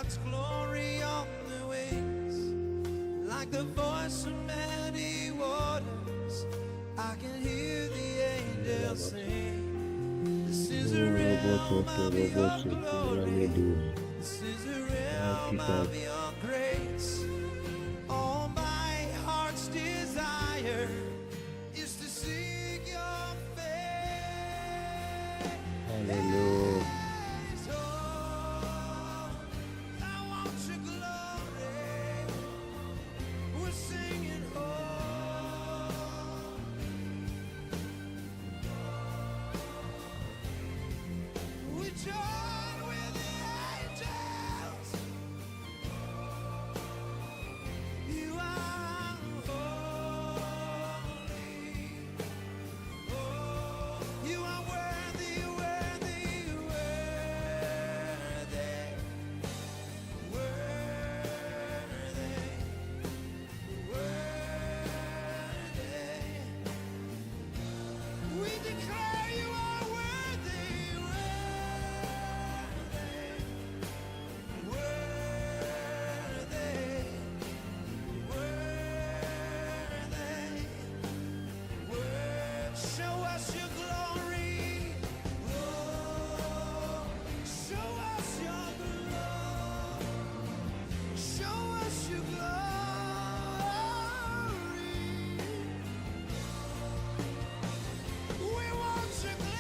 God's glory on the wings, like the voice of many waters. I can hear the angels sing. This is a realm of your glory. This is a realm of your grace. All my heart's desire is to seek your face. Hallelujah. Oh, I want your glory. We're singing, oh. We join with the angels. You are holy. Oh, you are worthy, worthy, worthy, worthy, worthy. We declare you are worthy, worthy, worthy, worthy. Worthy. Show us your glory. Oh, show us your glory. Show us your glory. We want your glory.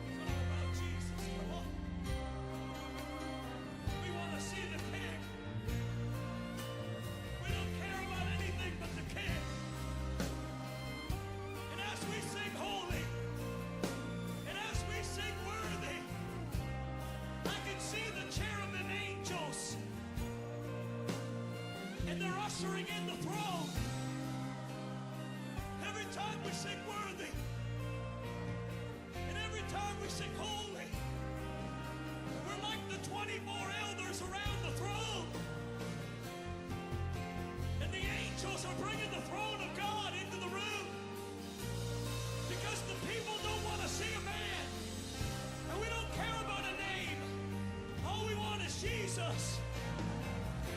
It's all about Jesus. Come on. We want to see the King. We don't care about anything but the King. And as we sing holy, and as we sing worthy, I can see the cherubim angels. And they're ushering in the throne. Every time we sing worthy, and every time we sing holy, we're like the 24 elders around the throne. And the angels are bringing the throne of God into the room. Because the people don't want to see a man. And we don't care about a name. All we want is Jesus.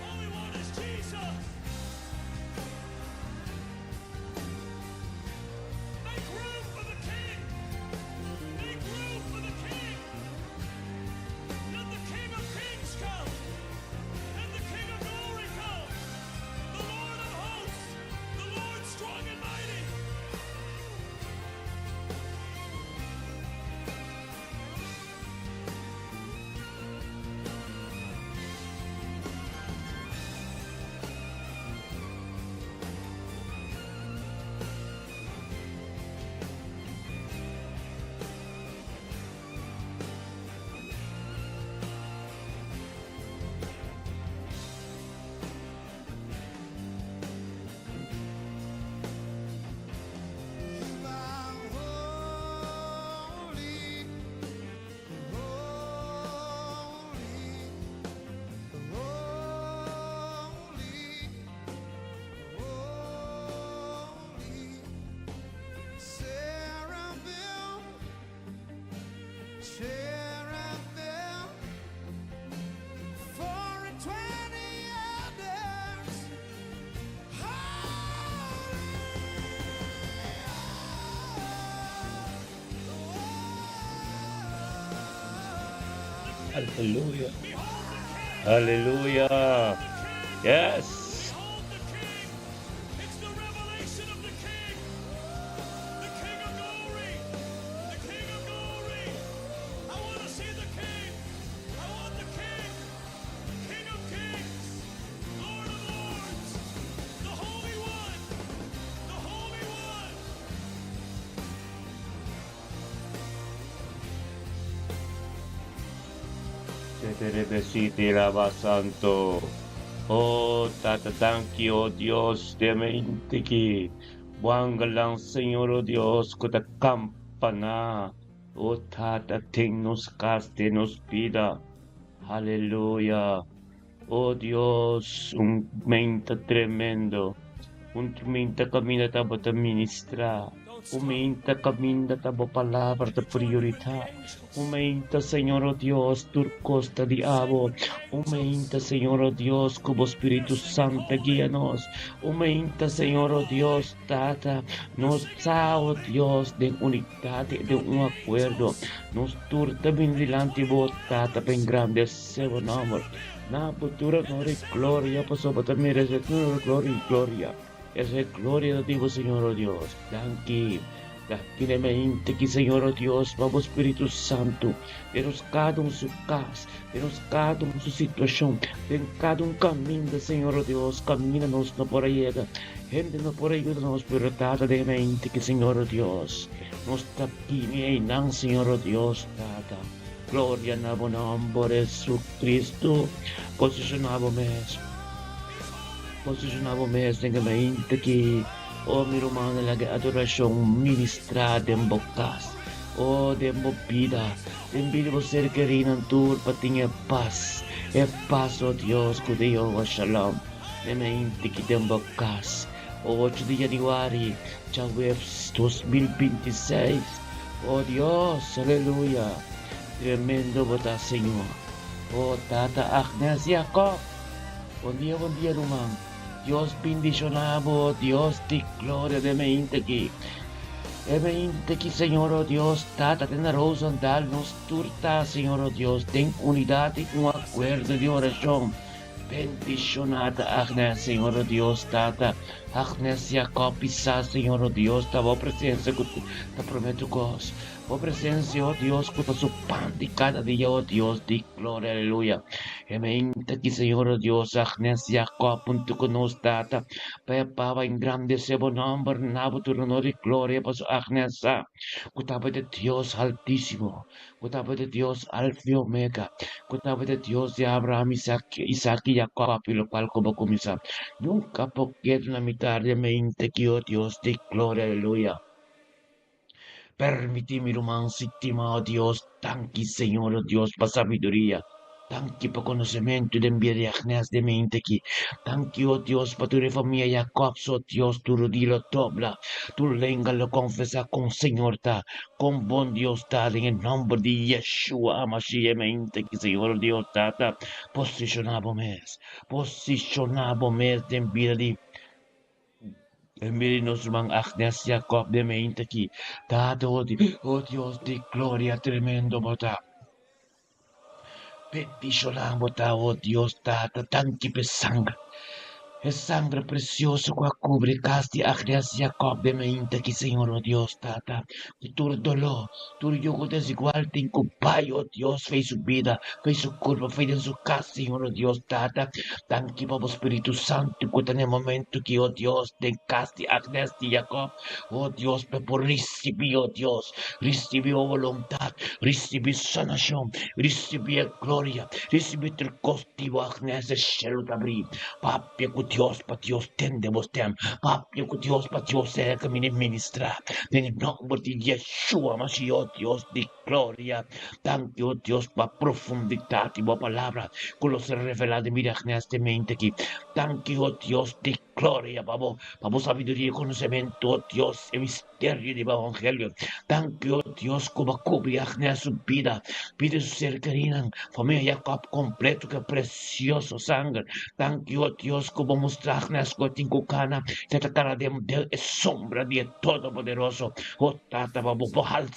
All we want is Jesus. Make room for the King. Make room for the King. Let the King of Kings come. Let the King of Glory come. The Lord of hosts. The Lord strong and mighty. Aleluya. Aleluya. Yes. Santo. Oh, Tata, danki, oh Dios, de mente ki. Buangalang, Señor, oh Dios, kuta campana. Oh, Tata, ten nos cas, ten nos vida. Aleluya. Oh Dios, un mente tremendo. Un mente camina tabata ministrar. Un mente camina tabo palabra de prioridad. Un mente, Señor, oh Dios, tur costa di abo. Un mente, Señor, oh Dios, como Espíritu Santo guíanos. Un mente, Señor, oh Dios, Tata, nos sa, oh Dios, de unidad, de un acuerdo. Nos turta bin delante bo, Tata, ben grande seu nombre. Na futura honor y gloria, paso pa merece honor, gloria y gloria. Esa es gloria de ti, Señor, oh Dios. Danki. Danki de mente que, Señor, oh Dios, vamos Espíritu Santo, denos cada un su casa, denos cada un su situación, den cada un camino, Señor, oh Dios, camínanos no por ahí, gente no por ayudarnos, pero Tata de mente que, Señor, oh Dios, nos tapini nan, Señor, oh Dios, Tata. Gloria na bo nombre, Jesucristo. Posicionavo mes. Posicionavo mes den mente que, oh mi hermano, la adoración ministrada en bocas. Oh, den bo vida. Den vida bo ser querido en tur pa tinha paz. E paz, oh Dios, ku Dios, shalom. De mente que den bocas. 8 de januari, Chawebs 2026. Oh Dios, aleluya. Tremendo bota, Señor. Oh Tata Agnes Jacob. Bom dia, irmão. Dios bendicionado, Dios de gloria de mente aquí. E aquí, Señor, oh Dios, Tata, ten Rosendal, nos turta, Señor, oh Dios, ten unidad y un acuerdo de oración. Bendicionada Agnes, Señor, oh Dios, Tata. Agnes Jacob, Isa, Señor, oh Dios, ta boa presença que te prometo cos. Boa presença, oh Dios, que su pan de cada dia, oh Dios, de gloria, aleluya. E aquí, Señor, oh Dios, Agnes Jacob, junto con nos, Tata. Pa Papa, engrandece bo nombre, nabo tu honor y gloria, pas Agnes, Kutaba de Dios altísimo, kutaba de Dios Alfa y Omega, kutaba de Dios de Abraham, Isaac, Isaac y Jacob, y lo cual como comienza. Nunca poquito la mitad de mente que oh Dios de gloria, aleluya. Permitime, irmão, oh Dios, danke, Señor, oh Dios, pa sabiduría. Danke pa conocimiento de enviar de Agnes de mente aquí. Danke, oh Dios, pa tu familia Jacob, oh Dios, tu rodilla dobla, tu lengua lo confesa con Señor ta, con buen Dios ta, en el nombre de Yeshua, Mashiach, mente aquí, Señor Dios, tata, posicionamos mes, posicionamos mes de enviar de Envíe nuestro hermano Agnes Jacob de mente aquí. Tata, oh, oh Dios de gloria, tremendo, bota. Bendicionamos, oh Dios, Tata, tanque pe sangre. Es sangre preciosa que cubre casti Agnes Jacob de mente aquí, Señor, oh Dios, Tata. Tu dolor, tu yugo desigual, te oh Dios, fe su vida, fe su curva, fe en su casa, Señor, oh Dios, Tata. Danke, Papa Espíritu Santo, que en el momento que, oh Dios, de casti Agnes de Jacob, oh Dios, me por recibir, oh Dios, recibió voluntad, recibí sanación, recibí gloria, recibí el costivo Agnes de cielo de Papi, ku Dios, pa Dios, tendemos tem. Papi, ku Dios, pa Dios, sea que me ministra. En el nombre de Yeshua, Mashiach, oh Dios de gloria. Danke, oh Dios, pa profundidad y boa palabra, con los revelado de mira de mente aquí. Danke, oh Dios de gloria, vamos, vamos sabiduría y conocimiento, oh Dios, el misterio del evangelio. Danke, oh Dios, como cubre Agnes su vida, pide su ser querida, familia Jacob completo, que precioso sangre. Danke, oh Dios, como mostrar Agnes cana, que cara de, de sombra de todopoderoso. Oh, tata, vamos,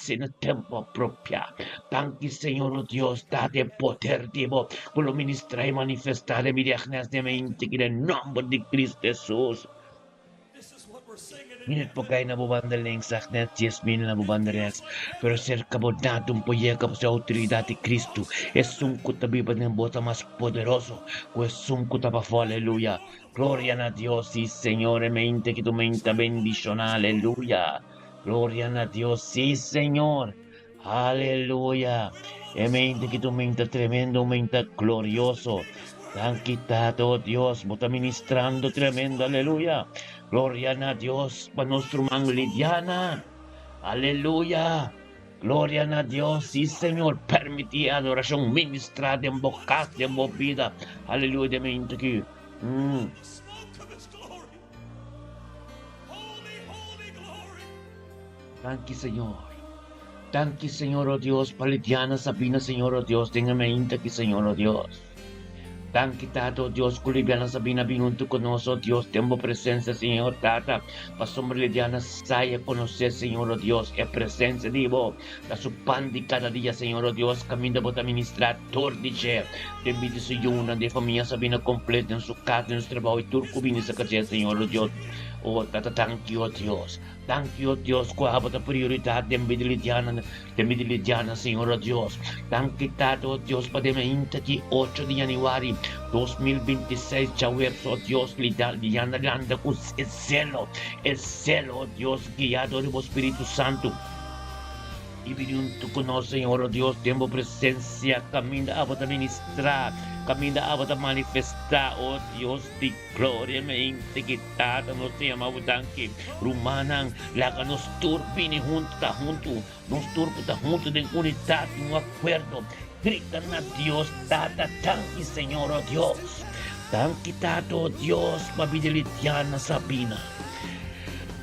en el tiempo apropiado. papia. Danki Señor o Dios, Tata e poder di bo ku lo ministrá i manifestá den mi Agnes den mente ki den nòmber di Cristo Jesus. Minut por kai na bo banda links, Agnes, 10,000 na bo banda rechts, pero serka bo nada un por yega pasobra outoridat di Cristo, esun ku ta biba den bo ta mas poderoso ku esun ku ta pafó. Aleluya. Gloria na Dios, sí Señor, e mente ki tu mente bendishoná. Aleluya. Gloria na Dios, sí Señor. Aleluya. E mente ki tu mente tremendo, mente glorioso. Danki Tata, oh Dios, bo ta ministrando tremendo, aleluya. Gloria na Dios pa nos ruman Lidiana. Aleluya. Gloria na Dios, sí Señor, permití e adoracion ministra den bo cas, den bo vida. Aleluya, den mente ki. Danki Señor. Danki Señor, oh Dios, pa Lidiana Sabina, Señor, oh Dios, den e mainta aki, Señor, oh Dios. Danki Tata, oh Dios, ku Lidiana Sabina bin huntu ku nos, oh Dios, den bo presencia, Señor, Tata, pasobra Lidiana saya konosé, Señor, oh Dios, e presencia di bo ta su pan di kada dia, Señor, oh Dios, kaminda bo ta ministrá tur di dje, den bida su yunan, den famia Sabina kompleto, den su kas, den su trabou i tur ku bini serka dje, Señor, oh Dios. Oh Tata, danki, oh Dios. Danki, o Dios, ku abo ta prioridat den bida lidiana, den bida lidiana, Señor, o Dios. Danki, Tata, o Dios, pa den mainta di ocho di januari 2026, djaweps, o Dios, lidiana landa ku e zelo, e zelo, o Dios, guiá dor di bo Spiritu Santu. I bini huntu ku nos, Señor, o Dios, den bo presensia, kaminda abo ta ministrá, kaminda abo ta manifestá, o Dios di gloria, mente ki Tata, nos ta yama bo danki. Rumannan, laga nos tur bini huntu, ta huntu, nos tur ku ta huntu den unidat i un akuerdo, grita na Dios, Tata, danki, Señor, o Dios. Danki, Tata, o Dios, pa bida Lidiana Sabina.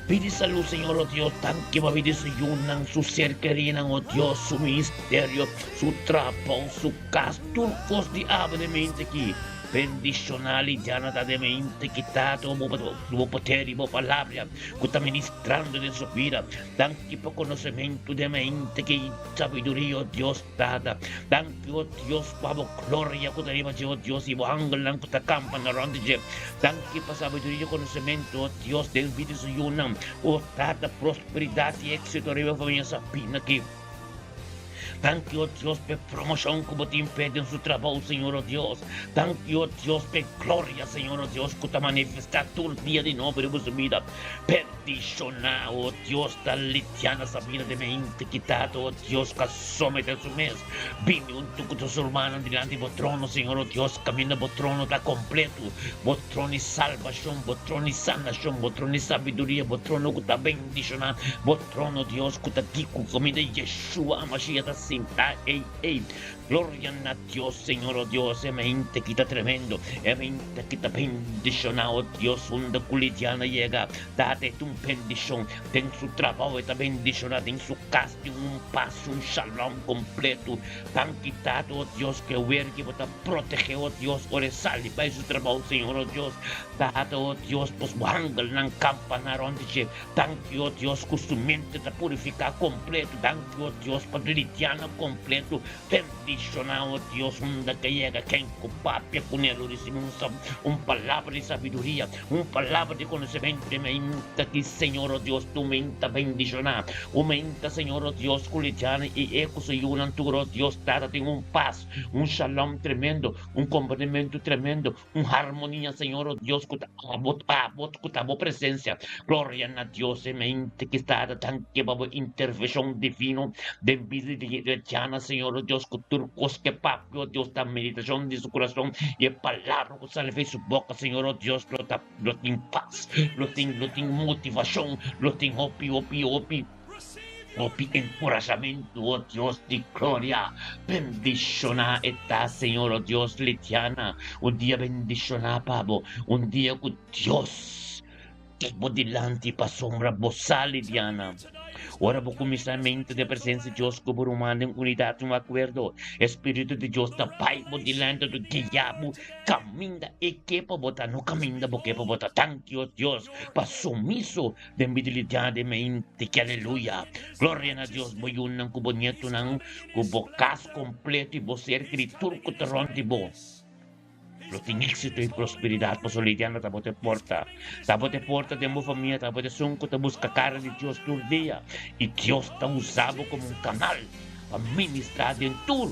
Pidi salud, Señor, oh Dios, danki pa bida su yunan, su ser kerinan, oh Dios, su ministerio, su trabou, su kas, tur kos di abo den mente aki. Bendishoná Lidiana ta den mente ki Tata bo bo poder i bo palabra ku ta ministrando den su bida. Danki pa konosementu den mente ki sabiduria, oh Dios, Tata. Danki, oh Dios, pa bo gloria ku ta riba dje, oh Dios, i bo angelnan ku ta kampa na rònt di dje. Danki pa sabiduria i konosementu, o Dios, den bida su yunan. O Tata, prosperidat i éksito riba e famia Sabina aki. Danki, o Dios, pa e promoshon ku bo tin p'e den su trabou, Señor, o Dios. Danki, o Dios, pa e gloria, Señor, o Dios, ku ta manifestá tur dia di nobo riba su bida. Bendishoná, o Dios, ta Litiana Sabina den mente ki Tata, o Dios, ku a someté su mes. Bini huntu ku tur su rumannan dilanti bo trono, Señor, o Dios, kaminda bo trono ta kompletu, bo trono di salbashon, bo trono di sanashon, bo trono di sabiduria, bo trono ku ta bendishoná, bo trono, Dios, ku ta di ku kaminda Yeshua Hamashiach ta sintá ei ei. Gloria na Dios, Señor, o Dios, e mente ki ta tremendo, e mente ki ta bendishoná, o Dios, unda ku Lidiana yega, Tata, e ta un bendishon, den su trabou e ta bendishoná, den su kas tin un pas, un shalom kompleto. Danki, Tata, o Dios, ku e wer ki bo ta protegé, o Dios, ora e sali bai su trabou, Señor, o Dios. Tata, o Dios, pos bo angelnan kampa na rònt di dje. Danki, o Dios, ku su mente ta purifiká kompleto. Danki, o Dios, pa Lidiana kompleto. Bendishoná, o Dios, unda ke yega, ken ku papia kuné lo risibí un un palabra di sabiduria, un palabra di konosementu di meinta ki, Señor, o Dios, tu meinta bendishoná. Un meinta, Señor, o Dios, ku Lidiana i e ku su yunan tur, o Dios, Tata, tin un pas, un shalom tremendo, un komprendementu tremendo, Un harmonia, Señor, oh Dios, ku ta abo, abo, ku ta bo presencia. Gloria na Dios, e mente ki sta ta danki pa bo intervenshon divino den bida di Diana, Señor, oh Dios, ku tur kos ke papia, oh Dios, ta meditashon di su kurason i e palabra ku sali for su boka, Señor, oh Dios, lo ta, lo tin pas, lo tin, lo tin motivashon, lo tin hopi, hopi, hopi. Hopi enkurashamentu, o Dios di gloria. Bendishoná e ta, Señor, o Dios, Litiana. Un dia bendishoná pa bo, un dia ku Dios ta bo dilanti pasobra bo sa, Lidiana. Ora bo kuminsá menta den presensia di Dios ku bo ruman den unidat i un akuerdo, e Spiritu di Dios ta bai bo dilanti ta guia bo kaminda e ke pa bo ta, no kaminda bo ke pa bo ta. Danki, o Dios, pa sumiso den bida lidiá den mente ki. Aleluya! Gloria na Dios, bo yunan ku bo nietunan, ku bo kas kompleto i bo ser kerí tur ku ta rònt di bo. Lo tin éxito i prosperidat pasobra Lidiana tabata e porta. Tabata e porta den bo famia, tabata esun ku ta buska kara di Dios tur dia. I Dios ta usa bo komo un kanal pa ministrá den tur.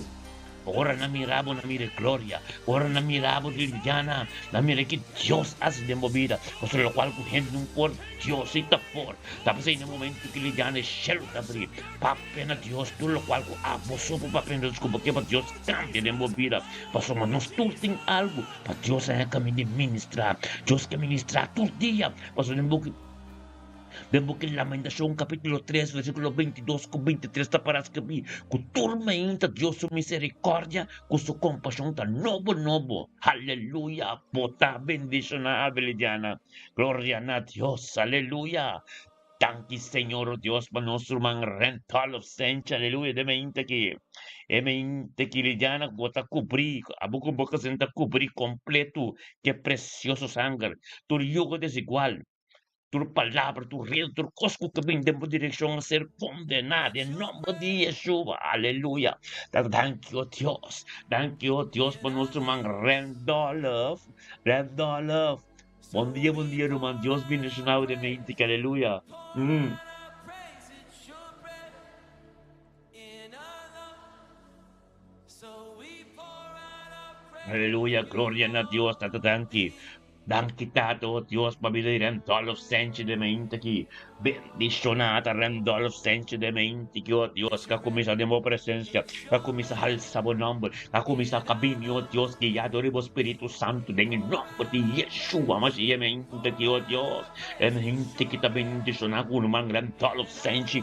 Ora nan mira bo, nan mira e gloria. Ora nan mira bo, Lidiana, nan mira ki Dios hasi den bo bida. Pasobra lokual ku hende no por, Dios si ta por. Ta p'esei na momento ku Lidiana e shelu ta abrí. Papia na Dios tur lokual ku abo so por papia na Dios ku bo ke pa Dios kambia den bo bida. Pasobra nos tur tin algu pa Dios haña kaminda di ministrá. Dios ke ministrá tur dia. Pasobra den buki den buki Lamentashon kapítulo tres versíkulo bintidos ku bintitres ta para skibí ku tur mainta Dios su miserikòrdia ku su kompashon ta nobo nobo. Aleluya! Bo ta bendishoná, Abelidiana. Gloria na Dios! Aleluya! Danki Señor o Dios pa nos ruman Rentolf Sencha, aleluya, den mente aki. E mente ki Lidiana bo ta kubrí, abo ku bo kasen ta kubrí kompleto ku e presioso sanger. Tur yugo desigual, tur palabra, tur redo, tur kos ku ta bin den bo direkshon a ser kondená den nomber di Yeshua, aleluya. Ta danki o Dios, danki o Dios pa nos ruman Rentolf, Rentolf. Bon dia, bon dia, ruman. Dios bendiciona bo den mente. Aleluya. Aleluya, gloria na Dios, tata danki. Danki tata, oh Dios, pa bida di Randolph Sanchez de mente aki. Bendiciona ta Randolph Sanchez de mente ki, oh Dios, ka kuminsa den bo presencia, ka kuminsa halsa bo nomber, ka kuminsa ka bini, oh Dios, guiado riba bo Spiritu Santu den e nomber di Yeshua Mashiach mente ki, oh Dios, e mente ki ta bendiciona ku ruman Randolph Sanchez.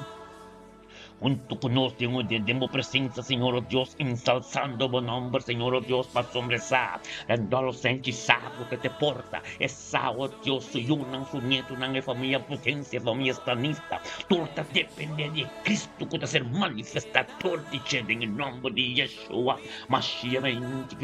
Huntu ku nos den den bo presensia, Señor, o Dios, ensalsando bo nomber, Señor, o Dios, pasobra e sa, Randolph Sanchez sa ku ta te porta, e sa, o Dios, su yunan, su nietunan, e famia Prudencia, e famia Stanista, tur ta depende di e Cristo ku ta ser manifestá tur di dje den e nomber di Yeshua Mashiach,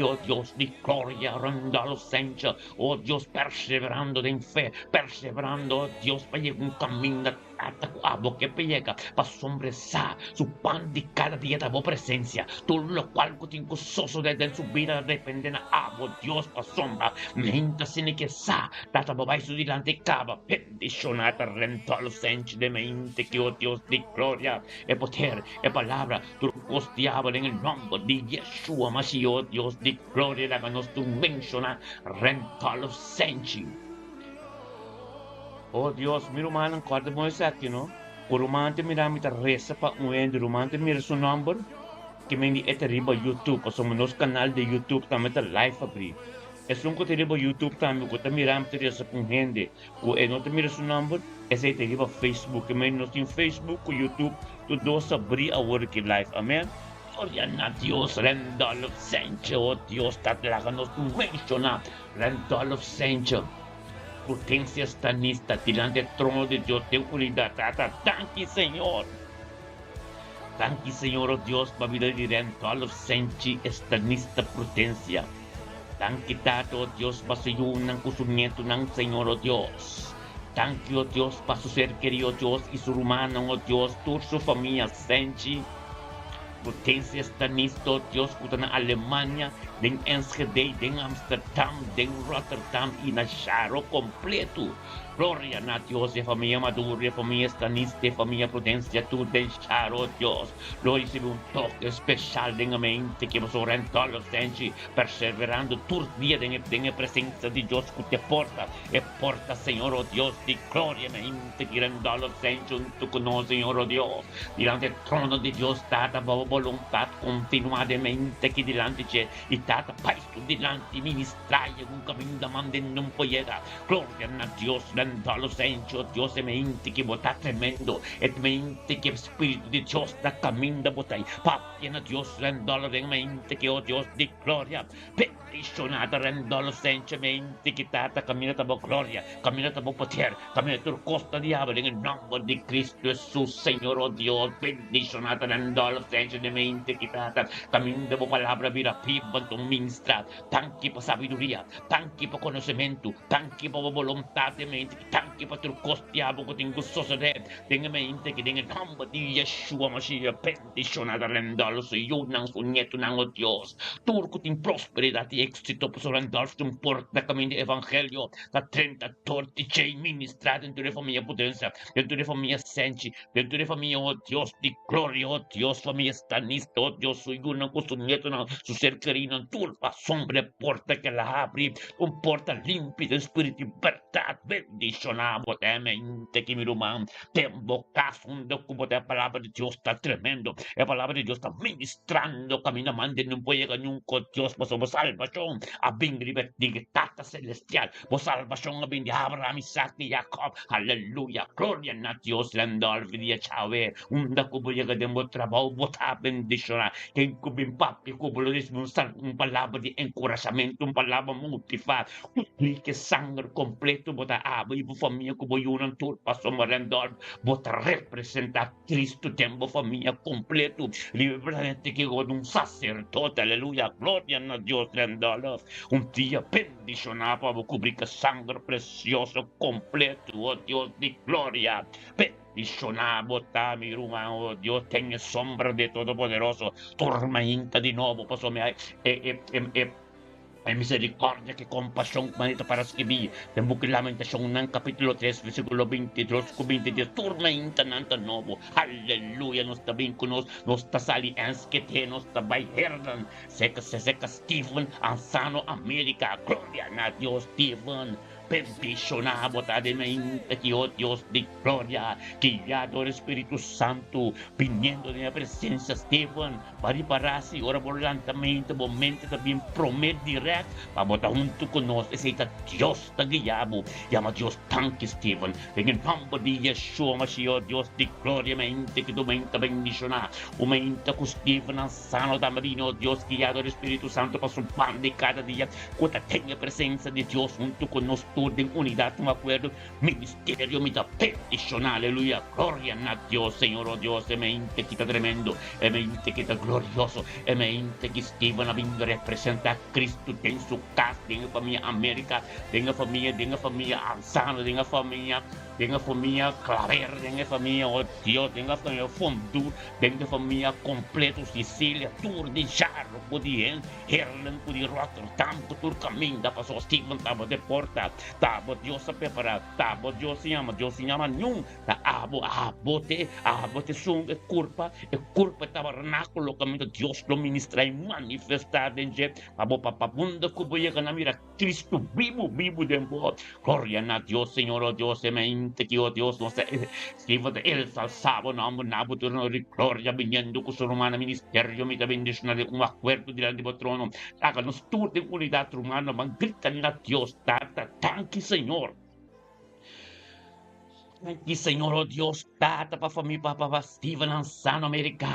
o Dios di gloria, Randolph Sanchez, o Dios, perseverando den fe, perseverando, o Dios, pa yega un kaminda. Ata ku abo ke pega pasobra e sa su pan di kada dia ta bo presensia. Tur lokual ku tin ku sosodé den su bida ta dependé na abo, Dios, pasobra mihint asina ke sa tata bo bai su dilanti i kaba bendishoná ta Rentolf Senchi den mente ki o Dios di gloria, e poder, e palabra, tur kos diabel den e nòmber di Yeshua Mashiach, o Dios di gloria laga nos tur menshoná Rentolf Senchi. Oh Dios, mi rumannan kòrda bon esaki no, ku ruman ta mira mi ta resa pa un hende, ruman ta mira su nòmber ke men di e ta riba YouTube, pasobra nos kanal di YouTube tambe ta live abrí. Esun ku ta riba YouTube tambe ku ta mira mi ta resa pa un hende ku e no ta mira su nòmber, esei ta riba Facebook, ke men nos tin Facebook ku YouTube tur dos abrí awor aki live, amen. Gloria na Dios, Randolph Sanchez, oh Dios ta laga nos menshoná Randolph Sanchez. Potencia stanista dilanti e trono di Dios den unidad. Tata, danki Señor. Danki Señor, oh Dios, pa bida di Randolph Senchi Estanista Prudencia. Danki Tata, oh Dios, pa su yunan cu su nietunan, Señor, oh Dios. Danki, oh Dios, pa su ser keri, oh Dios, y su rumannan, oh Dios, tur su famia Senchi. Prudencia Estanista, oh Dios, cu ta na Alemania, den Enschede, den Amsterdam, den Rotterdam y na Charo completo. Gloria na Dios, e famia Maduro, e famia Estanista, e famia Prudencia, tur den Charo, oh Dios. Lo ricibi un toque special den e mente ke boso Randolph Senchi, perseverando tur dia den e den e presencia di Dios cu te porta, e porta Señor, oh Dios di gloria, mente ki Randolph Senchi hunto cu nos, Señor, oh Dios. Dilanti e trono di Dios Tata, bo boluntat. kontinuá den mente aki dilanti dje i Tata bai su dilanti ministrá i egun kaminda manda un por yega. Gloria na Dios, bendá lo Sencho, Dios e mente ki bo ta tremendo, e mente ki e Spiritu di Dios ta kaminda bo ta i papia na Dios, bendá lo den mente ki o Dios di gloria. Bendishoná ta rendó lo Sencho mente ki Tata kaminda ta bo gloria, kaminda ta bo poder, kaminda tur kos ta diabel den e nòmber di Cristo Hesus Señor o Dios. Bendishoná ta rendó lo Sencho den mente ki Tata kaminda bo palabra bira biba anto ministra. Danki pa sabiduria, danki pa konosementu, danki pa bo boluntat den mente ki danki pa tur kos diabel ku tin ku sosodé den e mente ki den e nòmber di Yeshua Mashiach. Bendishoná ta Randolph, su yunan, su nietunan, o Dios. Tur ku tin prosperidat i éksito pasobra Randolph tin un porta kaminda di evangelio ta drenta dor di dje i ministrá den tur e famia Pudensia, den tur e famia Senchi, den tur e famia, o Dios di gloria, o Dios, famia Stanista, o Dios, su yunan ku su nietunan, su ser kerinan, tur pasobra e porta ku el a habri, un porta limpi den spiritu i bèrdat. Bendishoná bo ta e mente ki mi ruman. Den bo cas unda cu bo ta e palabra di Dios ta tremendo. E palabra di Dios ta ministrando caminda mande nun por yega niun cu Dios pasobra bo salbacion a bin riba di e Tata Celestial. Bo salbacion a bin di Abraham, Isaac y Jacob. Aleluya! Gloria na Dios. Randolph di Yahweh unda cu bo yega den bo trabao bo ta bendiciona. Ken cu bin papia cu bo lo ricibi un palabra di encurashamento, un palabra motiva. Cumpli ke sanger completo bo ta abo y bo famia cu bo yunan tur pasobra Randolph bo ta representa Cristo den bo famia completo riba e planeta ki bo ta un sacerdote aleluya gloria na Dios Randolph un dia bendiciona pa bo cubri ke sanger precioso completo oh Dios di gloria bendiciona bo ta mi ruman oh Dios ten e sombra de Todopoderoso tormenta di nobo pasobra e e e E misericordia ku kompashon ku manera ta para skibí den buki Lamentashonnan kapítulo 3 versíkulo 22 ku 23 tur maintanan ta nobo. Aleluya! Nos ta bin ku nos, nos ta sali Enschede, nos ta bai Heerlen, seka seka Steven Ansano Amerika. Gloria na Dios Steven! Bendishoná bo ta den mainta ki o Dios di gloria, guiá dor e Spiritu Santu, biniendo den e presensia Steven. Bo a ripará si ora bo lanta mente, bo mente ta bin promé dirèkt pa bo ta huntu ku nos. Esei ta Dios ta guiá bo. Yama Dios danki, Steven. Den e nòmber di Yeshua Mashiach, o Dios di gloria, mente ki tu mente bendishoná. Un mente ku Steven a sano tambe bini, o Dios, guiá dor e Spiritu Santu pa su banda i kada dia. Ku ta ten e presensia di Dios huntu ku nos tur den unidat un akuerdo ministerio mi ta bendishoná aleluya gloria na Dios Señor o Dios e mente ki ta tremendo e mente ki ta glorioso e mente ki Steven a bin representa Cristo den su kas den e famia America den e famia den e famia Ansano den e famia den e famia Claver den e famia o Dios den e famia Fondu den e famia completo Sicilia tur di Jarro ku di hen Heerlen ku di Rotterdam ku tur kaminda pasobra Steven tabata e porta, tabo Dios a prepará, tabo Dios a yama, Dios a yama niun, ta abo, abo te, abo te esun e kurpa, e kurpa e tabernákulo kaminda Dios lo ministrá i manifestá den dje, pa bo pa pa unda ku bo yega nan mira Cristo bibu, bibu den bo. Gloria na Dios, Señor, oh Dios, e mente ki, oh Dios, nos ta Steven ta elsalsá bo nòmber na bo trono di gloria, biniendo ku su rumannan ministerio, mi ta bendishoná den un akuerdo dilanti bo trono. Laga nos tur den unidat, rumannan, ban grita na Dios, Tata, danki, Señor. Danki Señor, oh Dios, Tata, pa famia pa pa Steven Ansano America.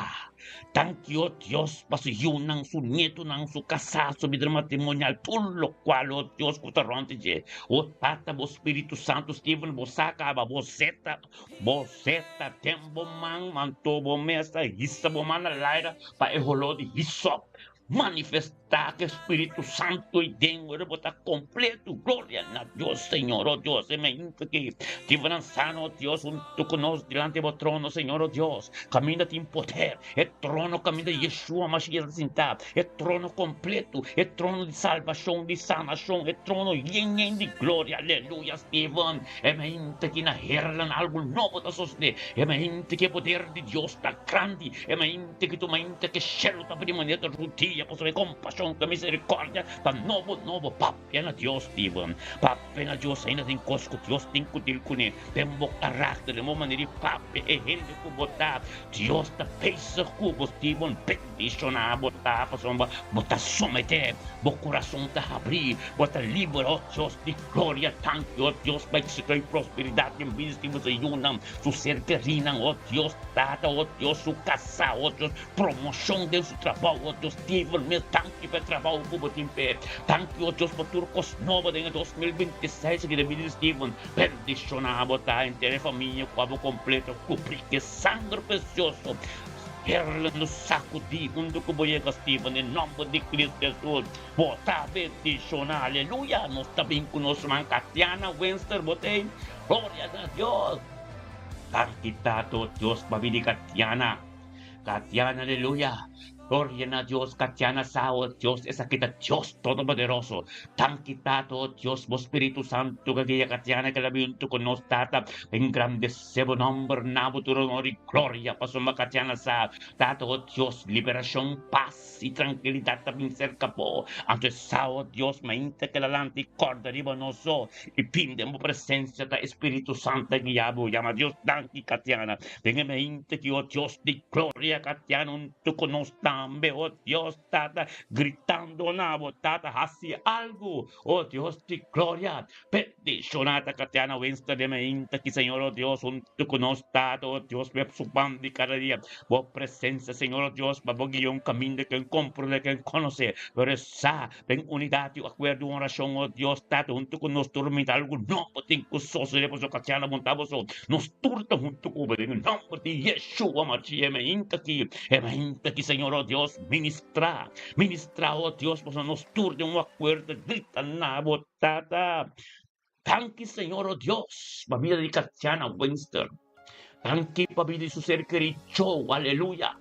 Danki, oh Dios, pa su yunan, su nietonan, su kasá, su bida matrimonial, tur lokual, oh Dios, ku ta rònt di dje. Oh Tata, bo Spiritu Santu, Steven, bo sa kaba, bo seta, bo seta den bo man, manto bo mesa, hisa bo man na laira pa e holó di hisop Manifestá ku e Spiritu Santu ei den ora bo ta kompletu. Gloria na Dios, Señor, oh Dios, e mainta ki Steven Ansano, oh Dios, huntu ku nos dilanti bo trono, Señor, oh Dios, kaminda tin poder, e trono kaminda Yeshua Mashiach ta sintá, e trono kompletu, e trono di salbashon, di sanashon, e trono yen yen di gloria. Aleluya, Steven, e mainta ki na Heerlen algu nobo ta sosodé, e mainta ki e poder di Dios ta grandi, e mainta. Te ki tu mainta ke shelu ta bini manera ta rudia. dia, pasobra e kompashon ku e miserikòrdia ta nobo nobo. Papia na Dios, Steven. Papia na Dios. Ainda tin kos ku Dios tin ku dil kuné den bo karakter, den bo manera di papia, e hende ku bo ta. Dios ta bezig ku bo, Steven. Bendishoná bo ta pasobra bo ta someté, bo kurason ta habrí, bo ta liber. O Dios di gloria, danki, o Dios, pa éksito i prosperidat den bida di boso yunan, su ser kerínan, o Dios Tata, o Dios, su kasá, o Dios, promoshon den su trabou, o Dios, Steven mes, danki pa e trabou ku bo tin p'e. Danki, o Dios, pa tur kos nobo den e 2026 aki den bida di Steven. Bendishoná bo ta henter e famia ku abo kompleto kubrí ku e sanger presioso. Herle no sakudí huntu ku bo yega Steven den nòmber di Cristo Hesus. Bo ta bendishoná. Aleluya! Nos ta bin ku nos ruman Katiana Wenster bo t'ei. Gloria na Dios! Danki Tato Dios pa bini Katiana. Katiana aleluya. Gloria na Dios Katiana sa o Dios esaki ta Dios Todopoderoso. Danki Tata o Dios bo Spiritu Santo ka guia Katiana kila huntu ku nos Tata pa engrandese bo nomber na bo tur honor i gloria pasobra Katiana sa Tata o Dios liberashon pas i trankilidat ta bin serka bo anto e sa o Dios mainta kila lanta i kòrda riba nos so i bin den bo presensia ta e Spiritu Santo a guia bo yama Dios danki Katiana Den e mente ki, o Dios di gloria, katian huntu ku nos tambe, o Dios Tata, gritando na bo, Tata, hasi algu, o Dios di gloria. Bendishoná ta katian awensta den mente ki, Señor, o Dios, huntu ku nos, Tata, o Dios, beb su pan di kada dia. Bo presensia, Señor, o Dios, pa bo guia un kaminda ku en komprondé, ku en konosé, pero e sa Den unidat i akuerdo un orashon, o Dios Tata, huntu ku nos tur mita algu nobo tin ku sosode pasobra katian a monta boso. Nos tur ta huntu ku bo den e nomber di Yeshua Mashiach. E mainta aki, e mainta aki, Señor, o Dios, ministra, ministra, o Dios, pasobra nos tur den un akuerdo grita na bo, Tata. Danki, Señor, o Dios, pa bida di Katiana Winston. Danki pa bida di su ser kerí Joe, aleluya.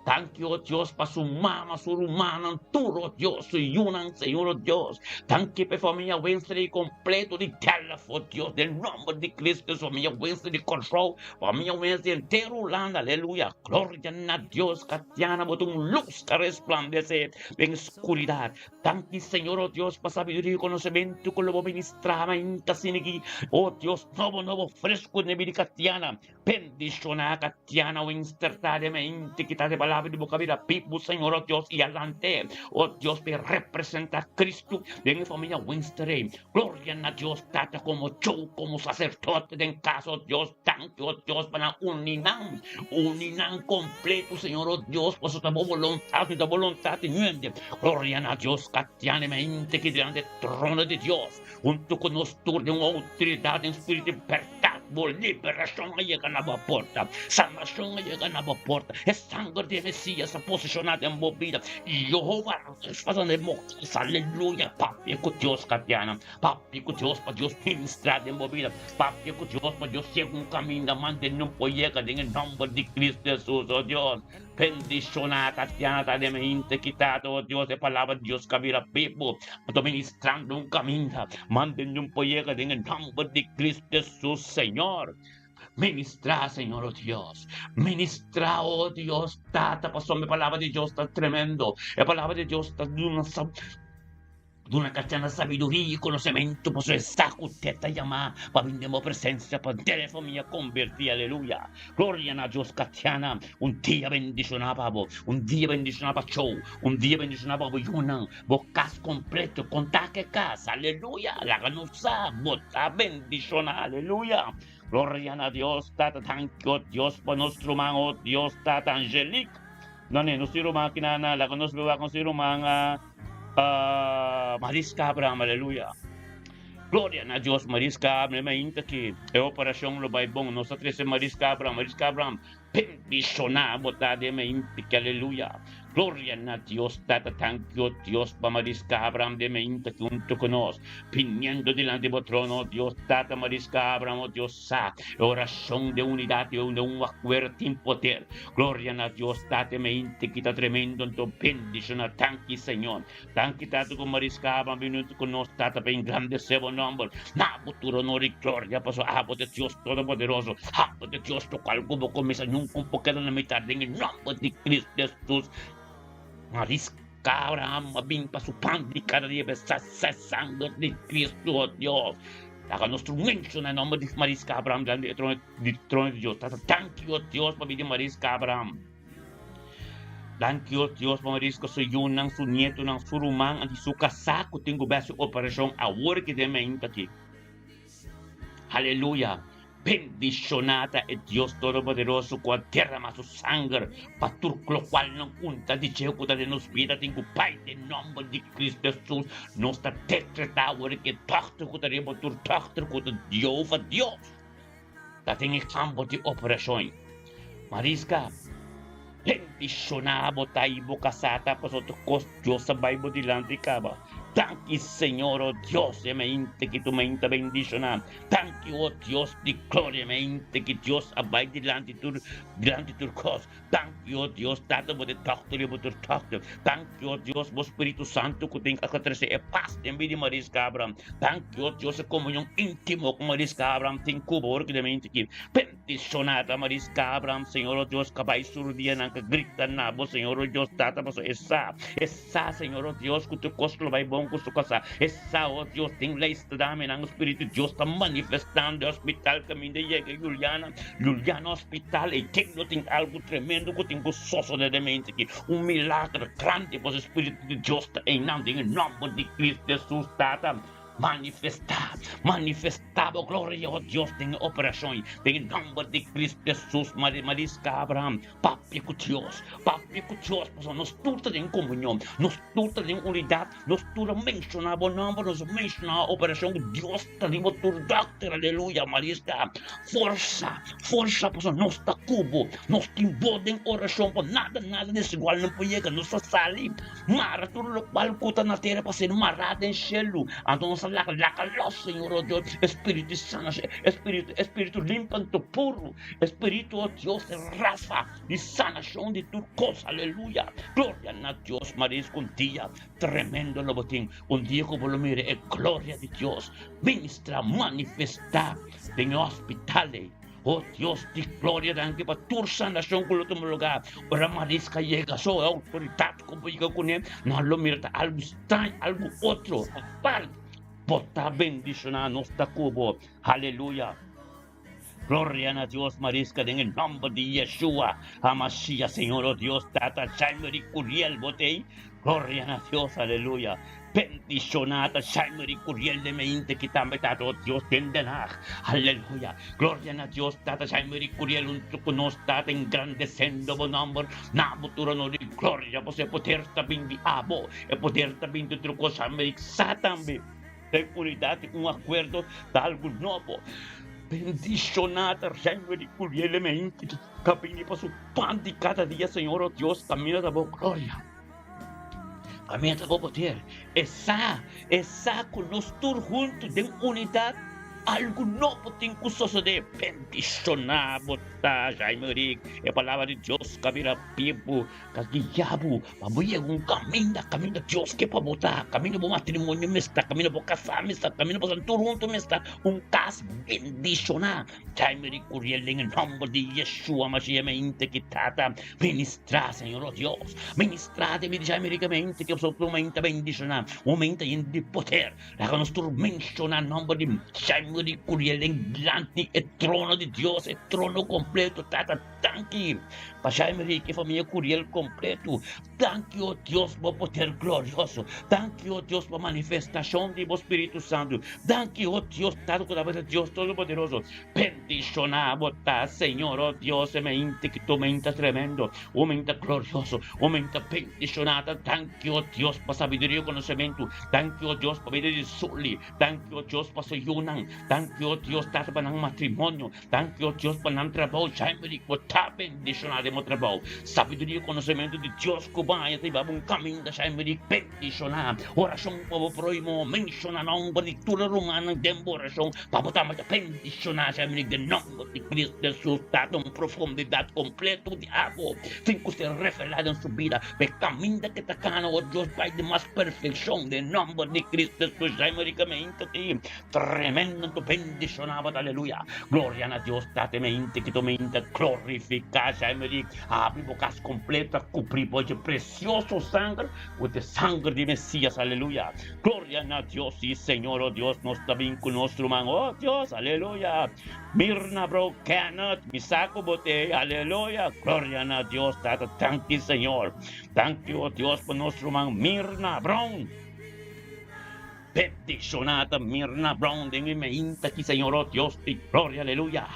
Danki, o Dios, pa su mama, su rumannan, tur, o Dios, su yunan, Señor, o Dios. Danki pa e famia Winston i kompleto di Delft, o Dios, den nomber di Cristo, famia Winston di Kòrsou, famia Winston henter Hulanda, aleluya. Gloria na Dios, Katiana, bo ta un lus ka resplandesé den skuridat. Danki Señor, oh Dios, pa sabiduria y conocimiento cu lo bo ministra mainta asina aki. Oh Dios, nobo, nobo, fresco den bida di Katiana. Bendiciona Katiana Winster ta de mainta kita de palabra di bo cabida bibu, Señor, oh Dios, y alante. Oh Dios, pe representa Cristo den e familia Winster ey. Gloria na Dios, Tata, como Joe, como sacerdote den casa, oh Dios, danki, oh Dios, pa nan uni nan. Uni nan completo, Señor, oh Dios, pasobra ta bo voluntad, ta voluntad di hende. Gloria na Dios, Katiana mente ki delante trono di Dios, hunto ku nos tur den un autoridad den spiritu di berdad, bo liberacion a yega na bo porta, sanacion a yega na bo porta, e sanger di e Mesias a posiciona den bo bida. Jehovah Rafa den bo casa, aleluya, papia ku Dios, Katiana. Papia ku Dios pa Dios ministrá den bo bida. Papia ku Dios pa Dios sega un kaminda mantene un por yega den e nòmber di Kristu Hesus. O Dios, bendishoná Tatiana ta den hinte kitado. O Dios, e palabra di Dios ka bira bibu. Bo ta ministrando un kaminda mantene un por yega den e nòmber di Kristu Hesus, Señor. Ministrá, Señor, o Dios. Ministrá, o Dios, Tata, pasobra e palabra di Dios ta tremendo. E palabra di Dios ta duna Duna Katiana sabiduria i konosementu pasobra e sa ku te ta yamá pa bin den bo presensia pa henter e famia kombertí. Aleluya! Gloria na Dios Katiana, un dia bendishoná pa bo, un dia bendishoná pa Chou, un dia bendishoná pa bo yunan, bo kas kompleto, kontá ku e kas. Aleluya! Laga nos sa bo ta bendishoná. Aleluya! Gloria na Dios Tata, danki o Dios pa nos ruman o Dios Tata Angelique. None, nos tin ruman aki na laga nos wak nos tin ruman Mariska Abraham, aleluya. Gloria na Dios, Mariska Abraham, mainta ki e operacion lo bai bon. Nos ta trece Mariska Abraham, Mariska Abraham, bendiciona bo ta den mainta ki, aleluya. Gloria na Dios, Tata, thank you, Dios, pa Mariska Abraham den mainta ki hunto cu nos, biniendo dilanti bo trono, Dios, Tata, Mariska Abraham, oh Dios, sa e oracion den unidad y den un acuerdo tin poder. Gloria na Dios Tata me inte kita tremendo anto bendiciona danki Señor danki Tata cu Mariska Abraham bini hunto cu nos Tata pa engrandece bo nomber na bo tur honor y gloria pasobra abo ta Dios todopoderoso abo ta Dios locual cu bo cuminsa nunca un por keda na mitad den e nomber di Cristo Jesus Mariska. Mariska Abraham a bin pa su pan di kada dia besa sa sanger di Cristo, oh Dios. Laga nos tur menciona e nomber di Mariska Abraham delante di e trono di trono di Dios. Tata, danki, oh Dios, pa bida di Mariska Abraham. Danki, oh Dios, pa Mariska su yunan, su nietonan, su ruman, anti su kasá ku tin ku bai hasi operashon awor ki den mainta aki. Aleluya! Bendishoná ta e Dios Todopoderoso ku a derramá su sanger pa tur lokualnan kunta di dje ku ta den nos bida tin ku bai den nòmber di Kristu Hesus. Nos ta dekretá awor ku e dòkter ku ta riba tur dòkter ku ta Jehová Dios ta den e kampo di operashon. Mariska, bendishoná bo ta i bo kasá ta pasobra tur kos Dios a bai bo dilanti kaba. Danki Señor, o Dios, e mente ki tu mente bendishoná. Danki, o Dios di gloria, mente ki Dios a bai dilanti tur dilanti tur kos. Danki, o Dios, Tata bo ta dòkter i bo tur dòkter. Danki, o Dios, bo Spiritu Santu ku tin a trese e pas den bida di Mariska Abraham. Danki, o Dios, e komunion íntimo ku Mariska Abraham tin ku bo ora ki den mente ki. Bendishonada Mariska Abraham, Señor, o Dios, ka bai sur dianan ka grita na bo, Señor, o Dios, Tata, pasobra e sa, e sa, Señor, o Dios, ku tur kos lo bai bon ku su kasá. E sa, o Dios, den lijst damenan Spiritu Dios ta manifestando e hospital kaminda yega Juliana, Juliana Hospital, e den lo tin algu tremendo ku tin ku sosode den mente aki, un milagro grandi, pasobra Spiritu di Dios ta einan den e nòmber di Cristo Hesus, Tata. Manifestá, manifestá bo gloria, oh Dios, den e operashon, den e nòmber di Cristo Hesus. Mariska Abraham, papia ku Dios, papia ku Dios, pasobra nos tur ta den komunion, nos tur ta den unidat, nos tur a menshoná bo nòmber, nos a menshoná operashon ku Dios ta riba tur dòkter, aleluya. Mariska, forsa, forsa, pasobra nos ta ku bo, nos tin bo den orashon, pa nada, nada desigual no por yega, nos ta sali. Mara tur lokual ku ta na tera pa ser mará den shelu. Anto nos a laga laga los, Señor, oh Dios, Espíritu di sanashon, Espíritu, Espíritu limpa anto puru, Espíritu, oh Dios, di rafa, di sanashon di tur kos, aleluya. Gloria na Dios, Marisco, un dia tremendo lo bo tin, un dia ku bo lo mira e gloria di Dios ministra, manifestá den e hospital ei. Oh Dios di gloria, danki pa tur sanashon ku lo tuma lugá. Ora Mariska yega so, e outoridat ku bo yega kuné, nan lo mira ta algu straño, algu otro, apart. Bo ta bendishoná, nos ta ku bo. Haleluya! Gloria na Dios, Mariska, den e nòmber di Yeshua HaMashiach, Señor, oh Dios, Tata, Jaime di Curiel, bo t'ei? Gloria na Dios, aleluya. Bendiciona ta Jaime di Curiel de Meinte ki tambe ta do Dios den Den Haag. Aleluya. Gloria na Dios Tata Jaime di Curiel hunto cu nos Tata engrandecendo bo nomber na bo tur honor y gloria pasobra e poder ta bin di abo e poder ta bin di otro cos Jaime di sa tambe den unidad di un acuerdo ta algo nobo. Bendiciona ta Jaime di Curiel de Meinte ki ta bini pa su pan di cada dia Señor oh Dios camina ta bo gloria. Pamia ta bo poder. E sa, e sa ku nos tur huntu den unidat algu nobo tin ku sosodé. Bendishoná bo ta, Jaime Rick. E palabra di Dios ka bira bibu, ka guia bo pa bo yega un kaminda, kaminda Dios ke pa bo ta, kaminda bo matrimonio mester ta, kaminda bo kasá mester ta, kaminda boso tur huntu mester ta. Un kas bendishoná. Jaime Rick Curiel den e nòmber di Yeshua Mashiach mente ki Tata ministrá, Señor, oh Dios, ministrá den mi di Jaime Rick mente ki boso tur mente bendishoná, un mente yen di poder. Laga nos tur menshoná nòmber di Jaime Rick Curiel den dilanti e trono di Dios, e trono kompleto. Tata, danki pa Jaime Rick i famia Curiel kompleto. Danki, o Dios, bo poder glorioso. Danki, o Dios, pa manifestashon di bo Spiritu Santu. Danki, o Dios, Tata ku ta bira Dios Todopoderoso. Bendishoná bo ta, Señor, o Dios, e mente ki tu mente tremendo, un mente glorioso, un mente bendishoná. Ta danki, o Dios, pa sabiduria i konosementu. Danki, o Dios, pa bida di Sully. Danki, o Dios, pa su yunan. Danki, o Dios, Tata, pa nan matrimonio. Danki, o Dios, pa nan trabou. Jaime bo ta bendishoná den bo trabou. Sabiduria i konosementu di Dios ku bo haña ta hiba bo un kaminda, Jaime bendishoná. Orashon pa bo prohimo, menshoná nòmber di tur e rumannan den bo orashon, pa bo tambe ta bendishoná, Jaime den nòmber di Cristo Hesus. Tata un profundidat kompleto di abo tin ku ser revelá den su bida, pa e kaminda ke ta kana, o Dios, bai den mas perfekshon, den nòmber di Cristo Hesus. Jaime. Tremendo. Santo bendishoná bo ta aleluya. Gloria na Dios Tata mente ki mente glorifiká Jaimerick habri bo kas kompleto a kubri bo dje presioso sanger ku ta e sanger di Mesias aleluya. Gloria na Dios si Señor oh Dios nos ta bin ku nos ruman oh Dios aleluya. Mirna bro Kenneth mi sa ku bo t'ei aleluya. Gloria na Dios Tata danki Señor. Danki oh Dios pa nos ruman Mirna Brown. Bendiciona ta Mirna Brown den e meinta ki Señor oh Dios di gloria aleluya.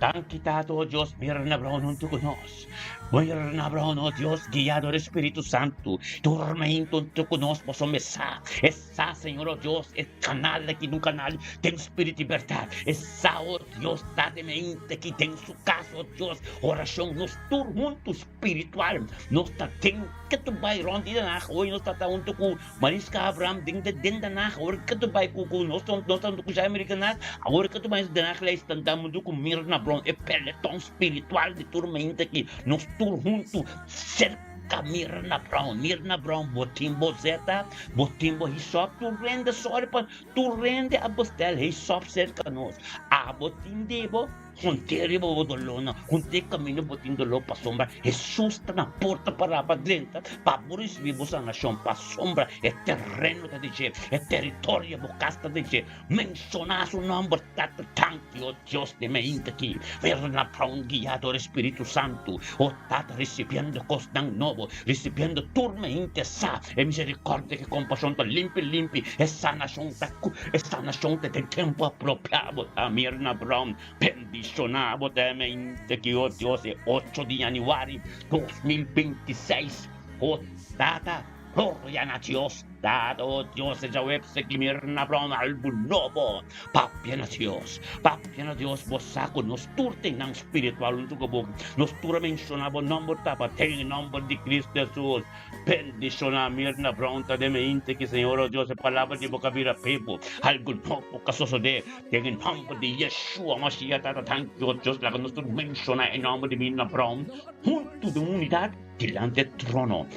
Danki Tata oh Dios Mirna Brown hunto cu nos. Mirna Brown oh Dios guia door Spiritu Santo tur meinta hunto cu nos pasobra mi sa e sa Señor oh Dios e canal aki ta un canal den spiritu y berdad e sa oh Dios Tata e meinta aki den su cas oh Dios oracion nos tur hunto spiritual nos ta den ketu bai rond di Den Haag hoy nos ta ta hunto cu Mariska Abraham den den Den Haag awor ketu bai cu cu nos ta nos ta hunto cu Jaime Rikenaar awor ketu bai Den Haag leis ta hunto cu Mirna Bron e peleton spiritual di tur mente aki nos tur hunto cerca Mirna Brown Mirna Brown bo tin bo zeta bo tin bo hisop tur rende sorry pa tur rende a bestel hisop cerca nos abo tin di bo. Hunté riba bo dolónan, hunté kaminda bo tin doló, pasobra Hesus ta na porta pará pa drenta pa bo risibí bo sanashon, pasobra e tereno ta di dje, e teritorio bo kas ta di dje. Menshoná su nòmber, Tata, danki, o Dios di meinta aki, Verna Brown guiá dor e Spiritu Santu, o Tata, risibiendo kosnan nobo, risibiendo tur meinta sa e miserikòrdia ku e kompashon ta limpi limpi, e sanashon ta ku e sanashon ta den tempu apropiá. Bo ta Mirna Brown bendishoná bo ta mente ki o Dios e ocho di yanüari 2026 o Tata gloria na Dios Tata o Dios e djaweps aki Mirna Brown algu nobo papia na Dios papia na Dios bo sa ku nos tur tin nan spiritual huntu ku bo nos tur a menshoná bo nòmber ta pa den nòmber di Cristo Hesus. Bendiciona Mirna Brown ta den mente ki Señor o Dios e palabra di bo ka bira pibu. Algo nobo ka sosode den e nomber di Yeshua Mashiach Tata Thank you Dios laga nos tur menciona e nomber di Mirna Brown hunto den unidad dilanti e trono.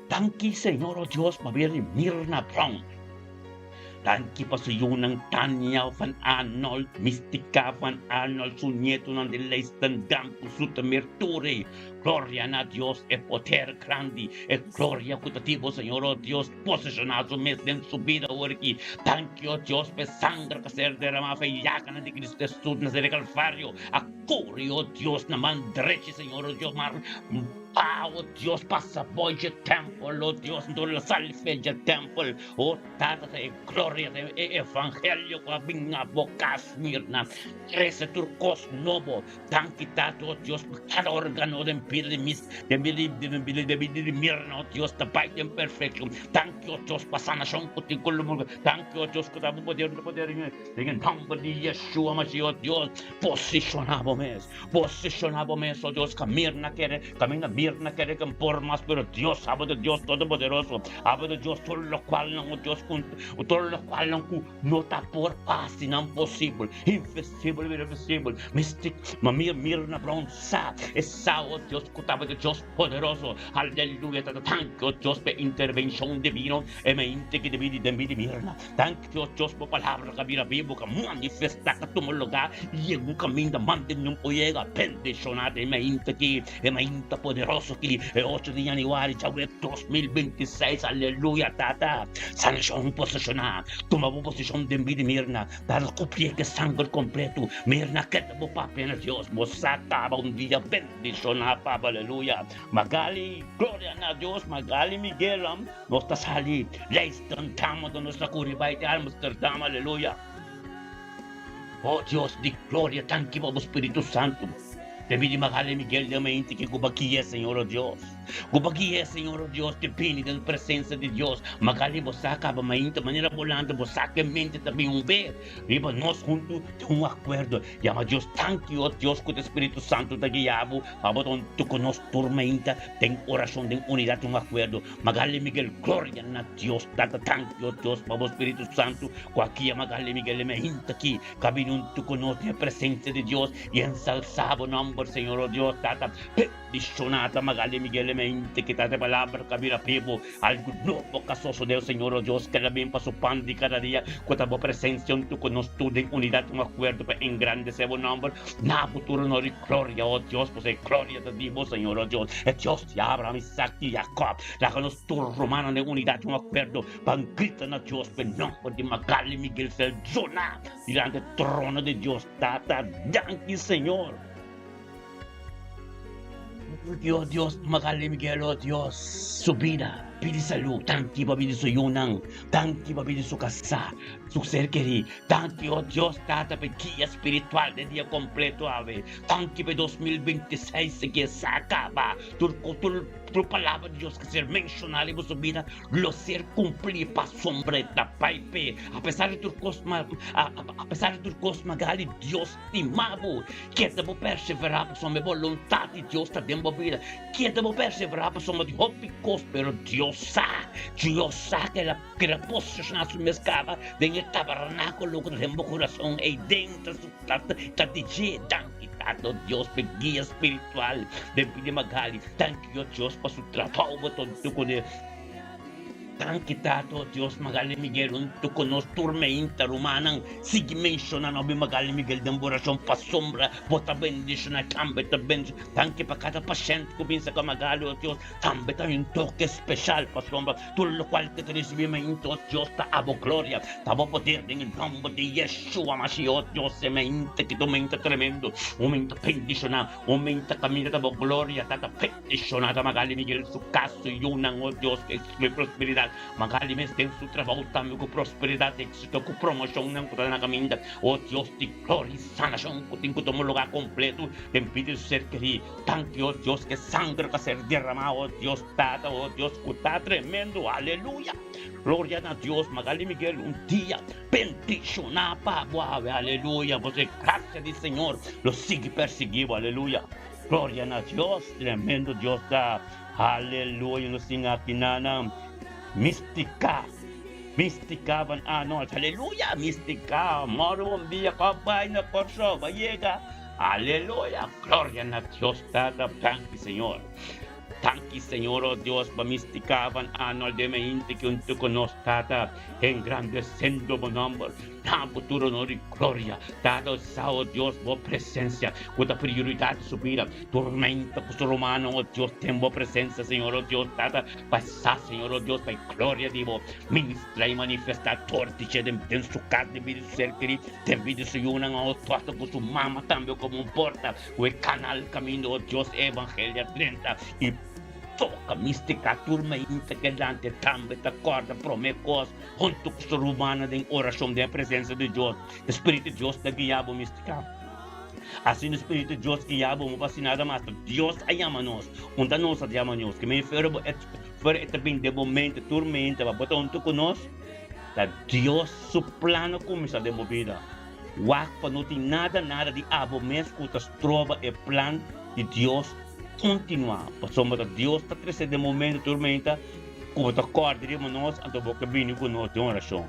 Danki Señor o Dios pa bira di Mirna Brown. Danki pa su yunan Tania van Arnold, Mystica van Arnold, su nietonan di Leidschendam ku Zoetermeer Toure. Gloria na Dios, e poder grandi, e gloria ku ta di bo Señor, o Dios, poseshoná su mes den su bida awor aki. Danki, o Dios, pa e sanger ku a ser deramá pa e yaganan di Cristo Hesus na ser e Kalvario a kuri, o Dios, na man drechi, Señor, o Dios, mar pa, o Dios, pasa boi dje tempel, o Dios, nto la sali fe dje tempel, o Tata, ta e gloria, ta e evangelio ku a bin na bo kas, mirna, trese tur kos nobo. Danki Tata, o Dios, pa kada organo den bida di mis, den bida di, den bida, den bida di Mirna, o Dios, ta bai den perfekshon. Danki, o Dios, pa sanashon ku tin ku lumur. Danki, o Dios, ku ta bo poder, bo poder den e nòmber di Yeshua Mashiach, o Dios, posishoná bo mes, posishoná bo mes, o Dios, ka Mirna kere, kaminda Mirna kere ken por mas, pero Dios, abo ta Dios Todopoderoso, abo ta Dios tur lokualnan, o Dios, ku tur lokualnan ku No ta por hasi nan posibel, invisibel bira visibel. Mistik, ma mi a mira na Brown sa, e sa, o Dios, ku tabata Dios poderoso. Aleluya, tata, danki, o Dios, pa e intervenshon divino, e mente ki debí di den bida Mirna. Danki, o Dios, bo palabra ka bira bibu, ka manifestá, ka tuma lugá, yega un kaminda mante mi no por yega. Bendishoná ta e mente aki, e mente poderoso aki, e ocho di yanüari djawe 2026. Aleluya, tata. Sanashon poseshoná. Tuma bo posishon den bida Mirna, ta kubrié ku e sanger kompletu. Mirna, keda bo papia na Dios. Bo sa kaba un dia bendishoná, papa. Aleluya. Magali, gloria na Dios. Magali Miguel, nos ta sali Leidschendam, anto nos ta kuri bai te Amsterdam. Aleluya. Oh Dios di gloria, danki pa bo Spiritu Santu. Den bida di Magali Miguel, den mente ki ku bo guia, Señor, oh Dios. Ku bo guia, Señor, oh Dios, te bini den presensia di Dios. Magali bo sa kaba mainta manera bo lanta, bo sa ke mente ta bin un be riba nos huntu den un akuerdo. Yama Dios danki, oh Dios, ku te Spiritu Santu ta guia bo pa bo ta huntu ku nos tur mainta den orashon, den unidat, den un akuerdo. Magali Miguel, gloria na Dios Tata, danki, oh Dios, pa bo Spiritu Santu ku a guia Magali Miguel e mainta aki. Ka bini huntu ku nos den e presensia di Dios i ensalsá bo nòmber. nòmber, Señor, o Dios, Tata, bendishoná ta Magali Miguel e mente ki ta te palabra ku a bira bibu. Algu nobo ka sosodé, Señor, o Dios, keda bin pa su pan di kada dia, ku ta bo presensia huntu ku nos tur den unidat un akuerdo pa engrandesé bo nòmber na bo tur honor i gloria, o Dios, pasobra e gloria ta di bo, Señor, o Dios, e Dios di Abraham, Isaac i Jacob. Laga nos tur rumannan den unidat i un akuerdo Ban grita na Dios p'e nomber di Magali Miguel ser zona dilanti trono di Dios Tata. Danki Señor. Dios, Dios, Magali Miguel, oh Dios, su bida, pidi salud, danki pa bida su yunan, danki pa bida su kasá, su ser kerí, danki, oh Dios Tata, p'e guia spiritual den dia kompleto awe, danki p'e 2026 ke sa kaba, tur, tur, tur palabra di Dios ke ser menshoná riba su bida, Lo ser cumplí pasobra e ta bai p'e. Apesar di tur cos ma, apesar di tur cos magali, Dios stima bo. Keda bo perseverá pasobra e boluntad di Dios ta den bo bida. Keda bo perseverá pasobra di hopi cos, pero Dios sa, Dios sa cu el a, cu el a posiciona su mes caba den e tabernaculo cu ta den bo curason ei den ta su, ta, ta di dje. Danki Tata Dios p'e guia spiritual den bida magali. Danki Dios pa su trabou bo ta dukune. Danki Tata o Dios Magali Miguel huntu ku nos tur meinta rumannan sigui menshona nobi Magali Miguel den bo orashon pasobra bo ta bendishona tambe ta bendishona danki pa kada pashent ku bin saka Magali o Dios tambe ta un toke speshal pasobra tur lokual ku ta risibi meinta o Dios ta abo gloria ta bo poder den e nomber di Yeshua Mashiach o Dios e meinta ki ta un meinta tremendo un meinta bendishona Un menta caminda ta bo gloria tata bendicionada ta Magali Miguel su cas su yunan oh Dios éxito y prosperidad Magali mes den su trabao tambe cu prosperidad éxito cu promocionnan cu ta na caminda oh Dios di gloria y sanacion cu tin cu tuma lugar completo den bida di su ser keri danki oh Dios ke sanger cu a ser derama oh Dios tata oh Dios cu ta tremendo aleluya gloria na Dios Magali Miguel un dia Bendiciona pa bo awe, aleluya, pasobra e gracia di Señor lo sigui persigui bo, aleluya. Gloria na Dios, tremendo Dios ta, aleluya. Nos tin aki nan Mystica, Mystica van Arnold, aleluya, Mystica, moro bon dia, ko bai na Kòrsou, bo a yega, aleluya, gloria na Dios Tata, danki Señor. Danki Señor, oh Dios, pa Mystica van Arnold den mente ki un tuco nos, Tata, engrandecendo bo nomber, na bo tur honor y gloria. Tata, usa, oh Dios, bo presencia, cu ta prioridad di su bida, tormenta cu su rumannan, oh Dios, den bo presencia, Señor, oh Dios, Tata, pa sa, Señor, oh Dios, pa e gloria di bo ministra y manifesta dor di dje den su cas, den bida di su ser keri, den bida di su yunan, oh Tata, cu su mama tambe como un porta. Ku e kanal kaminda o Dios e evangelio a drenta i toka mistika tur mainta kelante tambe ta kòrda promé kos huntu ku su rumannan den orashon den e presensia di Dios. E Spiritu di Dios ta guia bo mistika. Asina e Spiritu di Dios guia bo, bo hasi nada mas. Dios a yama nos, unda nos a yama nos. Ke men fuera bo fuera e ta bin den bo mente tur mente pa bo ta huntu ku nos, ta Dios su plan a kuminsá den bo bida. Wak pa no tin nada nada di abo mes ku ta stroba e plan di Dios kontinuá, pasobra ta Dios ta trese den momento turmenta ku bo ta kòrda riba nos, anto bo ke bini ku nos den orashon.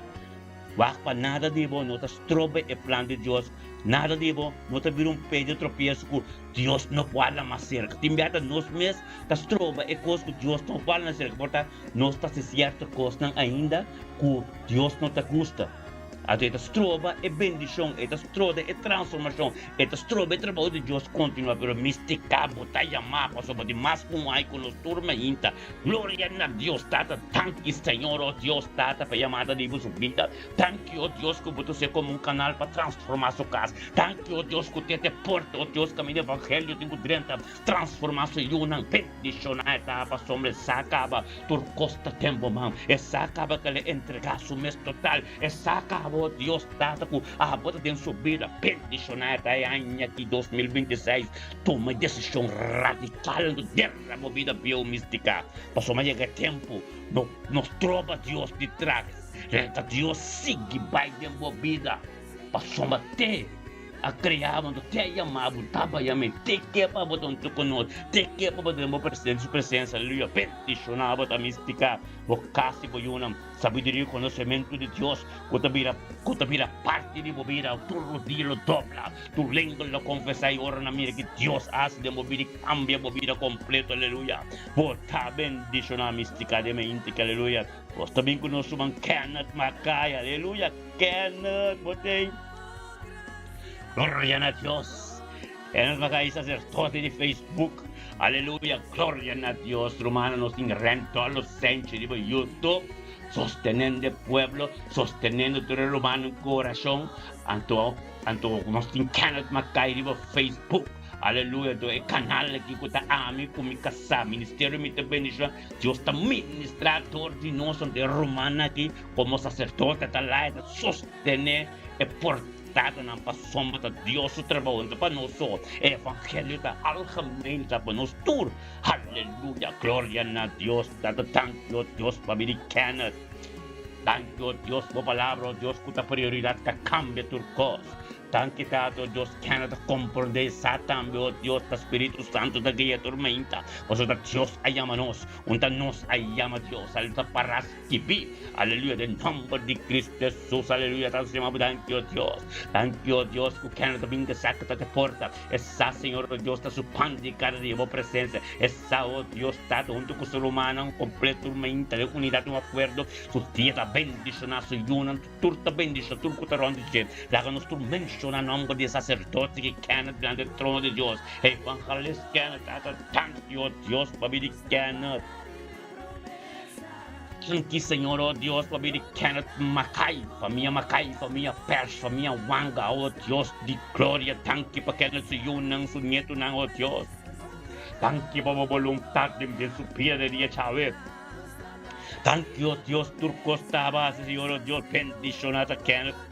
Wak pa nada di bo no ta stroba e plan di Dios, nada di bo no ta bira un pé di tropieso ku Dios no por hala mas serka. Tin bia ta nos mes ta stroba e kos ku Dios no por hala mas serka, por ta nos ta hasi sierto kosnan ainda ku Dios no ta gusta. Anto e ta stroba e bendishon, e ta stroba e transformashon, e ta stroba e trabou di Dios kontinuá. Pero mistika bo ta yamá pasobra bo tin mas ku un ai ku nos tur mainta. Gloria na Dios Tata. Danki Señor, o Dios Tata, pa e yamada di bo su bida. Danki, o Dios, ku bo ta us'é komo un kanal pa transformá su kas. Danki, o Dios, ku te te porta, o Dios, kaminda evangelio tin ku drenta. Transformá su yunan, bendishoná e ta pasobra e sa kaba tur kos ta den bo man. E sa kaba ku el a entregá su mes total. E sa kaba, o Dios Tata, ku abo ta den su bida. Bendishoná e ta e aña aki 2026. Tuma e desishon radikal anto dera bo bida bieu místika. Pasobra a yega e tempu no nos troba Dios di tras. Renta Dios sigui bai den bo bida. Pasobra te. a krea bo, anto te a yama bo, taba yam'é, te ke pa bo ta huntu ku nos, te ke pa bo ta den bo presen su presensia, aleluya, bendishoná bo ta mistika bo kas i bo yunan, sabiduria i konosementu di Dios ku ta bira ku ta bira parti di bo bida, tur rodia lo dobla, tur lengua lo konfesá i ora nan mira ki Dios a hasi den bo bida i kambia bo bida kompleto, aleluya, bo ta bendishoná mistika den mente, aleluya. Nos ta bin ku nos ruman Kenneth Mackay, aleluya, Kenneth, bo t'ei? Gloria na Dios! Kenneth Mackay, saserdote di Facebook, aleluya, gloria na Dios, rumannan, nos tin Rentolo Senchi riba YouTube, sostenendo e pueblo, sostenendo tur e rumannan ku orashon, anto, anto nos tin Kenneth Mackay riba Facebook. Aleluya, do e kanal aki ku ta ami ku mi kasá, ministerio mi ta bendishona, Dios ta ministrá dor di nos, anto e rumannan aki komo saserdote ta la e ta sostené e portadanan pasobra ta Dios su trabou, no ta pa nos so, e evangelio ta algemeen, ta pa nos tur. Aleluya, gloria na Dios, Tata danki o Dios pabia di Kenneth, danki o Dios bo palabra o Dios ku ta prioridat ta kambia tur kos. Danki Tata, o Dios, kende ta komprondé i sa tambe, o Dios, ta Spiritu Santu ta guia tur meinta, pasobra ta Dios a yama nos, un ta nos a yama Dios, aleluya, ta pará skibí, aleluya, den nòmber di Kristu Hesus, aleluya, ta yama bo danki, o Dios, danki, o Dios, ku kende ta bin ke sa ku ta te porta, e sa, Señor, o Dios, ta su pan di kada dia, bo presensia, e sa, o Dios, Tata, huntu ku su rumannan kompleto tur meinta, den unidat, un akuerdo, su dia ta bendishoná, su yunan. Tur ta bendiciona tur cu ta rond di dje. Laga nos tur menciona nomber di e sacerdote ki Kenneth dilanti e trono di Dios. Evangelist Kenneth, Tata, danki, oh Dios, pabia di Kenneth. Danki, Señor, oh Dios, pabia di Kenneth Mackay, famia Mackay, famia Persh, famia Wanga, oh Dios di gloria. Danki pa Kenneth, su yunan, su nietonan, oh Dios. Danki pa bo boluntad den su bida de dia djawe. Danki o Dios tur kos ta hasi Señor o Dios bendiciona ta Kenneth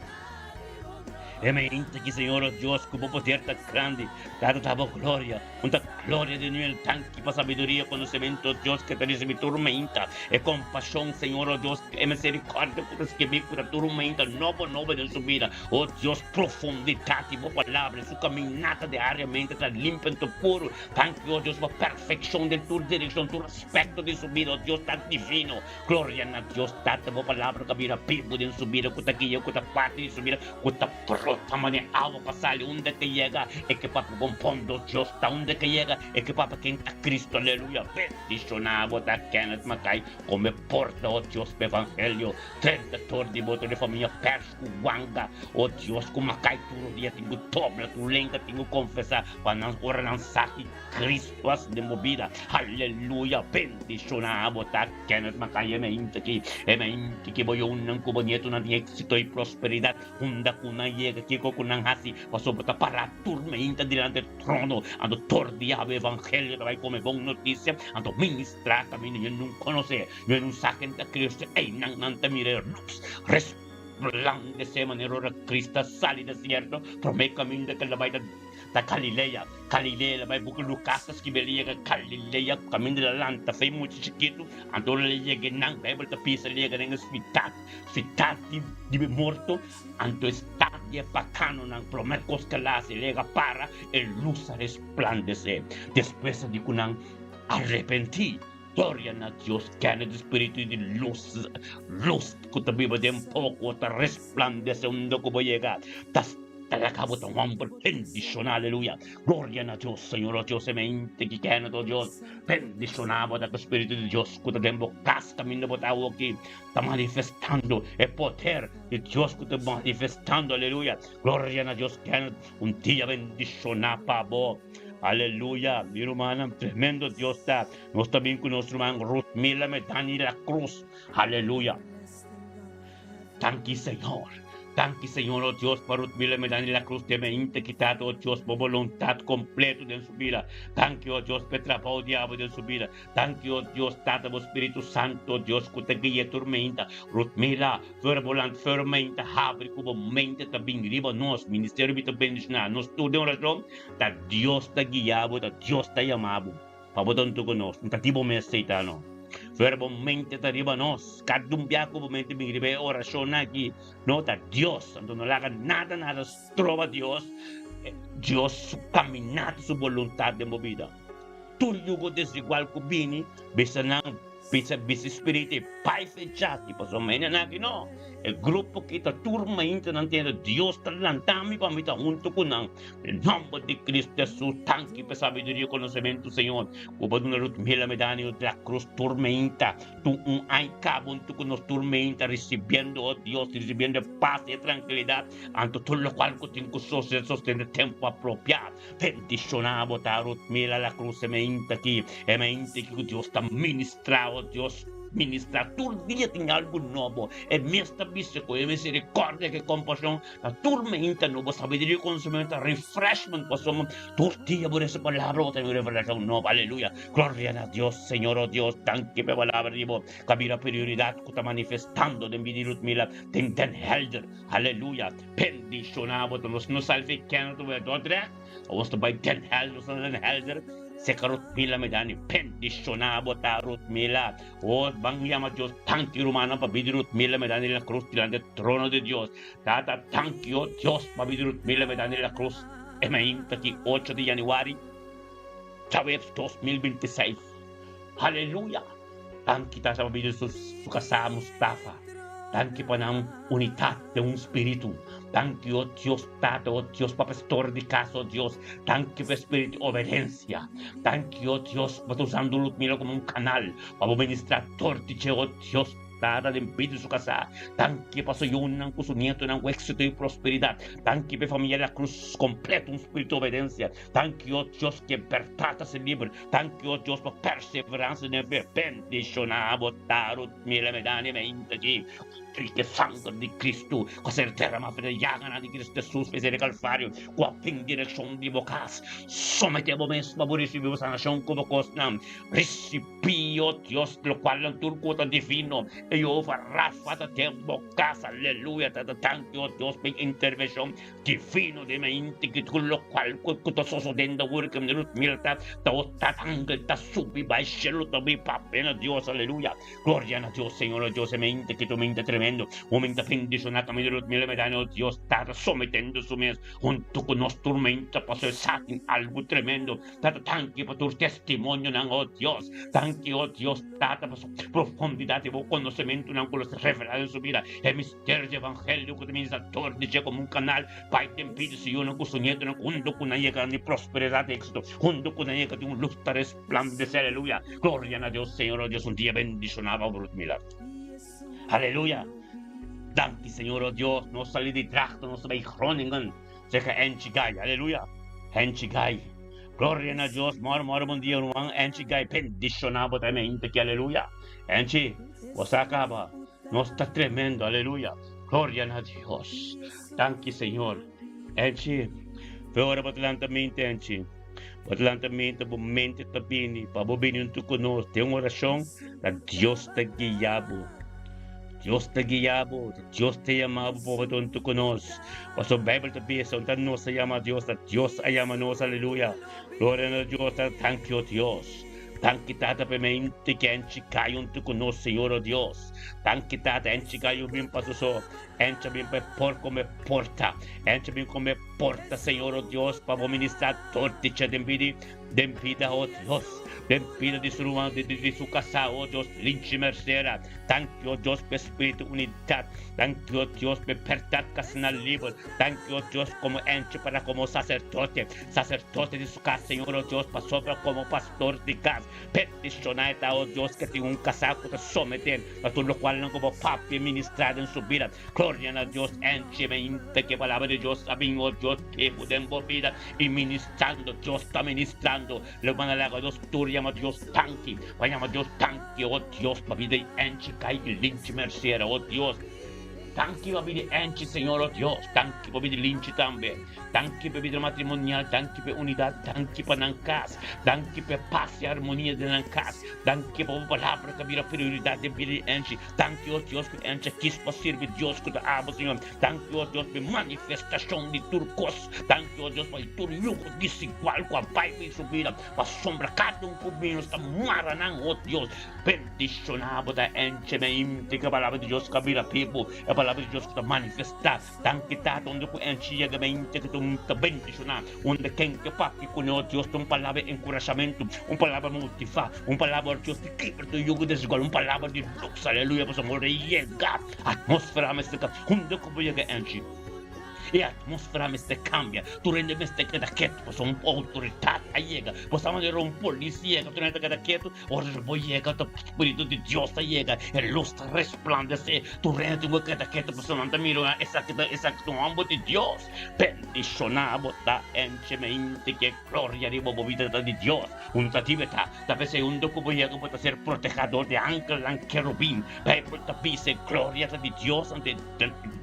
e mente ki Señor o Dios ku bo poder ta grandi tata ta bo gloria un ta gloria di nuel danki pa sabiduria konosemento o Dios ke ta risibi tur meinta e kompashon Señor o Dios e misericordia ku ta skibi ku ta tur meinta nobo nobo den su bida o Dios profundidat di bo palabra su kaminata diariamente ta limpio ta puro danki o Dios pa perfekshon den tur direkshon tur Aspecto di su bida, oh Dios ta divino. Gloria na Dios Tata, bo palabra ka bira bibu den su bida, ku ta guia, ku ta parti di su bida, ku ta brota manera awa pa sali unda ke yega, e ke papia bon bon dos Dios ta unda ke yega, e ke papia ken ta Cristo, aleluya. Bendiciona bo ta Kenneth Mackay, come porta, oh Dios, pa evangelio, 30 tor di bo tur e famia pers ku wanga, oh Dios, ku Mackay tur dia tin ku dobla tur lenga tin ku confesa pa nan ora nan sa ki Cristo hasi den bo bida. Aleluya! Bendiciona bo ta Kenneth Mackay e mente ki e mente ki bo yunan ku bo nietonan tin exito y prosperidad unda ku nan yega kiko ku nan hasi pasobra bo ta para tur meinta dilanti e trono anto tur dia bo evangelio ta bai kome bon noticia anto ministra kaminda yo nun konoce yo nun sa ken ta Cristo eynan nan ta mira e luz resplandece manera ora Cristo a sali desierto prome kaminda ke el a bai ta Ta Galilea, Galilea, el a bai buka Lukas ta skibi el yega Galilea kaminda el a lanta fe mucha chikitu, anto ora el a yega einan Bijbel ta bisa el yega den e siudat, siudat di di morto, anto e stat di e paganonan prome kos ke el a hasi el yega para e lus a resplandesé, despues a di ku nan arepentí. Gloria na Dios, kende di spiritu di lus, lus ku ta biba den poko ta resplandesé unda ku bo yega, ta Talaga bo ta un homber bendiciona aleluya gloria na Dios Señor oh Dios e mente ki kende to Dios bendiciona bo ta ku spiritu di Dios ku ta den bo kas kaminda bo ta awoki ta manifestando e poder di Dios ku ta manifestando aleluya gloria na Dios kende un dia bendiciona pa bo aleluya mi rumannan tremendo Dios ta nos ta bin ku nos ruman Ruth Mila Medani la Cruz aleluya. Danki Señor. Danki Señor, oh Dios, pa Ruth Miller Medani La Cruz den mente kitado, oh Dios, bo boluntad completo den su bida. Danki, oh Dios, pa e trabao di abo den su bida. Danki, oh Dios, Tata, bo Spiritu Santo, oh Dios, cu ta guia tur meinta. Ruth Miller, fuera bo land, fuera meinta, habri cu bo mente ta bin riba nos. Ministerio mi ta bendiciona nos tur den oracion. Ta Dios ta guia bo, ta Dios ta yama bo. Pa bo ta hunto cu nos. No ta di bo mes, Saitano. Fuera bo mente ta riba nos. Kada un bia ku bo mente bin riba e orashonnan aki, no ta Dios. Anto no laga nada nada stroba Dios, Dios su kaminata, su boluntat den bo bida. Tur yugo desigual ku bini, bisa nan, bisa bisa spiritu e bai fechas di pasobra mañana aki no. E grupo ki ta tur mainta nan tende Dios ta lanta mi pa mi ta huntu ku nan. Den nomber di Cristo Jesus, danki pa e sabiduria i konosementu, Señor, ku bo duna Rutmila Medani de la Cruz tur mainta, tur un aña kaba huntu ku nos tur mainta, risibiendo, oh Dios, risibiendo e pas i e trankilidat, anto tur lokual ku tin ku sosede, sosede den tempu apropiá. Bendishoná bo ta Rutmila la Cruz e mainta aki, e mainta aki ku Dios ta ministrá, oh Dios, ministrá tur dia tin algu nobo, e mes ta bisa ku e misericordia ku e kompashon ta tur mainta nobo, sabiduria i konosementu ta refreshment pasobra tur dia bo resa palabra bo ta haña un revelashon nobo, aleluya, gloria na Dios, Señor oh Dios, danki pa e palabra di bo ku a bira prioridat ku ta manifestando den bida di Rutmila den Den Helder. Aleluya! Bendishoná bo ta nos no salve kende ta bai Dordrecht, nos ta bai Den Helder, nos ta na Den Helder, seka Rutmila mi dani, bendishoná bo ta Rutmila, oh ban yama Dios danki rumannan pa bida di Rutmila mi dani la cruz dilanti e trono di Dios, tata danki oh Dios pa bida di Rutmila mi dani la cruz, e mainta ki ocho di januari djaweps 2026, aleluya! Danki tata pa bida su su kasá Mustafa. Danki pa nan unitat den un spiritu. Danki o Dios Tata o Dios pa pastor di kas o Dios. Danki pa e spiritu di obedensia. Danki o Dios pa ta usando Ludmila komo un kanal pa bo ministra dor di dje o Dios Tata den bida di su kasá. Danki pa su yunan ku su nietonan ku éksito i prosperidat. Danki pa e famia La Cruz kompleto un spiritu di obedensia. Danki o Dios ke bèrdat ta ser liber. Danki o Dios pa perseveransia den fe. Bendiciona bo ta Rutmila Medani meinta ki triste sanger di Cristo ku a ser derama for e yaganan di Cristo Jesus p'e ser e Calvario ku a bin direccion di bo cas. Somete bo mes pa bo ricibi bo sanacion ku bo cosnan. Ricibi o Dios locual nan tur ku ta divino e Jehovah Rafa ta den bo cas. Aleluya tata danki o Dios p'e intervencion Divino den mente ki tur lokual ku ta sosodendo awor ku Ruth Mirta ta ota angel ta subi bai shelu ta bai papia na Dios aleluya gloria na Dios Señor oh Dios e mente ki tu mente tremendo un mente bendiciona kaminda Ruth Mirta Medani oh Dios tata sometendo su mes hunto ku nos tur mente paso esaki algu tremendo Tata danki pa tur testimonionan oh Dios danki oh Dios Tata pa su profundidad di bo konosementunan ku lo ser revelado den su bida e misterio di evangelio ku ta ministra dor di dje komo un kanal bai den bida su yunan ku su nietonan huntu ku nan yega di prosperidad i éxito huntu ku nan yega di un lus ta resplandece aleluya gloria na Dios Señor oh Dios un dia bendiciona pa bo Rutmila aleluya danki Señor oh Dios nos sali di Drachten nos ta bai Groningen Serka Angie Guy, aleluya. Angie Guy. Gloria na Dios. Moro, moro, bon dia, ruman. Angie Guy, bendiciona bo tambe ainda aki, aleluya. Angie, bo sa caba. Nos ta tremendo, aleluya. Gloria na Dios. Danki, Señor. Angie, fe ora bo ta lanta mente, Angie. Bo ta lanta mente, bo mente ta bini, pa bo bini hunto cu nos den oracion, ta Dios ta guia bo. Dios ta guia bo, Dios ta yama bo pa bo ta hunto cu nos. Pasobra Bijbel ta bisa, un ta nos a yama Dios, ta Dios a yama nos, aleluya. Gloria na Dios, ta danki o Dios. Danki Tata pa e mente ki a enchiká hunto cu nos, Señor o Dios. Danki Tata, enchiká yu bin pa su so, encha bin pa e por como e porta, encha bin como e porta, Señor o Dios, pa bo ministra dor di dje den bida Den bida, oh Dios, den bida di su ruman, di, di su kasá, oh Dios, Linchi Mercera. Danki, oh Dios, p'e spiritu unidat. Danki, oh Dios, p'e bèrdat kasina liber. Danki, oh Dios, komo enchi para komo saserdote, saserdote di su kas, Señor, oh Dios, pasobra komo pastor di kas. Bendishoná e ta, oh Dios, ke tin un kasá ku ta someté na tur lokualnan ku bo papia ministrá den su bida. Gloria na Dios, enchi mente ke palabra di Dios a bin, oh Dios, bibu den bo bida i ministrando. Dios ta ministrando. Lo ban a laga nos tur yama Dios danki. Ban yama Dios danki, oh Dios, pa bida i enchi kai i linchi mercera, oh Dios. Danki pa bida Angie, Señor, oh Dios. Danki pa bida Linchi tambe. Danki pa bida matrimonial, danki pa unidat, danki pa nan kas, danki pa e pas i armonia den nan kas. Danki pa bo palabra ta bira prioridat den bida di Angie. Danki, oh Dios, ku Angie a kis pa sirbi Dios ku ta abo, Señor. Danki, oh Dios, pa e manifestashon di tur kos. Danki, oh Dios, pa e tur yugo desigual ku a bai den su bida, pasobra kada un ku bini nos ta mara nan, oh Dios. Bendishoná bo ta Angie mente ku e palabra di Dios ku a bira bibu, e palabra di Dios ku ta manifestá. Danki Tata unda ku Angie yega mente ku ta bendishoná, unda ken ke papia kuné, oh Dios, ta un palabra di enkurashamentu, un palabra motivá, un palabra, oh Dios, di kibra tur yugo desigual, un palabra di lus, aleluya, pasobra ora e yega, atmósfera mester kambia. Unda ku bo yega Angie, e atmósfera mester kambia, tur hende mester keda ketu, pasobra un outoridat a yega. Bo sa manera un polis yega, tur hende ta keda ketu. Ora bo yega ta spiritu di Dios ta yega, e lus ta resplandesé, tur hende tin ku keda ketu pasobra nan ta mira esaki ta esaki ta un hòmber di Dios. Bendishoná bo ta enche mente ku e gloria riba bo bida ta di Dios. Un ta dibetá, ta p'esei unda ku bo yega bo ta ser protehá dor di angelnan kerubin. Beibel ta bisa e gloria ta di Dios, anto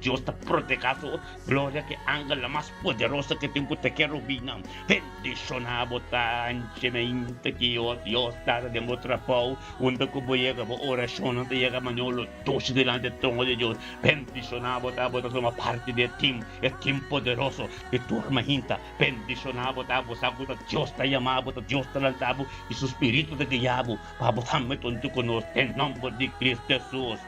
Dios ta protehá su gloria ku e angelnan mas poderoso ku tin ku ta kerubinnan. Bendishoná bo ta anchemente ki o Dios tata den bo trabou, unda ku bo yega bo orashonnan ta yega manera lo dushi dilanti e trono di Dios. Bendishoná bo ta bo ta tuma parti di e tim, e tim poderoso di tur mahinta. Bendishoná bo ta bo sa ku ta Dios ta yama bo, ta Dios ta lanta bo i su spiritu ta guia bo pa bo tambe tontu ku nos den nomber di Cristo Hesus.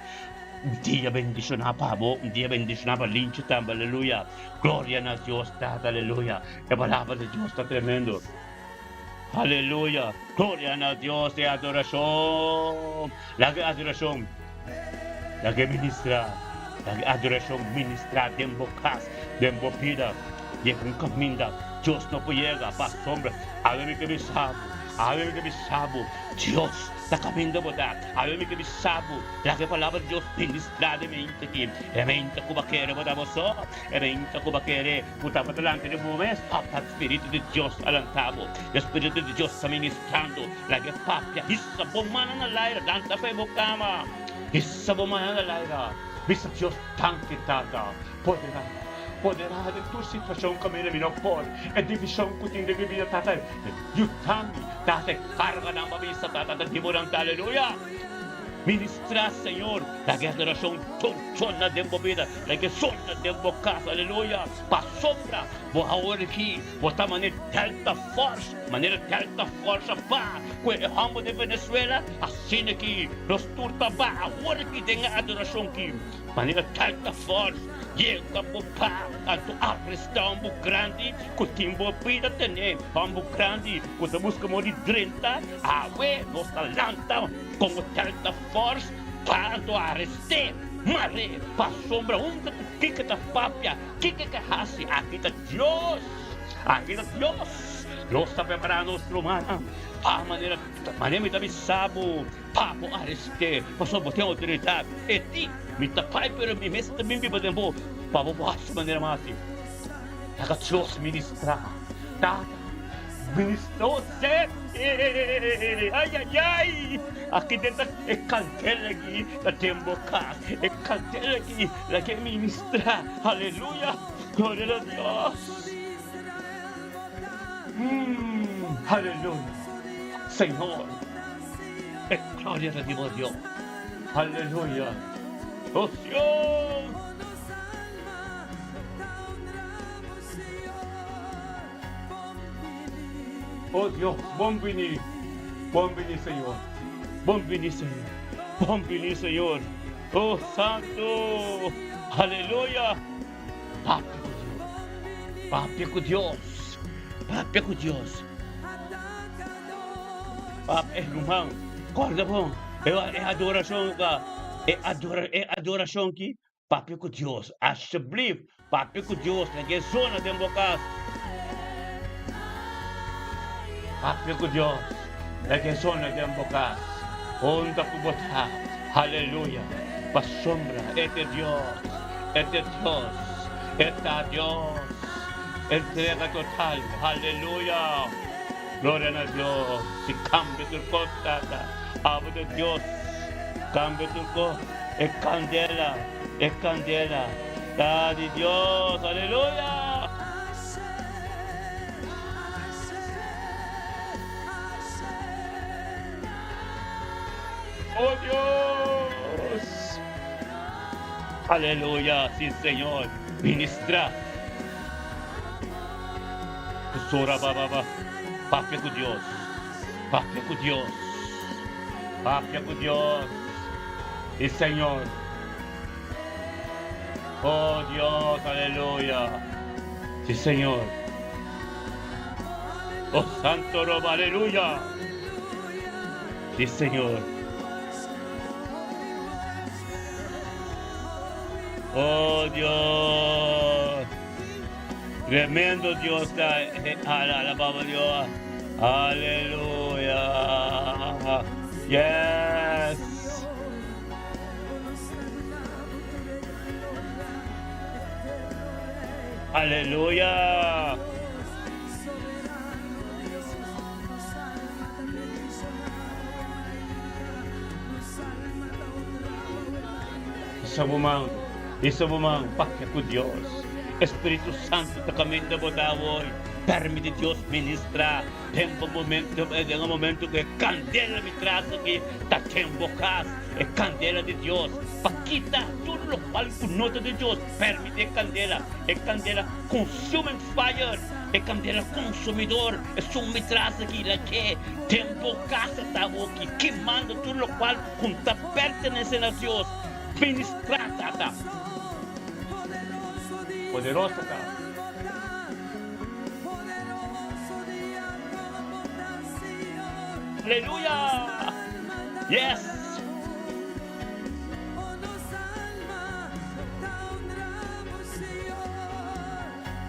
Un dia bendishoná pa bo, un dia bendishoná pa Linchi tambe, aleluya. Gloria na Dios Tata, aleluya. E palabra di Dios ta tremendo. Aleluya. Gloria na Dios e adorashon. Laga e adorashon, laga e ministra, laga e adorashon ministra den bo kas, den bo bida. Yega un kaminda Dios no por yega pasobra awe mi ke bisa bo, awe mi ke bisa bo, Dios ta kaminda bo ta. Awe mi ke bisa bo, laga e palabra di Dios ministra den mente aki. E mente ku bo a kere bo ta bo so, e mente ku bo a kere ku tabata lanta den bo mes, papa spiritu di Dios a lanta bo. E spiritu di Dios ta ministrando. Laga e papia, hisa bo mannan na laira, lanta pa e bo kama. Hisa bo mannan na laira, bisa Dios, Danki Tata, poderá, poderá den tur situashon kaminda mi no por. E divishon ku tin den mi bida, Tata, yuda mi. Tata, e karganan pa bisa, Tata, ta di bo nan ta, aleluya. Ministrá, Señor, laga e adorashon sona den bo bida, laga e sona den bo kas, aleluya. Pasobra bo awor aki bo ta manera Delta Force, manera Delta Force a ba ku e hòmber den Venezuela, asina ki nos tur ta ba awor aki den e adorashon aki, manera Delta Force yega bo ba anto arestá un bu grandi ku tin bo bida tené, hòmber grandi ku ta buska moda di drenta, awe nos ta lanta komo Delta Force pa anto arest'é, mar'é, pasobra unda ku kiko ta papia, kiko ke hasi, aki ta Dios, aki ta Dios. Dios ta prepará nos rumannan pa manera, manera mi ta bisa bo, pa bo arest'é, pasobra bo tin outoridat. E di, Mi ta pai, pero mi mes ta bin biba den bo, pa bo por hasi manera mi hasi. Laga Dios ministrá. Tata, ministrá José. Ai, ai, ai! Aki den ta e kandela aki ta den bo kas. E kandela aki laga e ministrá. Aleluya! Gloria na Dios! Aleluya! Señor, e gloria ta di bo Dios. Aleluya! Nos Dios! Oh Dios, bon bini, bon bini Señor, bon bini Señor, bon bini Señor, oh Santo, aleluya. Papia ku Dios, papia ku Dios, papia ku Dios. Papia, eh ruman, kòrda bon, e adorashon ka, e adora, e adorashon ki Papia ku Dios, asjeblief, papia ku Dios na ke zona den bo kas. Papia ku Dios na ke zona den bo kas. Unda ku bo ta, haleluya, pasobra e ta Dios, e ta Dios, e ta Dios. Entrega total, haleluya. Gloria na Dios. Si kambia tur kos, Tata, abo ta Dios. Kambia tur kos. E candela. E candela ta di Dios. Aleluya! Oh Dios! Aleluya! Sí, Señor. Ministra. Sora ba ba ba. Papia ku Dios. Papia ku Dios. Papia ku Dios. Sí, Señor. Oh Dios, aleluya. Sí, Señor. Oh Santo Roba, aleluya. Sí, Señor. Oh Dios. Tremendo Dios ta. Alabamos Dios. Aleluya. Yes. Aleluya. Isa bo man, isa bo man, papia ku Dios. Espíritu Santo ta caminda bo ta awor. Permiti Dios ministra. Den bo momento, den e momento ku e candela mi tras aki ta den bo cas, e candela di Dios, pa kita tur locual ku no ta di Dios. Permiti e candela, e candela consuming fire, e candela consumidor, esun mi tras aki la ke den bo casa ta awoki, kimando tur locual ku ta pertenece na Dios. Ministra, Tata. Poderoso ta. Aleluya! Yes!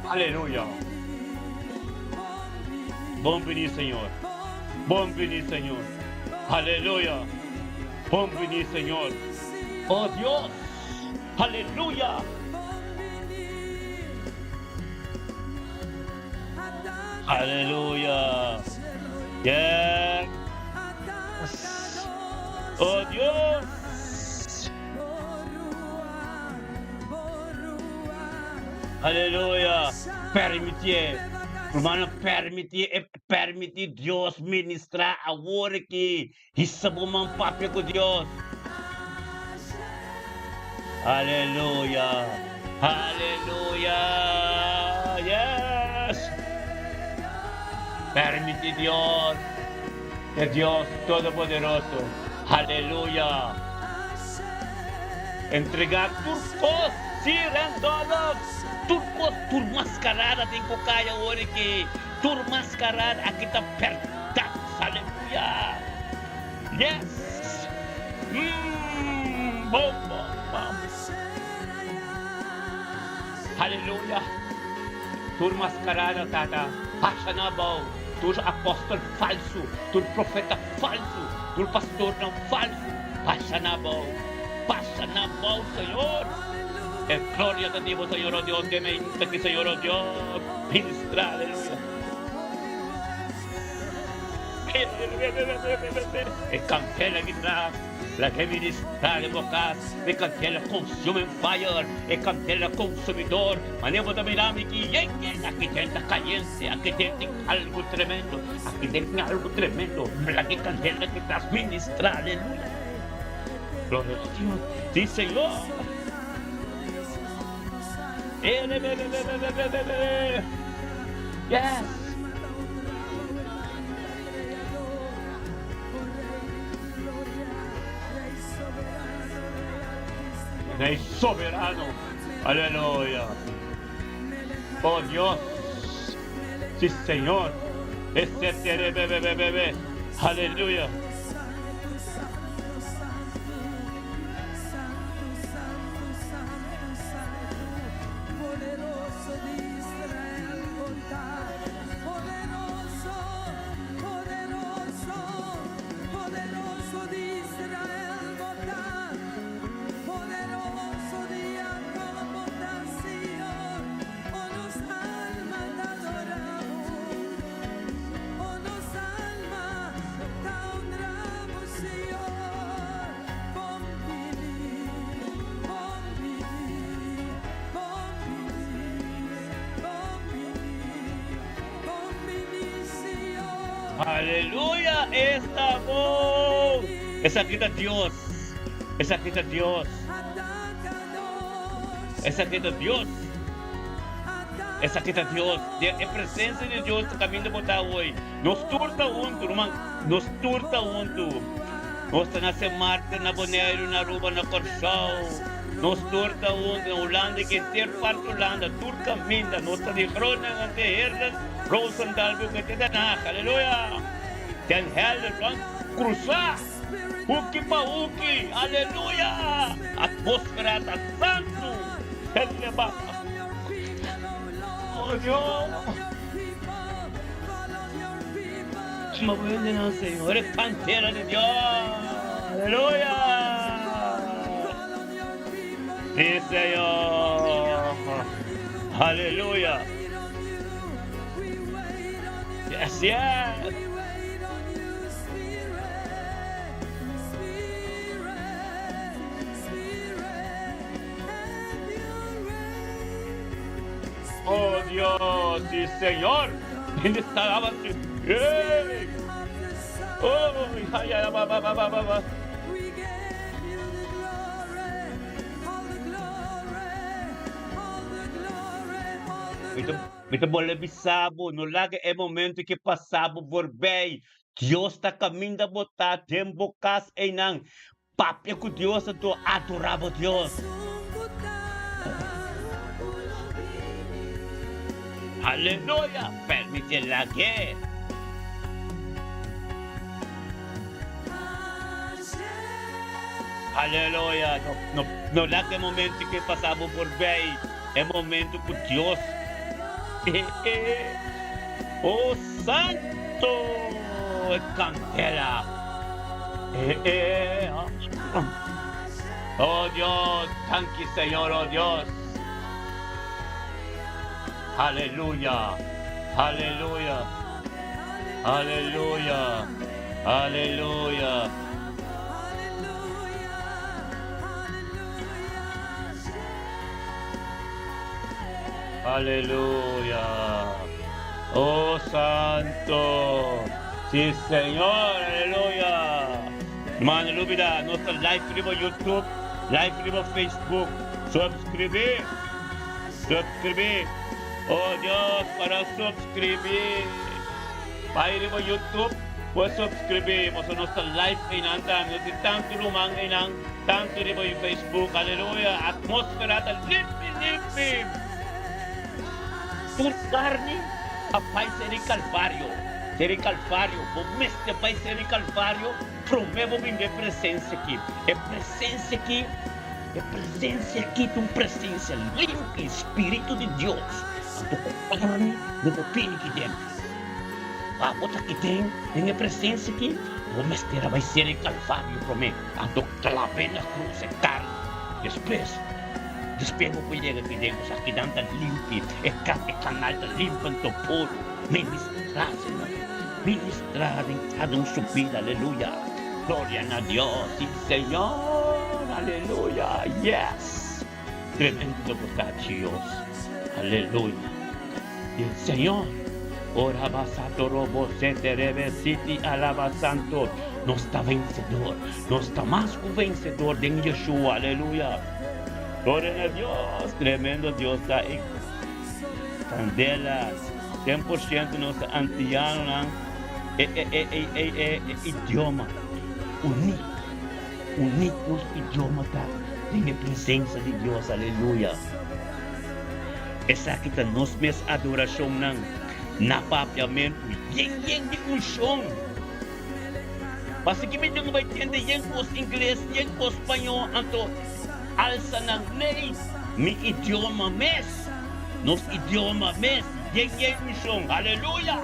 Aleluya! Bon bini, Señor. Bon bini, Señor. Aleluya! Bon bini, Señor. Oh Dios! Aleluya! Aleluya! Yes! Oh Dios! Aleluya! Permitié, hermano, permitié, permití Dios ministrá awor aki. Hisa bo man papia ku Dios. Aleluya! Aleluya! Yes! Permití Dios, e Dios Todopoderoso. Aleluya! Entregá tur kos, sí, Randolph, tur kos, tur maskarada tin ku kai awor aki. Tur mascarada aki ta berdad. Aleluya. Yes. Mm, bom, bom, bom. Aleluya. Tur mascarada tata pasa na abou. Tur apostel falso, tur profeta falso, tur pastornan falso pasa na abou. Pasa na abou, Señor. E gloria ta di bo, Señor, oh Dios, den e insta aki, Señor, oh Dios. Ministra, aleluya. E candela ki tras, la ke ministra den bo cas, e candela consuming fire, e candela consumidor. Manera bo ta mira mi ki, yen, yen, aki den ta cayente, aki den tin algo tremendo, aki den tin algo tremendo. La ke candela ki tras ministra, aleluya. Gloria a Dios. Sí, Señor. Yes. Rey soberano. Aleluya. Oh Dios. Sí, Señor. Ese Aleluya. Aleluya! Esta bon! Esaki ta Dios! Esaki ta Dios! Esaki ta Dios! Esaki ta Dios! Den e presencia di Dios ta caminda bo ta awoy. Nos tur ta huntu, ruman. Nos tur ta huntu. Nos ta na Sint Maarten, na Boneiru, na Aruba, na Kòrsou. Nos tur ta huntu na Hulanda i kenter parti Hulanda. Tur kaminda. Nos ta di Groningen te Heerlen, Roosendaal, Boekelo te Den Haag. Aleluya! Den Helder, nos krusá huki pa huki. Aleluya! Atmósfera ta santu. Hende ba. Oh Dios! Tuma bo hendenan, Señor, e cantera di Dios. Aleluya! Sí, Señor. Aleluya. Yes, yes. Oh Dios, sí, Señor. Hende staba así. Ey! Oh, ya, ya, ba, ba, ba, ba, ba, ba. Mi ta, mi ta bolbe bisa bo, no laga e momento ke pasa bo voorbij. Dios ta kaminda bo ta den bo kas einan. Papia ku Dios anto adorá bo Dios. Aleluya! Permiti lag'é. Aleluya! No, no, no laga e momento ke pasa bo voorbij. E momento ku Dios. Oh Santo! E kandela. Oh Dios, danki Señor, oh Dios. Aleluya, aleluya, aleluya, aleluya. Aleluya. Oh Santo. Sí, Señor. Aleluya. Hermano Lubida, nos ta live riba YouTube, live riba Facebook. Suscribí. Suscribí. Oh Dios, para suscribí. Bai riba YouTube, pues suscribí. Pasobra nos ta live einan tambe. Nos tin tantu ruman einan. Tantu riba yu Facebook, aleluya, atmósfera ta limpi limpi. Tur karni a bai ser di Kalvario, ser di Kalvario, bo mester bai ser di Kalvario promé bo bin den e presensia aki. E presensia aki, e presensia aki ta un presensia limpi, Spiritu di Dios. Anto ku karni no por bini aki den. Pa bo ta aki den, den e presensia aki, bo mester a bai ser di Kalvario promé. Anto clab'é na cruz e carni. Despues, despues bo por yega aki den, pasobra akinan ta limpi, e ca, e canal ta limpi anto puru. Ministrá, Señor. Ministrá den cada un su bida. Aleluya. Gloria na Dios. Sí, Señor. Aleluya. Yes. Tremendo bo ta, Dios. Aleluya. Y el Señor. Ora basato robo sete rebe siti alaba santo. Nos ta vencedor. Nos ta mas cu vencedor den Yeshua. Aleluya. Gloria na Dios. Tremendo Dios ta. E candela. 100% nos ta antianonan. E, e, e, e, e, e, e idioma. Unico. Unico nos idioma ta den e presencia di Dios. Aleluya. Esaki ta nos mes adorashonnan na papiamentu yen yen di unshon. Pasobra mi tin ku bai tende yen kos ingles, yen kos spañó, anto alsa nan lei mi idioma mes, nos idioma mes, yen yen unshon. Aleluya!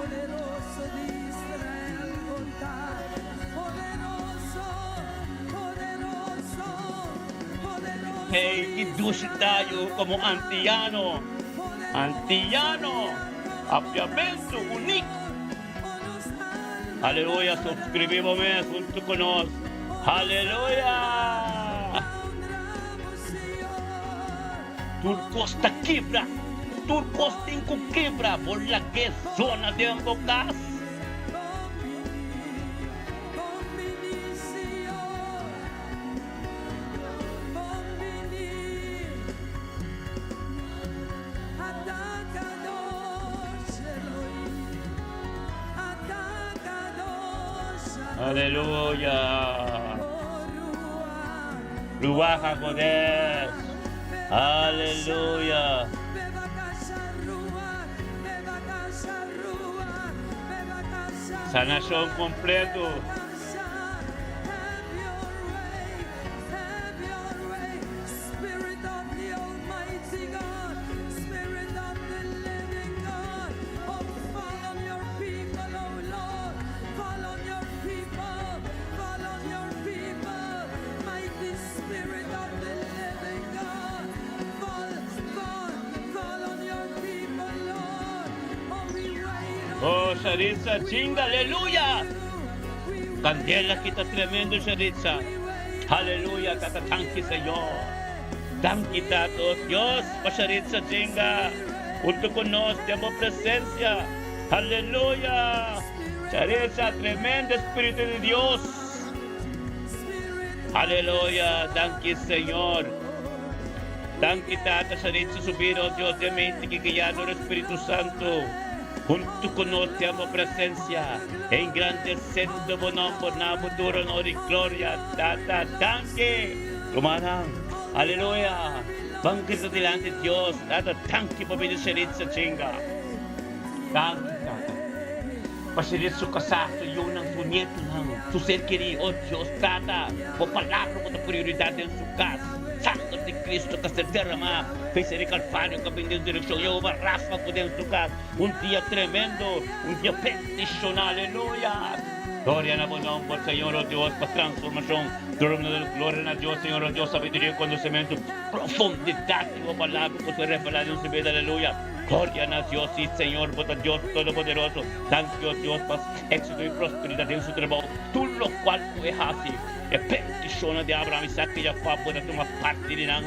Hey, ki dushi ta yu komo antiano, antiano, Papiamentu unik. Aleluya, suscribi bo mes huntu ku nos. Aleluya! Tur kos ta kibra, tur kos tin ku kibra, bo lag'é zona den bo kas. Aleluya. Ruach HaKodesh. Aleluya. Sanashon kompleto. Oh, Sharitza, chinga, aleluya. Candela kita tremendo, Sharitza. Aleluya, tata, thank you, Señor. Thank you, Tato. Dios, pa Sharitza, chinga. Junto con nos, tenemos presencia. Aleluya. Sharitza, tremendo Espíritu de Dios. Aleluya. Thank you, Señor. Thank you, Tata, Sharitza, subir, oh Dios, de mente que guiado el Espíritu Santo. Junto con nos, tenemos presencia. Engrandecendo bo nombre, na futuro, honor y gloria. Tata, thank you. Rumanang, aleluya. Bangkit delante de Dios. Tata, thank you, papi de Sharitza, chinga. Thank you, Tata. Pasirit su kasá, su yunan, su nietunan, su ser kerí. Oh Dios, Tata, bo palabra ku ta prioridat den su kas. Sanger di Cristo ta ser derramá. Fecha di Calvario ka bin den direkshon. Jehová Rafa ku den su kas. Un dia tremendo, un dia bendishoná. Aleluya! Gloria na bo nomber, Señor, oh Dios, pa transformashon. Gloria na Dios, Señor, oh Dios, sabiduria i konosementu, profundidat di bo palabra ku ta revelá den su bida. Aleluya! Gloria na Dios, sí, Señor, bo ta Dios Todopoderoso. Danki, oh Dios, pa éxito i prosperidat den su trabou. Tur lokual ku e hasi, e bendishonnan di Abraham, Isaac i Jacob bo ta tuma parti di nan.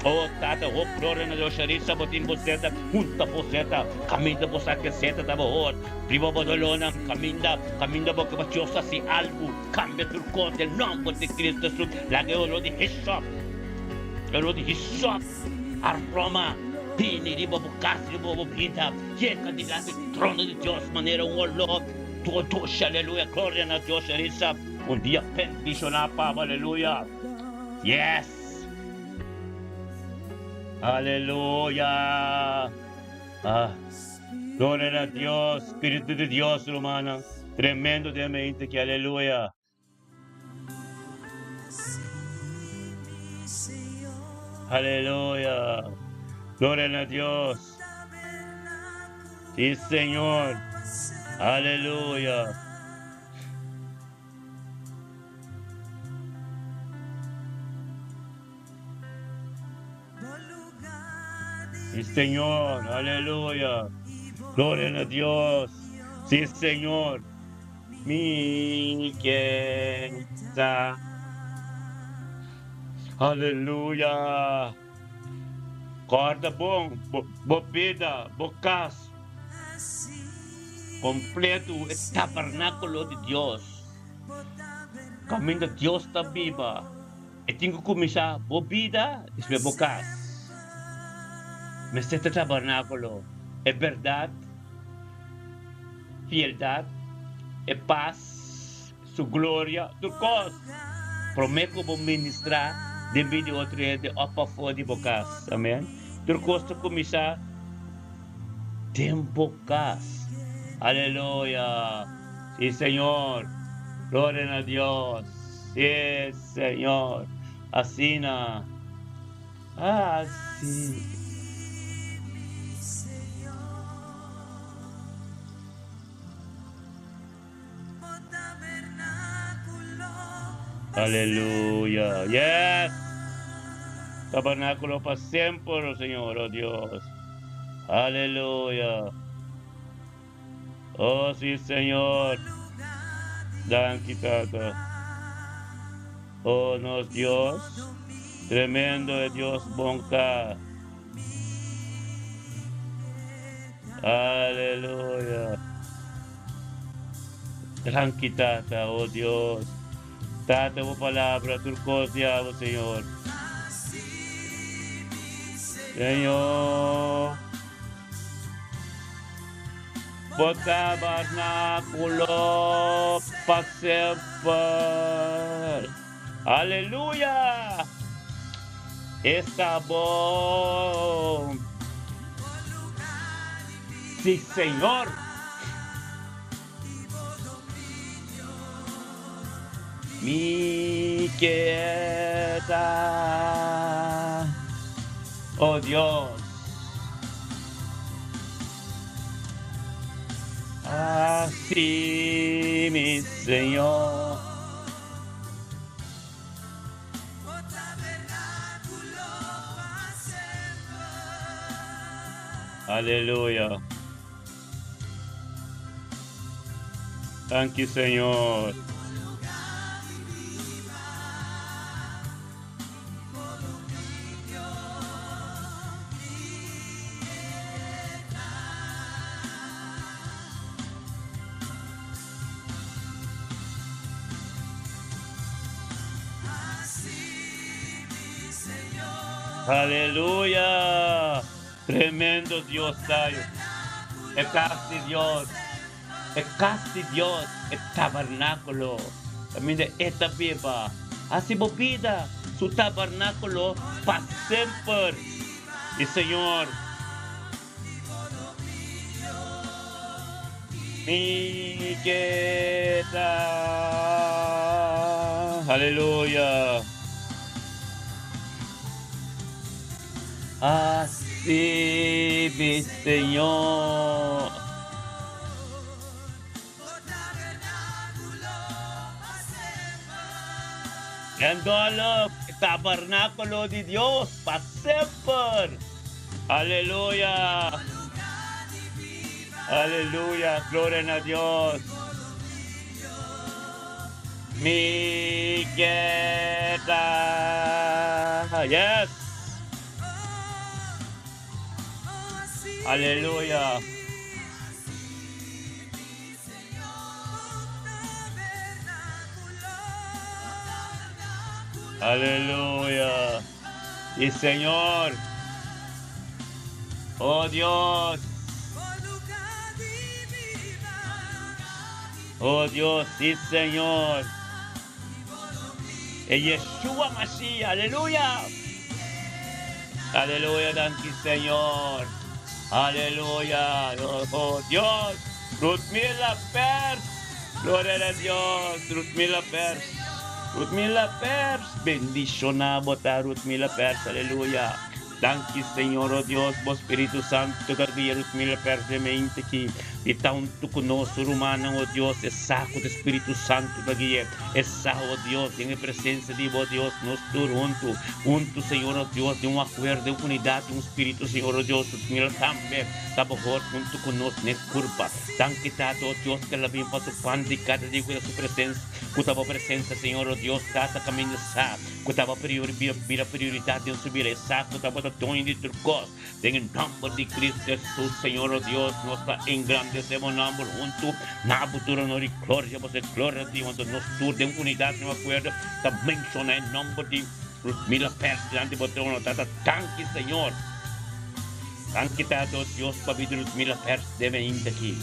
Oh, Tata, oh, gloria na Dios. Sharisa, bo tin bo seta, hunta bo seta. Kaminda bo sa ke seta ta bo hor. Riba bo dolónan, kaminda, kaminda bo ke pa Dios hasi algu. Kambia tur kos den nòmber di Cristo Jesús. Laga e oló di hisop, e oló di hisop, aroma bini riba bo kas, riba bo bida. Yega dilanti trono di Dios manera un oló dushi. Aleluya, gloria na Dios. Sharisa, un dia bendishoná pa bo. Aleluya. Yes! Aleluya! Ah, gloria na Dios, Spiritu di Dios, rumannan. Tremendo den mente ki, aleluya. Aleluya. Gloria na Dios. Sí, Señor. Aleluya. Sí, Señor, aleluya. Gloria a Dios. Sí, Señor. Mi quieta. Aleluya. Corda bom, bo vida, bo cas. Completo e tabernáculo de Dios. Caminda Dios ta biba. E tin ku kuminsá bo bida despues bo kas. Mester ta tabernákulo e bèrdat, fieldat, e pas, su gloria, tur kos. Promé ku bo ministrá den bida di otro hende òf pafó di bo kas. Amèn. Tur kos ta kuminsá den bo kas. Aleluya! Sí, Señor. Gloria na Dios. Sí, Señor. Asina. Así. Aleluya. Yes. Tabernáculo pa semper, oh Señor, oh Dios. Aleluya. Oh, sí, Señor. Danki, Tata. Oh, nos Dios. Tremendo e Dios bon ta. Aleluya. Danki, Tata, oh Dios. Tata, bo palabra, tur kos di abo, Señor. Señor. Bo tabernáculo pa semper. Aleluya! Esta bon. Sí, Señor. Mi quieta. Oh Dios. Así, mi Señor. Aleluya. Thank you, Señor. Aleluya. Tremendo Dios tayo. E cas di Dios. E cas di Dios. E tabernáculo. Caminda e ta biba. Haci bo bida su tabernáculo pa semper. Y Señor. Mi keda. Aleluya. Así, mi Señor. Gandolf, tabernáculo di Dios pa semper. Aleluya. Aleluya. Gloria na Dios. Mi keda. Yes. Aleluya. Aleluya. Y Señor. Oh Dios. Oh Dios, sí Señor. E Yeshua Mashiach, aleluya. Aleluya, danki Señor. Aleluya. Oh Dios. Rutmila Pers. Gloria a Dios. Rutmila Pers. Rutmila Pers. Bendiciona bota Rutmila Pers. Aleluya. Danki Señor, oh Dios, bo Spiritu Santo, ka guia Rutmila Pers de mente ki di tanto ku nos rumannan, oh Dios, e sa ku ta Spiritu Santo ta guia, e sa, oh Dios, den e presencia di bo, Dios, nos tur huntu, huntu, Señor, oh Dios, den un acuerdo, den unidad, den un spiritu, Señor, oh Dios, Rutmila tambe ta bo hor huntu ku nos n'e kurpa. Danki Tata, oh Dios, ke la bin pa su pan di kada dia ku ta su presencia, ku ta bo presencia, Señor, oh Dios, Tata kaminda sa. Ku tabata bira prioridat den su bida, e sa ku tabata doño di tur kos. Den e nòmber di Kristu Hesus, Señor o Dios, nos ta engrandesé bo nòmber huntu na bo tur onor i gloria. Bo se gloria di Dios. Nos tur den unidat den akuerdo ta menshoná e nòmber di Rutmila Pers dilanti bo trono. Tata, danki Señor. Danki Tata o Dios pa bida Rutmila Pers den ainda aki.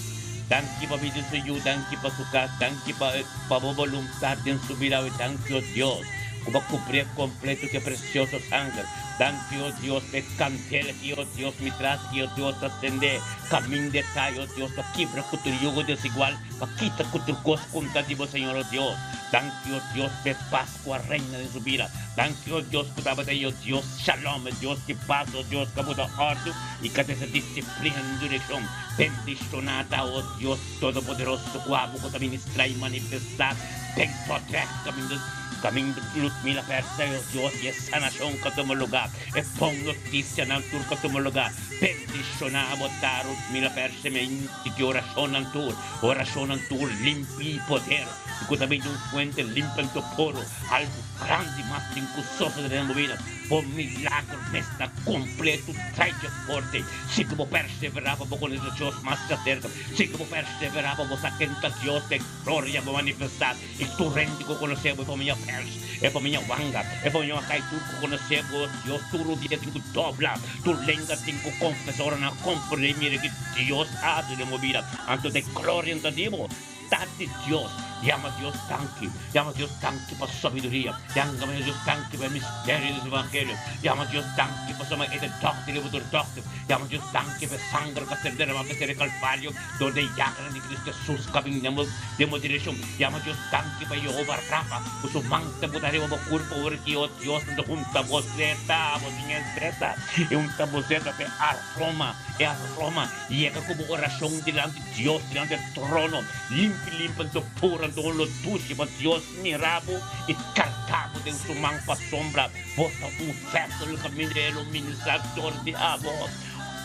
Danki pa bida su yu, danki pa su kas, danki pa pa bo boluntat den su bida awe. Danki o Dios ku bo kubrié kompleto ku e presioso sanger. Danki o Dios pa e kandela ki o Dios mi tras ki o Dios ta sende kaminda e tai o Dios pa kibra ku tur yugo desigual, pa kita ku tur kos kontra di bo Señor o Dios. Danki o Dios pa e pas ku a reina den su bida. Danki, o Dios, ku tabata ei, o Dios Shalom, e Dios di pas, o Dios ku a buta òrdu i ka ta esa disiplina den direkshon. Bendishoná ta, o Dios Todopoderoso, ku abo ku ta ministrá i manifestá den Dordrecht kaminda kaminda Ludmila Persa, o Dios, i e sanashon ku a tuma lugá, e bon notisianan tur ku a tuma lugá. Bendishoná abo ta, Ludmila Persa, i menti ki orashonnan tur, orashonnan tur limpi i poder. I ku ta bini di un fuente limpi anto puro, algu grandi mas tin ku sosode den bo bida. Bo milagro mes ta completo, trae dje forte. Si cu bo persevera pa bo conoce Dios mas djacerca, si cu bo persevera pa bo sa ken ta Dios, den gloria bo manifesta y tur hende cu conoce bo, e famia Pers, e famia Wanga, e famia Mackay, tur cu conoce bo, Dios tur rudia tin cu dobla, tur lenga tin cu confesa ora nan comprende y mira ki Dios a haci den bo bida. Anto den gloria ta di bo. Ta di Dios. Yama Dios danki. Yama Dios danki pa su sabiduria. Yama Dios danki pa e misterio di su evangelio. Yama Dios danki pasobra e ta dòkter i bo tur dòkter. Yama Dios danki pa e sanger ku a ser derama pa e ser e Kalvario dor di e yaganan di Kristu Hesus ku a bin den bo den bo direkshon. Yama Dios danki pa Yehova Rafa ku su man ta buta riba bo kurpo ora ki o Dios nan ta hunta bo zeta. Bo tin e zeta. E hunta bo zeta pa e aroma, e aroma yega ku bo orashon dilanti. Dios dilanti e trono, limpi limpi anto puro anto un lo dushi pa Dios mira bo i karga bo den su man pasobra bo ta un vessel kaminda e lo ministra dor di abo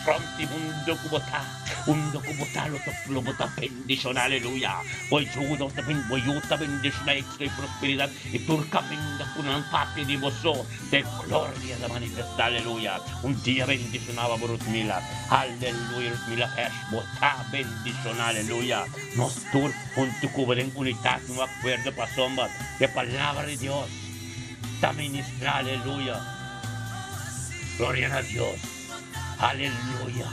rònt di unda ku bo ta unda ku bo ta lo ta lo bo ta bendishona aleluya bo yuda ta bo yu ta bendishona éksito i prosperidat i tur kaminda ku nan papia di bo so te gloria ta manifesta aleluya un dia bendishona bo Rutmila aleluya Rutmila Pesh. Bo ta bendishoná, aleluya! Nos tur huntu ku bo den unidat i un akuerdo pasobra e Palabra di Dios ta ministrá, aleluya! Gloria na Dios, aleluya!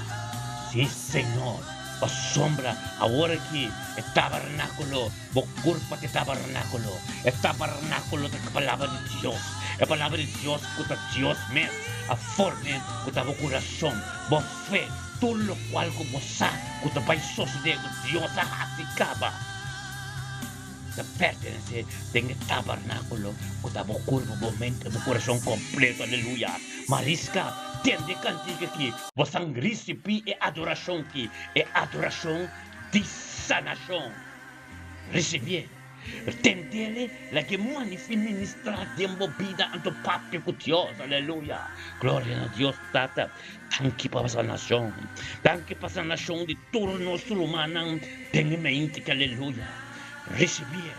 Sí, Señor, pasobra awor aki e tabernákulo, bo kurpa ta e tabernákulo, e tabernákulo ta e Palabra di Dios, e Palabra di Dios ku ta Dios mes a form'é ku ta bo kurason, bo fe. Tur lokual ku bo sa ku ta bai sosodé ku Dios a hasi kaba, ta pertenesé den e tabernákulo ku ta bo kurpo, bo mente, bo kurason kompleto. Aleluya! Mariska, tende e kantika aki. Bo san risibí e adorashon aki, e adorashon di sanashon. Risibié. Tendele lag'e manifí ministrá den bo bida anto papia ku Dios. Aleluya! Gloria na Dios Tata. Danki pa sanashon. Danki pa sanashon di tur nos rumannan den e mente. Aleluya! Risibié.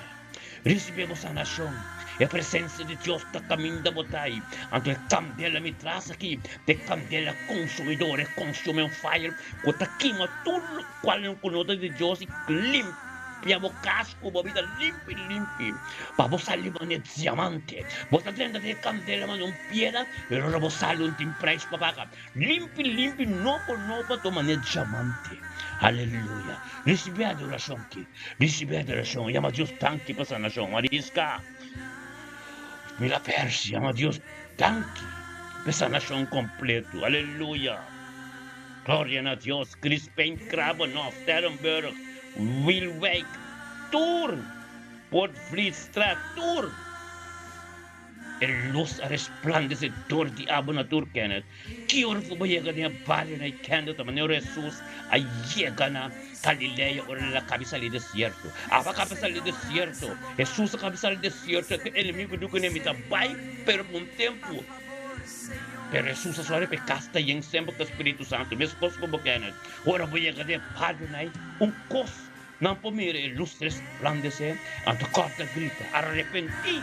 Risibié bo sanashon. E presensia di Dios ta kaminda bo ta ei. Anto e kandela mi tras aki ta e kandela konsumidor, e consuming fire ku ta kima tur lokual ku no ta di Dios i limpia. Limpia bo kas ku bo bida limpi limpi, pa bo sali manera diamante. Bo ta drenta den e kandela manera un piedra, pero ora bo sali un tin prijs pa paga. Limpi limpi nobo nobo ta manera diamante. Aleluya! Risibí adorashon aki. Risibí adorashon. Yama Dios danki pa sanashon. Mariska, mira Percy, yama Dios danki pa e sanashon kompleto. Aleluya! Gloria na Dios, Crispijn Krabbenhof, Sterrenburg, Wielwijk, tur Poortvlietstraat, tur e lus a resplandece dor di abo na tur Kenneth. Ki ora ku bo yega den e bario na e Kenneth ta manera Hesus a yega na Galilea ora el a kabi sali desierto. Abo a kabi sali desierto. Hesus a kabi sali desierto e enemigo di kuné mi ta bai pero pa un tempu. Pero Hesus a sòru pa e kas ta yen semper ku Spiritu Santu, meskos ku bo Kenneth. Ora bo yega den e palunan ei, un kos nan por mira, e lus resplandesé, anto kòrta grita, Arepentí!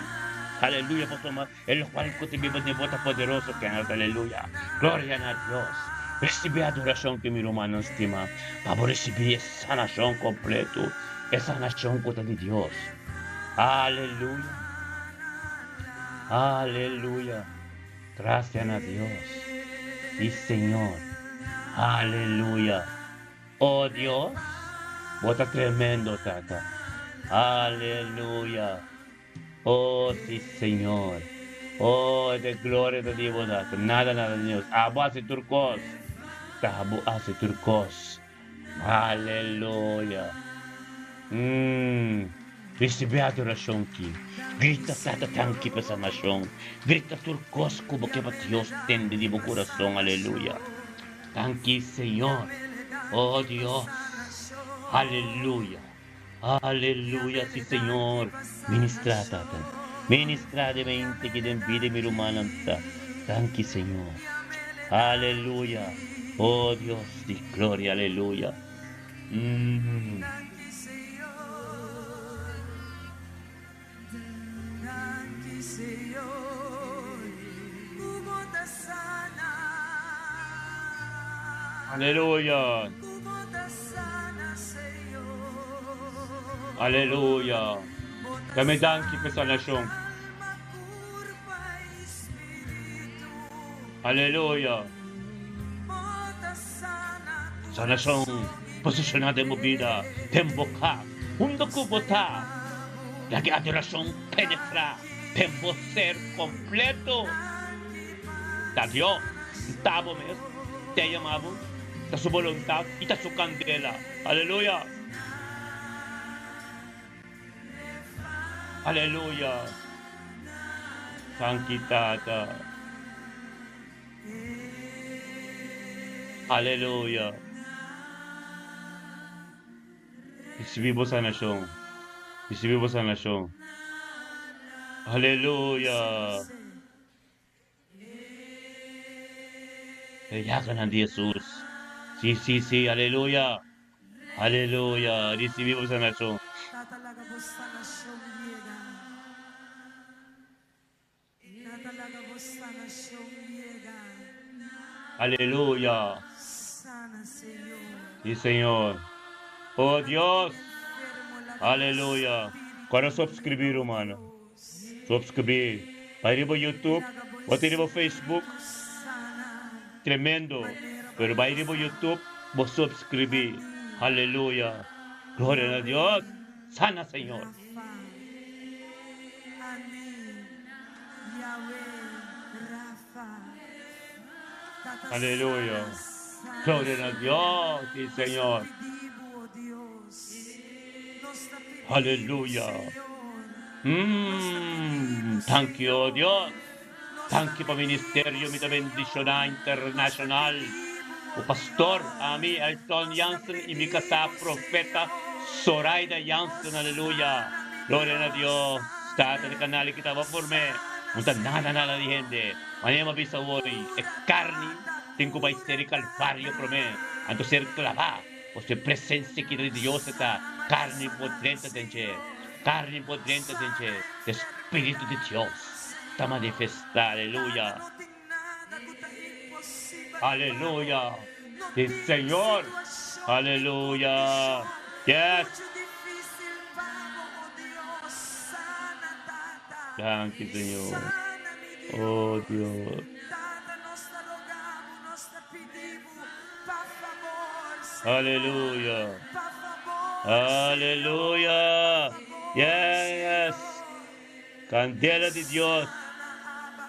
Aleluya! Pasobra e lokual ku ta biba den bo ta poderoso, Kenneth. Aleluya! Gloria na Dios! Risibí adorashon ku mi rumannan stimá, pa bo risibí e sanashon kompletu, e sanashon ku ta di Dios. Aleluya! Aleluya! Gracia na Dios! Sí, Señor! Aleluya! Oh Dios, Bo ta tremendo, Tata! Aleluya! Oh, sí, Señor! Oh, e gloria ta di Bo, Tata! Nada, nada di nos. Abo haci tur cos. Ta Bo haci tur cos. Aleluya! Umm, ricibi adoracion ki. Grita Tata danki pa sanacion. Grita tur cos cu bo ke pa Dios tende di bo curason. Aleluya! Danki Señor. Oh Dios. Aleluya! Aleluya! Si Señor. Ministra Tata. Ministra den mente ki den bida mi rumannan ta. Danki Señor. Aleluya! Oh Dios di gloria. Aleluya! Umm. Aleluya. Aleluya. Dame danki pa sanashon. Aleluya. Sanashon posishoná den bo bida, den bo kas, unda ku bo ta. Laga e adorashon penetrá den bo ser kompleto. Ta Dios, ta bo mes, te yama bo, ta su boluntat i ta su kandela. Aleluya! Aleluya! Danki Tata. Aleluya! Ricibi bo sanacion. Ricibi bo sanacion. Aleluya! E yaganan di Hesus. Si, si, si, aleluya. Aleluya. Ricibi bo sanacion. Tata laga bo sanacion yega. Tata laga bo sanacion yega. Aleluya. Sana Señor. Si, Señor. Oh Dios. Enfermo laga bo Aleluya. spiritu Cuando subscribi, rumano. Subscribi. Bai riba YouTube, bo ta riba Facebook. Tremendo. Pero bai riba YouTube, bo subscribi. Aleluya. Gloria na Dios. Sana, Señor. Aleluya. Gloria na Dios. Si, Señor. Aleluya. Danki, oh Dios. Danki pa ministerio Mi Ta Bendiciona Internacional. Bo pastor, ami, Elton Jansen y mi casá profeta Zoraida Jansen. Aleluya. Gloria na Dios. Tata di canal ki taba por me. No ta nada nada di hende. Manera mi a bisa hoy, e carni tin cu bay ser e Calvario prome, anto ser clava. Pasobra e presencia ki ta di Dios e ta carni por drenta den dje. Carni por drenta den dje. E Spiritu di Dios ta manifesta. Aleluya. Aleluya. Si Señor. Aleluya. Yes. Danki Señor. Oh Dios. Aleluya. Aleluya. Yes. Candela di Dios.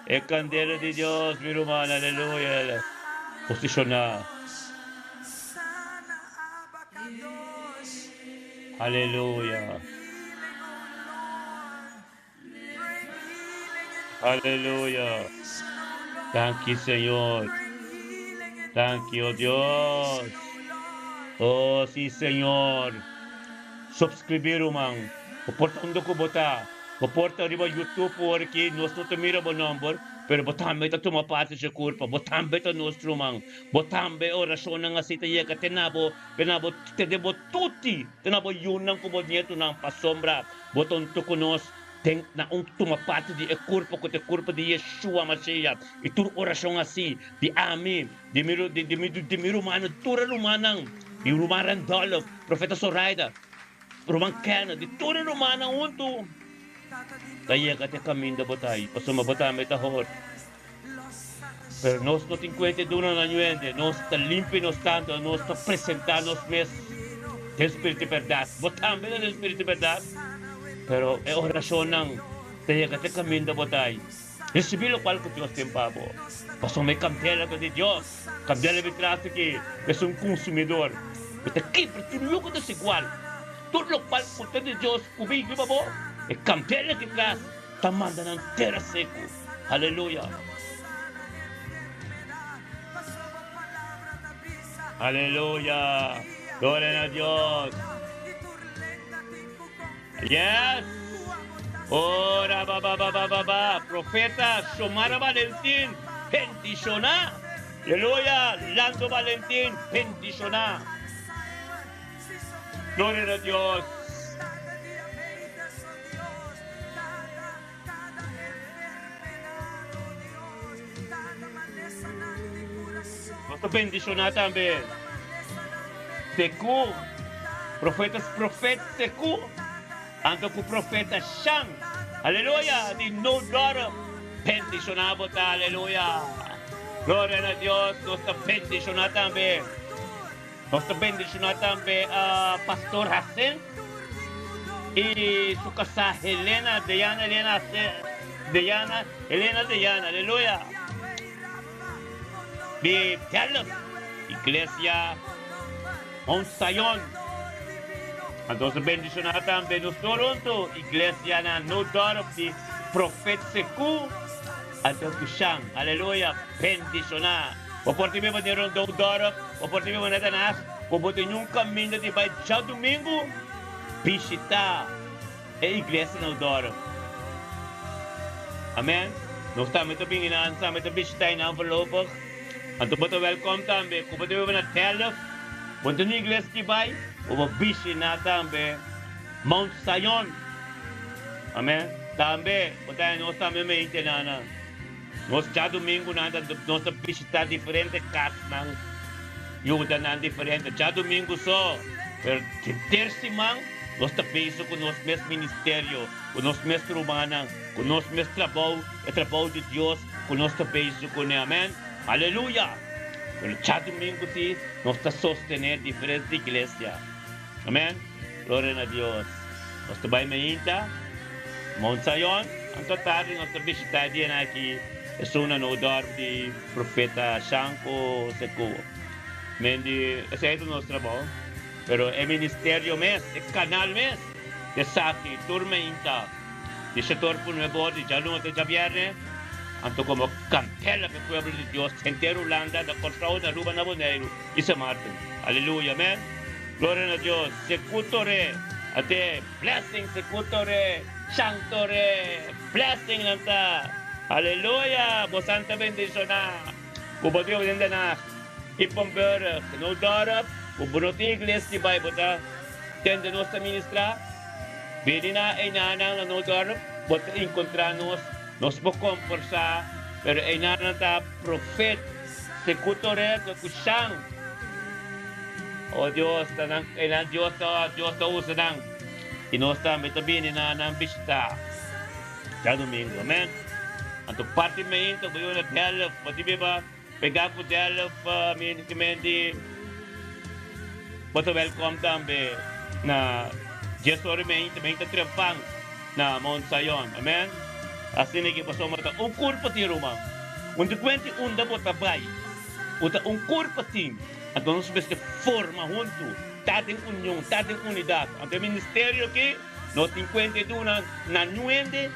E candela di Dios, mi ruman. Aleluya. Posiciona. Aleluya. Aleluya. Danki, Señor. Danki, oh Dios. Oh, si, Señor. Subscribi, ruman. Bo por ta unda ku bo ta. Bo por ta riba YouTube por aki. Nos no ta mira bo nomber, pero bo tambe ta tuma parti dje kurpa. Bo tambe ta nos, ruman. Bo tambe orashonnan asi ta yega te na bo, te na bo, te den bo tuti, te na bo yunan ku bo nietunan pasobra Bo ta hunto ku nos den na un tuma parti di e kurpo ku ta e kurpo di Yeshua Mashiach. I tur orashon hasi di ami, di mi di mi di mi rumannan, tur e rumannan, di ruman Randolph, Profeta Zoraida, ruman Kenneth, di tur e rumannan huntu ta yega te kaminda bo ta ai, pasobra bo tambe ta hor. Pero nos no tin kuenta e duna na ñuende, nos ta limpia nos tantu, nos ta presentá nos mes den spiritu di bèrdat. Bo tambe ta den spiritu di bèrdat, pero e orashonnan ta yega te kaminda bo ta ai. Risibí lokual ku Dios tin pa bo, pasobra e kandela ta di Dios. Kandela mi tras aki es un konsumidor. Mi ta kibra tur loke ta desigual, tur lokual ku ta di Dios ku bin riba bo, e kandela aki tras ta manda nan tera seku. Aleluya! Aleluya! Gloria na Dios! Yes! Ora ba ba ba ba ba ba! Profeta Xiomara Valentin, bendiciona! Aleluya! Lando Valentin, bendiciona! Gloria na Dios! ta bendishoná tambe. Seku, profeta profet Seku, anto ku profeta Shan. Aleluya! Di Noudorp. Bendishoná bo ta, aleluya. Gloria na Dios, nos ta bendishoná tambe. Nos ta bendishoná tambe Pastor Hacent i su kasá Helena, Deyana Helena Deyana Helena Deyana, aleluya. Di Dallas, Iglesia Mount Zion. Anto nos ta bendishoná tambe nos Toronto, Iglesia na Noodorp di Profet Seku. Anto ku Shan, aleluya, bendishoná. Bo por tin biba den rondó dorp, bo por tin biba na Den Haag, bo bo tin un kaminda di bai djadumingu bishitá e iglesia na dorp. Amen. Nos tambe ta bini nan, tambe ta bishitá einan voorlopig. Anto bo ta wèlkòm tambe. Ku bo ta biba na Delft, bo tin un iglesia di bai, bo por bishiná tambe Mount Zion. Amen. Tambe, bo ta nos tambe mente nana. Nos djadumingunan ta nos ta bishita diferente kasnan, yuda nan diferente. Djadumingu so, pero henter siman nos ta bezig ku nos mes ministerio, ku nos mes rumannan, ku nos mes trabou, e trabou di Dios ku nos ta bezig kuné. Amen. Aleluya! Pero djadumingu si nos ta sostené diferente iglesia. Amen. Gloria na Dios. Nos ta bai mainta Mount Zion, anto tardi nos ta bishita e dianan aki esun na nou dorp di Profeta Shanko Sekuo. Men di esei ta nos trabou, pero e ministerio mes, e kanal mes, esaki tur mainta di shetor pu nuebe or di djaluna te djabierne, anto komo kantela pa e pueblo di Dios henter Hulanda, na Kòrsou, na Aruba, na Boneiru i Sint Maarten. Aleluya. Amen. Gloria na Dios Secutore ate blessing Secutore Chantore blessing nan ta Aleluya bo santa bendiciona ku bo tin den Den Haag Ypenburg Noudorp ku bo no tin iglesia di bai bo ta tende nos ta ministra bini na einanan na Noudorp bo ta encontra nos nos por comporsa pero einanan ta profet Secutore ku Shan. Oh Dios, ta nan, e nan Dios ta, Dios ta usa nan. I nos tambe ta bini na nan bishitá djadumingu. Amen. Anto parti meinta bo yuna Delft, bo tin biba pegá ku Delft, mi ki men di bo ta wèlkòm tambe na dies ora meinta, meinta trempan na Mount Zion. Amen. Asina ki pasobra ta un kurpo tin ruman. Un di kuenti unda bo ta bai. Bo ta un kurpo tin. Anto nos mester forma huntu, ta den union, ta den unidat. Anto e ministerio aki no tin kuenta e duna na niun hende,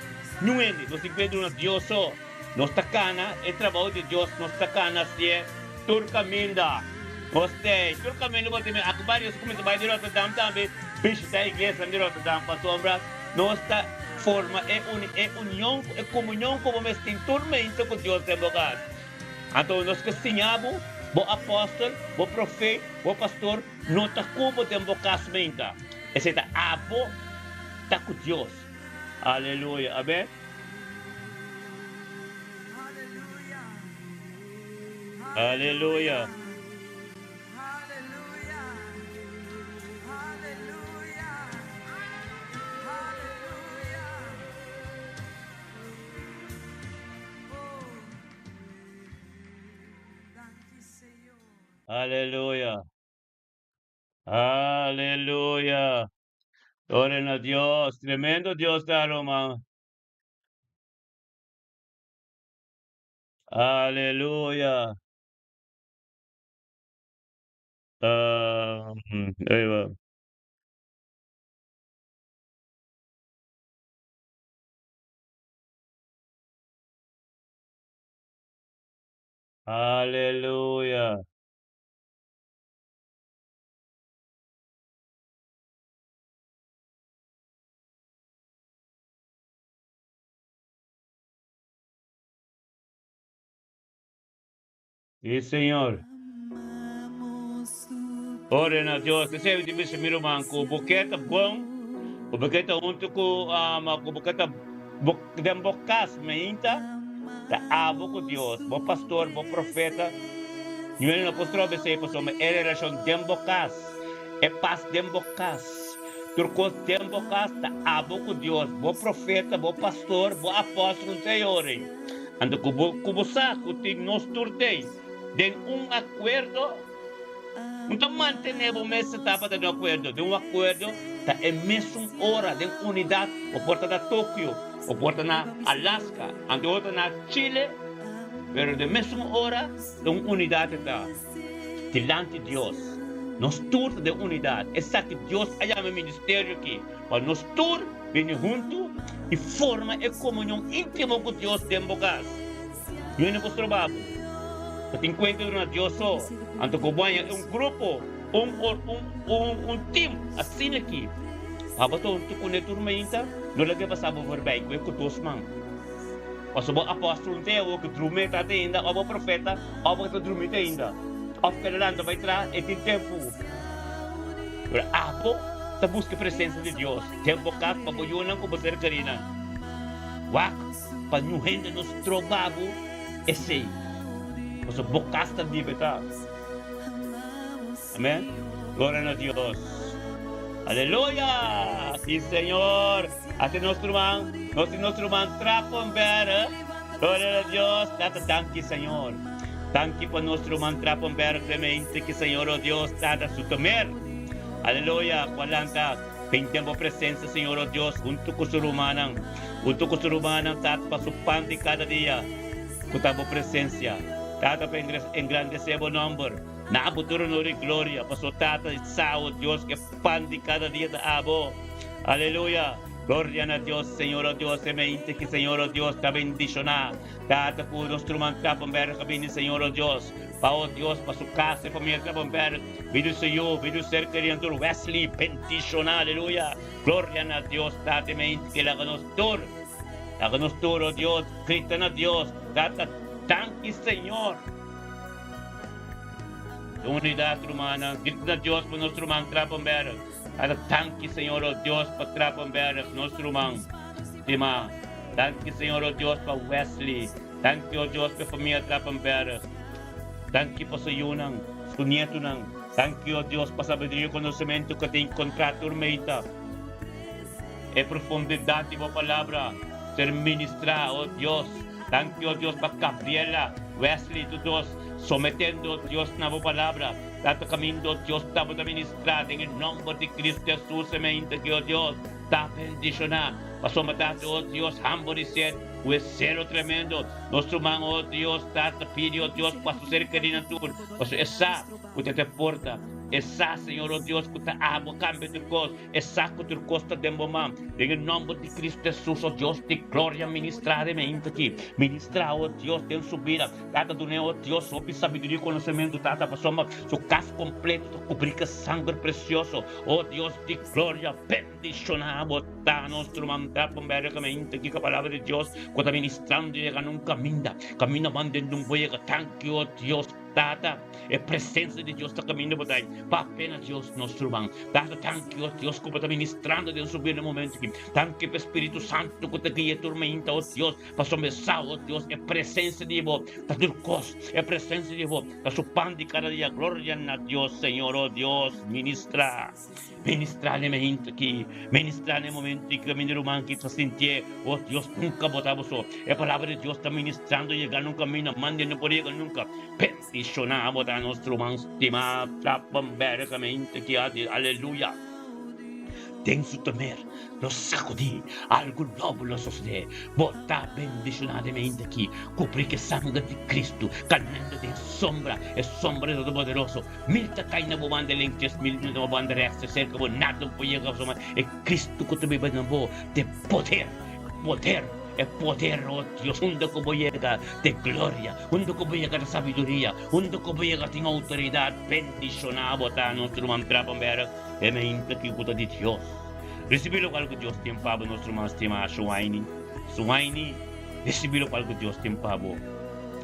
niun hende. Nos tin kuenta duna Dios so. Nos ta kana e trabou di Dios, nos ta kana hasié tur kaminda. Nos t'ei tur kaminda bo ta mira. Aki bai Dios a kuminsá bai di Rotterdam tambe, bishitá e iglesianan di Rotterdam pasobra nos ta forma e e union, e komunion ku bo mester tin tur meinta ku Dios den bo kas. Anto nos ke siña bo, bo apòstel, bo profet, bo pastor no ta ku bo den bo kas meinta. Esei ta abo ta ku Dios. Aleluya. Amen. Aleluya. Aleluya. Aleluya. Gloria na Dios. Tremendo Dios ta, ruman. Aleluya. Uh, even. Aleluya. Sí, Señor. Ore na Dios. Esei mi ta bisa mi ruman ku bo ke ta bon, ku bo ke ta huntu ku ku bo ke ta den bo kas mainta, ta abo ku Dios, bo pastor, bo profeta. Niun hende no por stroba esei pasobra e relashon den bo kas, e pas den bo kas, tur kos den bo kas ta abo ku Dios, bo profeta, bo pastor, bo apòstel un ta e ora ei. Anto ku bo ku bo sa ku tin nos tur t'ei den un akuerdo, un ta mantené bo mes etapa ta den un akuerdo. Den un akuerdo ta e mesun ora den unidat, bo por ta na Tokio, bo por ta na Alaska, anto bo ta na Chile, pero den mesun ora den un unidat e ta dilanti Dios. Nos tur ta den unidat. Esaki Dios a yama e ministerio aki, pa nos tur bini huntu i forma e komunion íntimo ku Dios den bo kas. Niun no por stroba bo. Bo tin kuenta duna Dios so. Anto ku bo haña un grupo, un un un un tim asina aki, pa bo ta huntu kuné tur mainta, no laga pasa bo forbij ku e ku dos man. Pasobra bo apòstel un te awor ku drumi ta te ainda, òf bo profeta, òf bo ta drumi te ainda, òf keda lanta bai traha, e tin tempu. Pero abo ta buska e presensia di Dios den bo kas pa bo yunan ku bo ser kerinan. Wak pa niun hende no stroba bo esei, pasobra bo kas ta libertad. Amen. Gloria na Dios. Aleluya! Si Señor. Hace nos ruman, nos tin nos ruman Trapenberg. Gloria na Dios. Tata, danki Señor. Danki pa nos ruman Trapenberg Clemente, que Señor, oh Dios, Tata, su tomer. Aleluya. Cu a lanta den den bo presencia, Señor, oh Dios, hunto cu su rumannan, hunto cu su rumannan, Tata, pa su pan di cada dia, cu ta bo presencia. Tata, pa engrandece bo nomber. Na abo tur honor i gloria, paso Tata i sa, o Dios, ku e pan di kada dia ta abo. Aleluya! Gloria na Dios, Señor, o Dios, e mente ki Señor, o Dios, ta bendishoná. Tata, ku nos truman Trappenberg a bini, Señor, o Dios, pa, o Dios, pa su kas, e famia Trappenberg, bini su yu, bini su ser kerido, tur Wesley, bendishoná. Aleluya! Gloria na Dios, Tata, e mente ki laga nos tur, laga nos tur, o Dios, grita na Dios, Tata, danki, Señor. Den unidat, rumannan, grita na Dios pa nos ruman Trappenberg. Tata, danki, Señor, o Dios, pa Trappenberg, nos ruman stimá. Danki, Señor, o Dios, pa Wesley. Danki, o Dios, pa e famia Trappenberg. Danki pa su yunan, su nietunan. Danki, o Dios, pa sabiduria i konosementu ku ta enkontrá tur meita. E profundidat di bo palabra ser ministrá, o Dios. Danki, o Dios, pa Gabriela, Wesley, tur dos, sometendo, Dios, na bo palabra. Tata caminda, o Dios, ta bo ta ministrá den e nomber di Cristo Jesus, e mente ki, o Dios, ta bendicioná. Pasobra, Tata, o Dios, hamber di sed, cu e celo tremendo, nos ruman, o Dios, Tata, pidi, o Dios, pa su ser kerinan tur, pasobra e sa cu ta te porta, e sa, Señor, o Dios, cu ta abo cambia tur cos. E sa ku tur kos ta den bo man. Den e nòmber di Kristu Hesus, o Dios di gloria, ministrá den mente aki. Ministrá, o Dios, den su bida. Tata, dun'é, o Dios, hopi sabiduria i konosementu, Tata, pasobra su kas kompleto ta kubrí ku e sanger presioso. O Dios di gloria, bendishoná bo ta nos ruman Trappenberg ku mente aki ku e Palabra di Dios ku ta ministrando yega na un kaminda, kaminda ban den un bo yega. Tanki, o Dios. Tata, e presencia di Dios ta caminda bo dai. Papia na Dios, nos ruman. Tata, tanki o Dios cu bo ta ministrando den su bida na momento aki. Tanki pa e Spiritu Santo cu ta guia tur mainta, o Dios, pasobra e sa, o Dios, e presencia di bo ta tur cos. E presencia di bo ta su pan di cada dia. Gloria na Dios, Señor, o Dios, ministra. Ministrá n'e mehint aki, ministrá n'e momento i kaminda ruman ki ta sintié, O Dios, nunka bo ta bo so. E palabra di Dios ta ministrando yega nun kaminda mande no por yega nunka. Bendishoná bo ta nos ruman stimá Trappenberg mehint aki, aleluya. Den su temer lo sakudí, algu nobo lo sosodé. Bo ta bendishoná den mehint aki, kubrí ku e sanger di Kristu, kanando den sombra, e sombra di Todopoderoso. Mil ta kai na bo banda links, mil na bo banda rechts, serka bo nada no por yega pasobra e Cristo ku ta biba na bo te poder, poder, e poder, oh Dios, unda ku bo yega te gloria, unda ku bo yega te sabiduria, unda ku bo yega tin outoridat, bendishoná bo ta nos ruman Trappenberg, e meinta ki ku ta di Dios. Risibí lokual ku Dios tin pa bo nos ruman stimá Shuaini, Shuaini, risibí lokual ku Dios tin pa bo.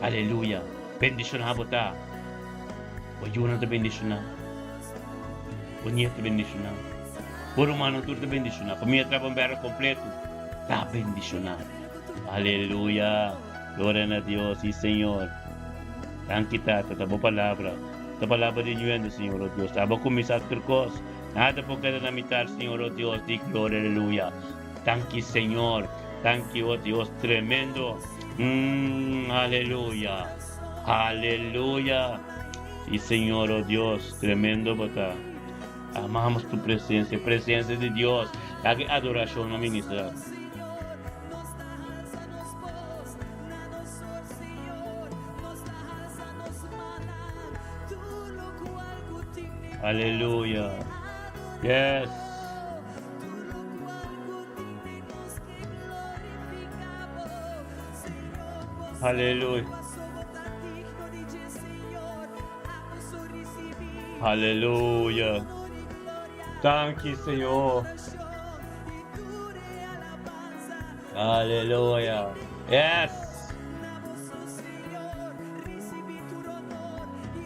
Aleluya, bendishoná bo ta. Bo yunan ta bendishoná. Bo nietu ta bendishoná. Bo rumannan tur ta bendishoná. Famia Trappenberg kompletu ta bendishoná. Aleluya! Gloria na Dios! Sí, Señor. Danki Tata, ta bo palabra. Ta palabra di ñuendo, Señor, oh Dios. Abo kuminsá tur kos. Nada por keda na mitar, Señor, oh Dios, di gloria, aleluya. Danki, Señor. Danki, oh Dios, tremendo. Aleluya. Aleluya. Sí, Señor, oh Dios, tremendo bo ta. Amamos tu presencia, presencia di Dios. Aki adoracion no ministra. Aleluya. Yes. Aleluya. Aleluya. Danki, Señor. Aleluya. Yes.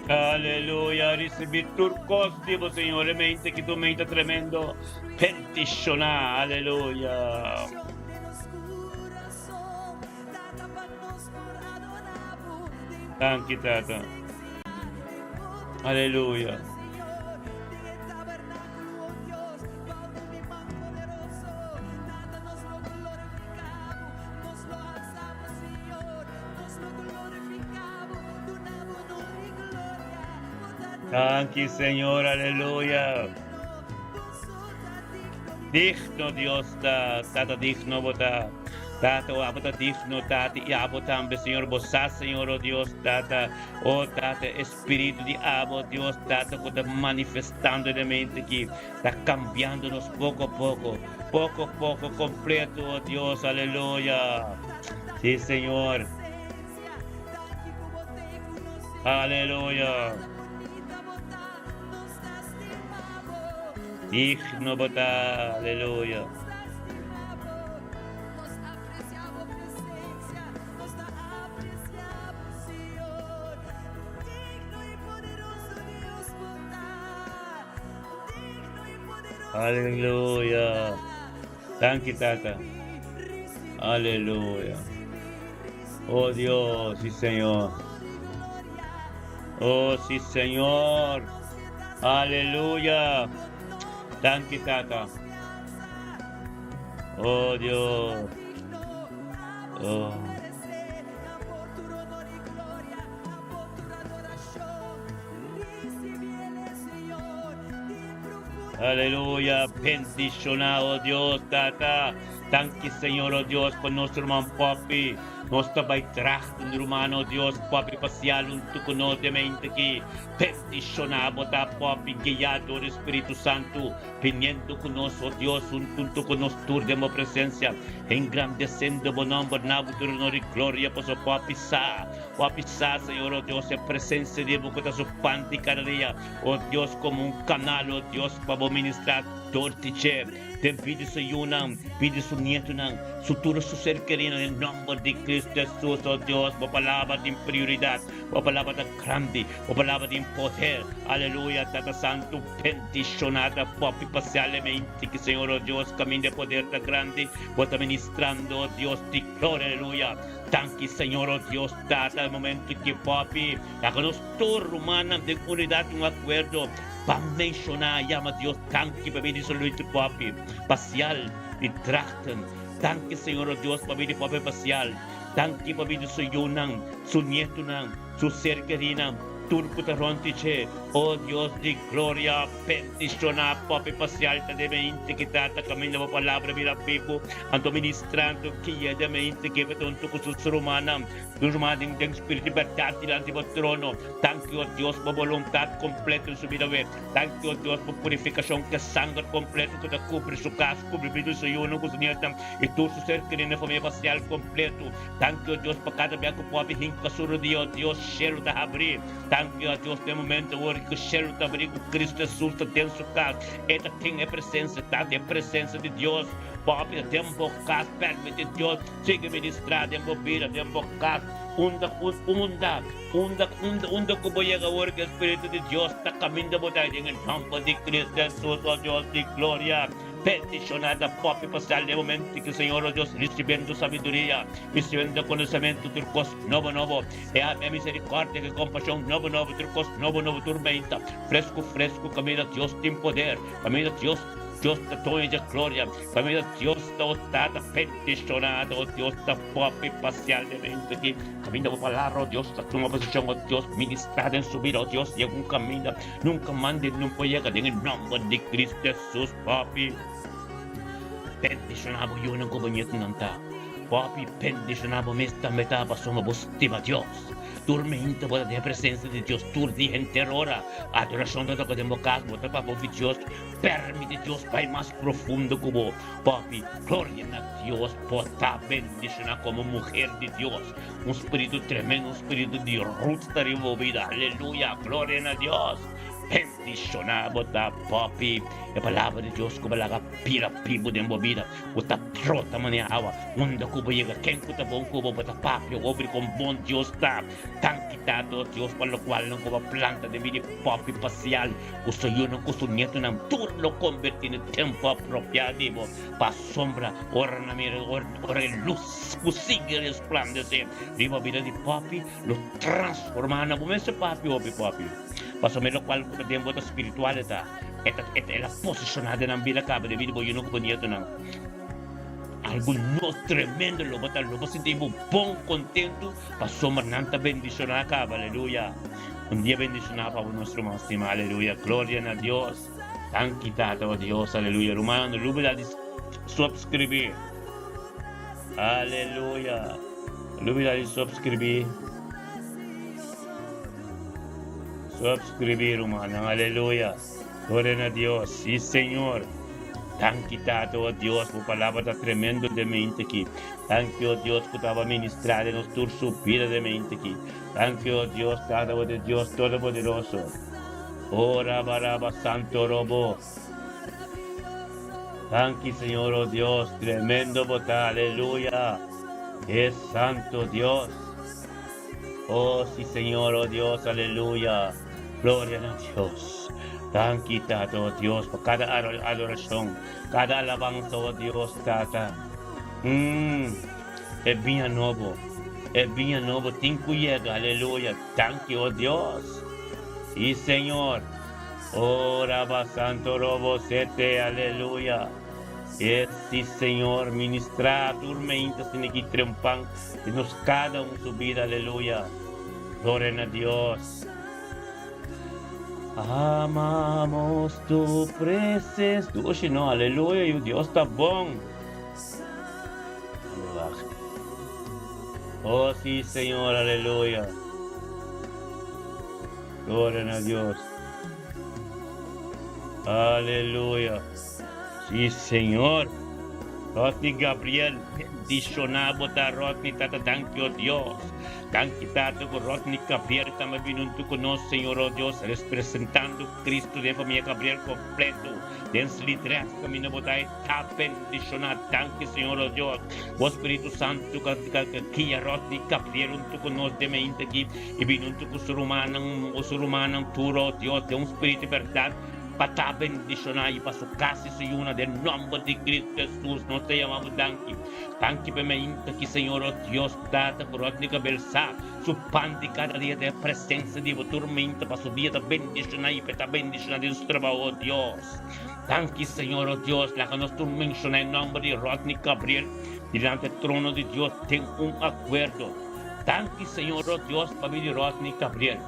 Aleluya. Recibi tur cos di bo, Señor. E mente ki tu mente tremendo. Bendiciona. Aleluya. Danki, Tata. Aleluya. Danki, Señor. Aleluya. Digno Dios ta, Tata digno bo ta. Tata, o abo ta digno, Tata, i abo tambe, Señor, bo sa, Señor, o Dios, Tata, o Tata, Espíritu di abo, Dios, Tata, ku ta manifestando den mente aki, ta cambiando nos poco a poco, poco a poco, completo, o Dios, aleluya. Sí, Señor. Aleluya. Digno bo ta, aleluya. Aleluya. Danki, Tata. Aleluya. Oh Dios, sí Señor. Oh sí Señor. Aleluya. Danki, Tata. Oh Dios. Oh. Aleluya. Bendicionado Dios, Tata. Danki, Señor, oh Dios, pa nos ruman Poppy. Nos ta bai trachten ruman, oh Dios, Poppy pasial huntu ku nos den mente aki. Bendiciona bo ta, Poppy, guiá dor e Spiritu Santu, biniendo ku nos, oh Dios, huntu ku nos tur den bo presencia, engrandeciendo bo nomber na bo tur honor y gloria, paso Poppy sa, Poppy sa, Señor, oh Dios, e presencia di bo ku ta su pan di kada dia, oh Dios, komo un kanal, oh Dios, pa bo ministrá dor di dje. Den bida su yunan, bida su nietunan, su tur su ser kerinan den nomber di Cristo Jesus, oh Dios, bo palabra tin prioridad, bo palabra ta grandi, bo palabra tin poder, aleluya, Tata Santu, bendiciona ta popi parcialmente ki Señor, oh Dios, caminda e poder ta grandi, bo ta ministrando, oh Dios di gloria, aleluya, danki Señor, oh Dios, Tata, e momento ki popi, laga nos tur rumannan den unidad un acuerdo, Pa menshoná yama Dios danki pa bini su lucha popi pasial di Drachten. Danki Señor o Dios pa bini popi pasial. Danki pa bini su yunan, su nietunan, su ser kerinan, tur ku ta rònt di dje. O Dios di gloria, bendishoná popi pasial ta den mente ki tata kaminda bo palabra bira bibu. Anto ministrando kia den mente ki ta huntu ku su rumannan, su rumannan den spiritu i bèrdat dilanti bo trono. Danki, o Dios, bo boluntat kompleto en su bida web. Danki, o Dios, bo purifikashon ku e sanger kompleto ku ta kubri su kas, kubri bida di su yunan ku su nietnan i tur su ser kerí na e famia pasial kompleto. Danki, o Dios, pa kada bia ku pobi hinka su rodia, o Dios, shelu ta habrí. Danki, o Dios, na e momento awor ku shelu ta habrí, ku Kristu Hesus ta den su kas, e ta tin e presensia, Tata, e presensia di Dios. Pobi ta den bo kas, permiti Dios sigui ministrá den bo bida, den bo kas. Unda ku unda, unda unda unda ku bo yega awor ku e Spiritu di Dios ta kaminda bo ta den e nomber di Cristo Jesus, o Dios di gloria. Bendishoná ta Poppy pasal den momento ki Señor o Dios risibiendo sabiduria, risibiendo konosementu tur kos nobo nobo. E e misericordia ku kompashon nobo nobo tur kos nobo nobo tur meinta fresku fresku kaminda Dios tin poder, kaminda Dios Dios ta doño dje gloria, kaminda Dios ta o Tata bendishoná ta o Dios ta Poppy pasial den momento aki. Kaminda bo palabra o Dios ta tuma posishon o Dios ministrá den su bida o Dios yega un kaminda nunka mande nun por yega den e nomber di Cristo Jesus Papi bendishoná bo yunan ku bo nietunan ta Papi bendishoná bo mes tambe ta pasobra bo stima Dios tur meinta bo ta den e presensia di Dios tur dia henter ora adorashon ta toka den bo kas bo ta papia ofi Dios permiti Dios bai mas profundo ku bo Papi gloria na Dios bo ta bendishoná komo muher di Dios un spiritu tremendo un spiritu di Ruth ta riba bo bida aleluya gloria na Dios bendishoná bo ta Papi e palabra di Dios ku bo laga bira bibu den bo bida ku ta trota manera awa unda ku bo yega ken ku ta bon ku bo bo ta papia over kon bon Dios ta danki Tata Dios pa lokualnan ku bo a planta den bida di Papi pasial ku su yunan ku su nietonan tur lo kombertí na tempu apropiá di bo pa asombra ora nan mira ora e lus ku sigui resplandesé riba bida di papi lo transformá nan. Bo mester papia hopi papi pasobra e lokual ku ta den bo ta spiritual e ta e ta el a posishoná den nan bida kaba den bida di bo yunan ku bo nietonan. Algu no tremendo lo bo ta lo bo sinti bo bon kontentu pasobra nan ta bendishoná kaba aleluya. Un dia bendishoná pa bo nos ruman stima aleluya gloria na Dios. Danki Tata o Dios aleluya ruman no lubida di subscribi aleluya no lubida di subscribi subscribi rumannan aleluya gloria na Dios si Señor danki Tata o Dios bo palabra ta tremendo den mente aki danki o Dios ku taba ministra den nos tur su bida den mente aki Danki o Dios Tata bo ta Dios Todopoderoso. O raba raba santo robo. Danki Señor o Dios tremendo bo ta aleluya es santo Dios. O si Señor o Dios aleluya gloria na Dios. Danki Tata o Dios pa kada adoracion kada alabansa o Dios Tata. Mm. E biña nobo, e biña nobo tin cu yega, aleluya, danki o Dios. Si Señor, o raba santo robo sete, aleluya. E si Señor, ministra tur meinta sini ki trempan di nos cada un su bida, aleluya. Gloria na Dios. Amamos tu presencia. Dushi no, aleluya, yu Dios ta bon. Oh sí, Señor, aleluya. Gloria a Dios. Aleluya. Sí, Señor. Rodney Gabriel, bendicioná bo ta Rodney, tata, danki, oh Dios. Danki, tata, ku Rodney Gabriel tambe bini huntu ku nos, Señor, oh Dios, representando Cristo den famia Gabriel completo. Den Sliedrecht kaminda bo ta e ta bendishoná. Danki Señor o Dios. Bo Spiritu Santu ka ka guia Rodney Gabriel huntu ku nos den mainta aki i bini huntu ku su rumannan o su rumannan tur o Dios den un spiritu di bèrdat pa ta bendishoná i pa su kas i su yuna den nòmber di Cristo Jesus nos ta yama bo danki. Danki pa e mainta aki Señor o Dios Tata ku Rodney Gabriel sa Su pan di kada dia ta e presensia di bo tur minta pa su dia ta bendishoná i pa e ta bendishoná den su trabou, o Dios. Danki, Señor, o Dios. Laga nos tur menshoná e nòmber di Rodney Gabriel dilanti e trono di Dios den un akuerdo. Danki, Señor, o Dios, pabia di Rodney Gabriel.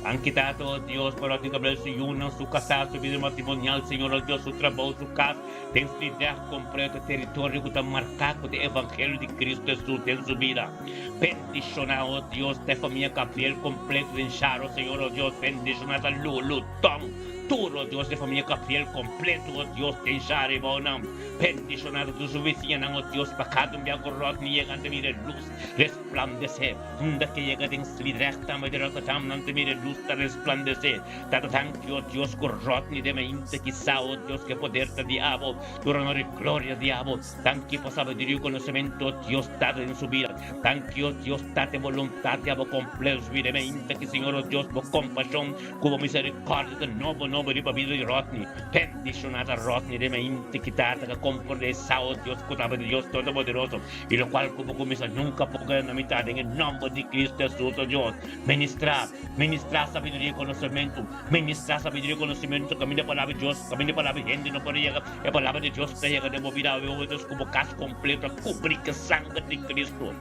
Danki, Tata, o Dios, pa Rodney Gabriel, su yunan, su kasá, su bida matrimonial, Señor, o Dios, su trabou, su kas. Den su idea kompleto e teritorio ku ta marká ku ta e evangelio di Kristu Hesus den su bida. Bendishoná, o Dios, ta e famia Gabriel kompleto den Sharo, Señor, o Dios, bendishoná ta Lulu, Tom, tur, o Dios, e famia Gabriel kompleto, o Dios, den Sharo i bou nan. Bendishoná ta tur su bisiñanan, o Dios, pa kada un bia ku Rodney yega nan ta mira e lus resplandesé. Unda ke yega den Sliedrecht tambe den Rotterdam nan ta mira e lus ta resplandesé. Tata danki o Dios ku Rodney den mainta ki sa o Dios ke poder ta di abo tur honor i gloria di abo danki pa sabiduria i konosementu o Dios Tata den su bida danki o Dios Tata e boluntat di abo kompleto su bida e mainta ki Señor o Dios bo kompashon ku bo miserikordia ta nobo nobo. nobo riba bida di Rodney. Bendishoná ta Rodney den mente ki tata ka komprondé sa, o Dios, ku tabata Dios Todopoderoso i lokual ku bo kuminsá nunka por keda na mitá den e nòmber di Kristu Hesus, o Dios. Ministrá, ministrá sabiduria i konosementu, ministrá sabiduria i konosementu kaminda e palabra di Dios, kaminda e palabra di hende no por yega, e palabra di Dios ta yega den bo bida awe, o Dios, ku bo kas kompleto a kubrí ku e sanger di Kristu.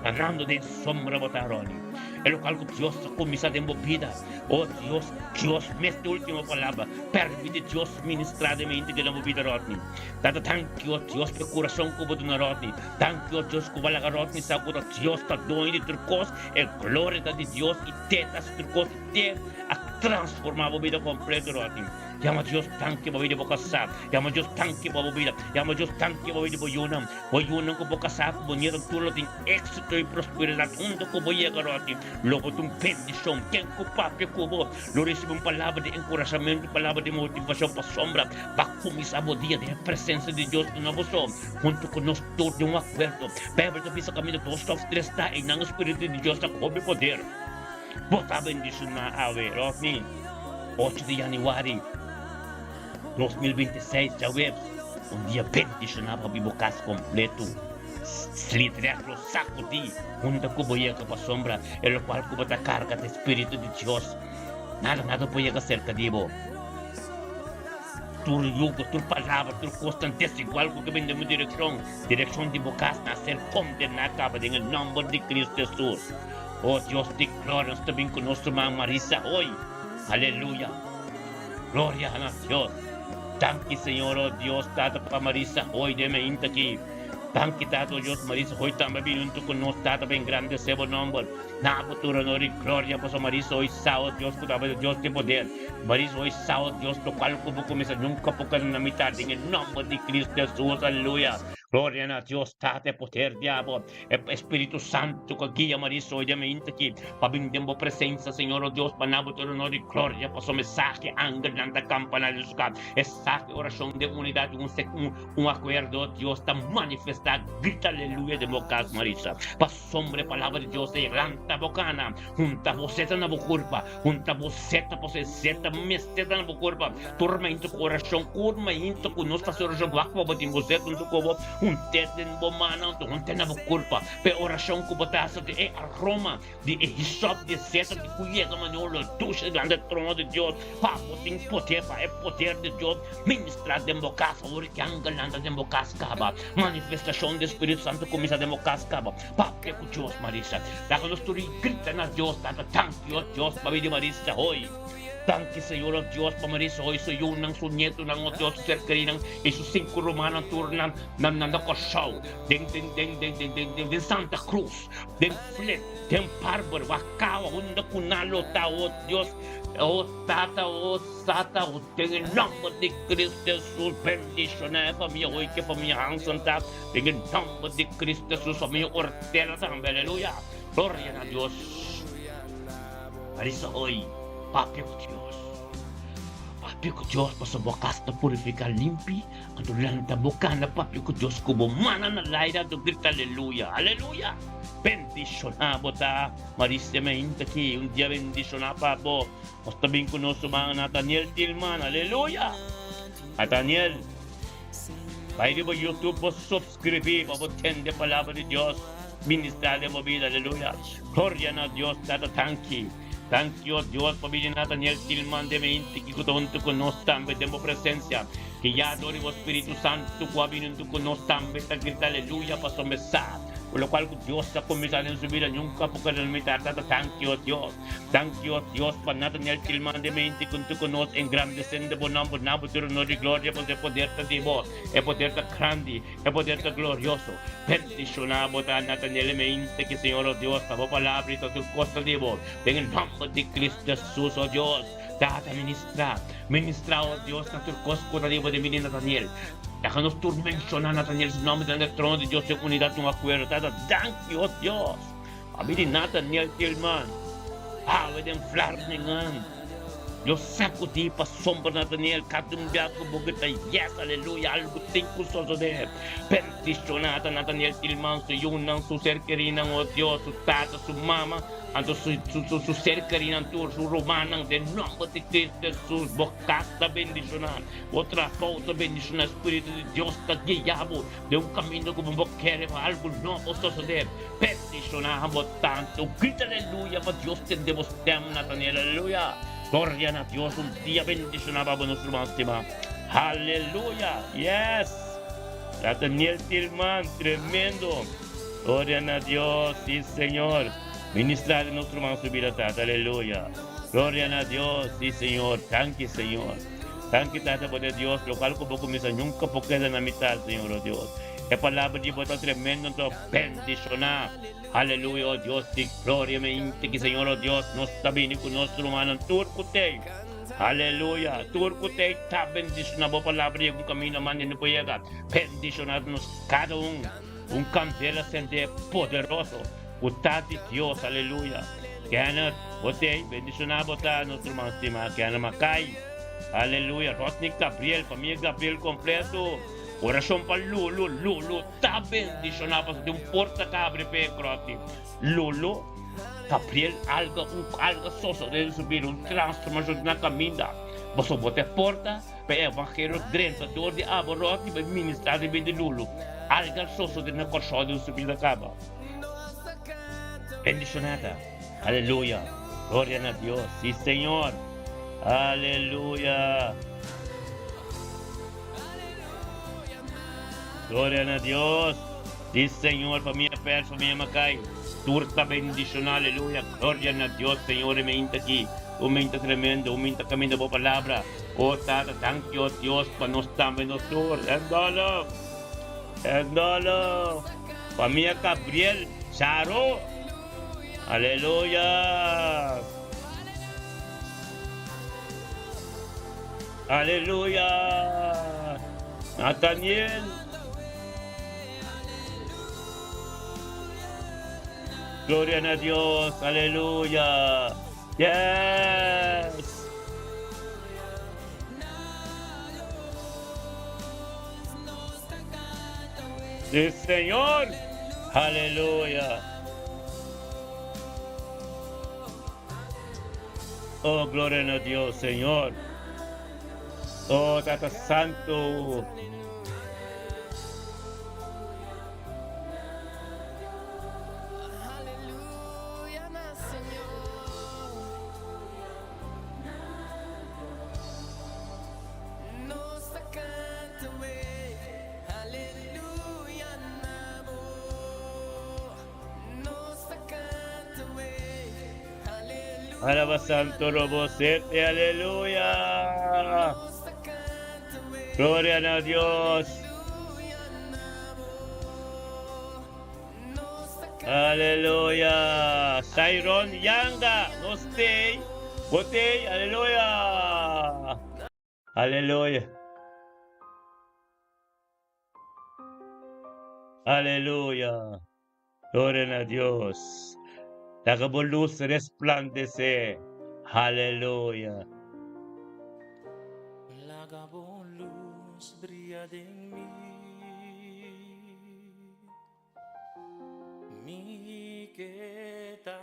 Andando den sombra bo ta, Ronnie. E lokual ku Dios ta kuminsá den bo bida. O Dios, Dios mes ta e último palabra. Permiti Dios ministrá den mente den bo bida, Rodney. Tata, danki, o Dios, pa e kurason ku bo duna Rodney. Danki, o Dios, ku bo a laga Rodney sa ku ta Dios ta doño di tur kos. E gloria ta di Dios i te ta hasi tur kos i te a transformá bo bida kompleto, Rodney. Yama Dios danki pa bida bo kasá. Yama Dios danki pa bo bida. Yama Dios danki pa bida bo yunan. Bo yunan ku bo kasá ku bo nieto tur lo tin éksito i prosperidat huntu ku bo yega ròt. Lo bo ta un bendishon. Ken ku papia ku bo lo risibí un palabra di enkurashamentu, un palabra di motivashon pasobra bo a kuminsá bo dia den e presensia di Dios i no bo so, huntu ku nos tur den un akuerdo. Beibel ta bisa kaminda dos òf tres ta, einan e spiritu di Dios ta ku hopi poder. Bo ta bendishoná awe, Rodney. Ocho di yanüari 2026, djaweps, un dia bendishoná pa bibo kas kompleto. Slitrèk lo sakudí unda ku bo yega pasobra e lokual ku bo ta karga ta e spiritu di Dios. Nada, nada por yega serka di bo. Tur yugo, tur palabra, tur kosnan desigual ku ke bin den bo direkshon, direkshon di bo kas, nan ser kondená kaba den e nòmber di Kristu Hesus. O Dios di gloria, nos ta bin ku nos ruman Marisa hoy. Aleluya. Gloria na Dios. Danki Señor, o Dios Tata pa Marisa hoy den mainta aki. Danki Tata, o Dios, Marisa hoy tambe a bin huntu ku nos, Tata, pa engrandesé bo nomber. Na bo tur honor i gloria, pasobra Marisa hoy sa, o Dios, ku ta bo Dios di poder. Marisa hoy sa, o Dios, lokual ku bo kuminsá nunka por keda na mitat den e nomber di Cristo Hesus. Aleluya. Gloria na Dios Tata, e poder di abo. E Spiritu Santu ku a guia Marisa hoy dia mainta aki pa bin den bo presensia, Señor, o Dios, pa na bo tur honor i gloria, pasobra esaki angelnan ta kampa na di su kas, esaki orashon den unidat di un un un akuerdo, o Dios, ta manifestá. Grita aleluya den bo kas, Marisa, pasobra e palabra di Dios ta lanta bo kana, hunta bo seta na bo kurpa, hunta bo seta, pasobra e seta mester ta na bo kurpa. Tur mainta ku orashon, kur mainta ku nos ta hasi orashon, wak pa bo tin bo seta huntu ku bo. Un te den bo mannan, un te na bo kurpa. Pa e orashon ku bo ta hasi di e aroma di e hisop di e seta di ku yega manera un lo dusha dilanti e trono di Dios. Pa bo tin poder, pa e poder di Dios ministra den bo kas. Awor ki angelnan ta den bo kas kaba, manifestashon di e Spiritu Santu kuminsá den bo kas kaba. Papia ku Dios, Marisa. Laga nos tur grita na Dios, Tata, danki, o Dios, pabia di Marisa hoy. Danki Señor o Dios pa Marisa hoy su yunan, su nietonan o Dios, su ser kerinan y su sinku rumannan tur nan nan nan na Kòrsou, den den den den den den den den Santa Cruz, den Flit, den Barber, Wakawa, unda ku nan lo ta o Dios, o Tata o Sata o den e nòmber di Cristo Jesus bendishona e famia hoy ke famia Hansen ta den e nòmber di Cristo Jesus famia Ortela tambe aleluya gloria na Dios. Marisa hoy, papia ku Dios. Papia ku Dios pasobra bo kas ta purifiká limpi, anto lanta bo kana papia ku Dios ku bo mana na laira anto grita aleluya, aleluya! Bendishoná bo ta, Marisa mainta aki, un dia bendishoná pa bo. Nos ta bin ku nos ruman Nathaniel Tilman, aleluya! Nathaniel, bai riba YouTube bo subscribí pa bo tende palabra di Dios. Ministra den bo bida aleluya gloria na Dios tata tanki tanki o Dios pa bini Nathaniel Tilman den e inti ki ku ta huntu ku nos tambe den bo presencia ki ya dor di bo spiritu santu ku a bini huntu ku nos tambe ta grita aleluya pasobra sa ku lokual ku Dios ta kuminsa den su bida nunka por keda limita tata tanki o Dios tanki o Dios pa Nathaniel Tilman den e inti ku huntu ku nos engrandesendo bo nomber na bo tur honor i gloria pasobra e poder ta di bo e poder ta grandi. E poder ta glorioso. Bendishoná bo ta Nathaniel mente ki Señor o Dios ta bo palabra i ta tur kos ta di bo. Den e nòmber di Cristo Jesus o Dios, Tata ministrá, ministrá o Dios na tur kos ku ta di bo den bini Nathaniel. Laga nos tur menshoná Nathaniel su nòmber den e trono di Dios den unidat un akuerdo. Tata danki o Dios pa bini Nathaniel Tilman awe den Vlaardingen. Dios sakudí pasobra Nathaniel kada un bia ku bo grita yes aleluya algu tin ku sosodé. Bendishoná ta Nathaniel Tilman su yunan su ser kerinan o Dios su tata su mama anto su su su ser kerinan tur su rumannan den nomber di Cristo Jesus bo kas ta bendishoná bo trabou ta bendishoná Spiritu di Dios ta guia bo den un kaminda ku bo bo kere pa algu nobo sosodé. Bendishoná bo tantu. Grita aleluya pa Dios tende bo stem Nathaniel aleluya. Gloria na Dios un dia bendishoná pa bo nos ruman stima. Aleluya yes Nathaniel Tilman tremendo. Gloria na Dios si Señor. Ministra den nos ruman su bida tata aleluya. Gloria na Dios si Señor. Danki Señor. Danki tata bo ta Dios locual cu bo cuminsa nunca por keda na mitad Señor oh Dios. E palabra di bo ta tremendo anto bendiciona. Aleluya oh Dios di gloria me inti ki Señor oh Dios nos ta bini cu nos rumannan tur cu tey. Aleluya tur cu tey ta bendiciona bo palabra yega un camino mande no por yega. Bendiciona nos cada un. Un candela cende poderoso cu ta di Dios aleluya. Kenneth bo tey bendiciona bo ta nos ruman stima Kenneth Mackay. Aleluya Rodney Gabriel famia Gabriel completo. Orashon pa Lulu, Lulu ta bendishoná pasobra tin un porta ka abri p'e gròti. Lulu, Gabriel alga un alga sosodé den su bida, un transformashon na kaminda. Pasobra bo ta e porta pa e evangelio drenta dor di abo ròti bai ministrá den bida di Lulu. Alga sosodé na Kòrsou den su bida kaba. Bendishoná ta. Aleluya! Gloria na Dios! Sí Señor! Aleluya! Gloria na Dios. Di Señor, famia Pers, famia Macay, tur ta bendiciona, aleluya. Gloria na Dios, Señor, e meinta aki, un meinta tremendo, un meinta caminda bo palabra. O Tata, danki, o Dios, pa nos tambe nos tur. Endolo, endolo. Famia Gabriel, Charo, aleluya. Aleluya! Nathaniel. Gloria na Dios. Aleluya. Yes. Sí, Señor. Aleluya. Oh, gloria na Dios, Señor. Oh, Tata Santo. Alaba Santo Robo 7, aleluya. Gloria na Dios. Aleluya. Sairon Yanga, no stay. Botei, aleluya. Aleluya. Aleluya. Gloria na Dios. Laga bo luz resplandece. Aleluya. Laga bo luz bria den mi. Mi ke ta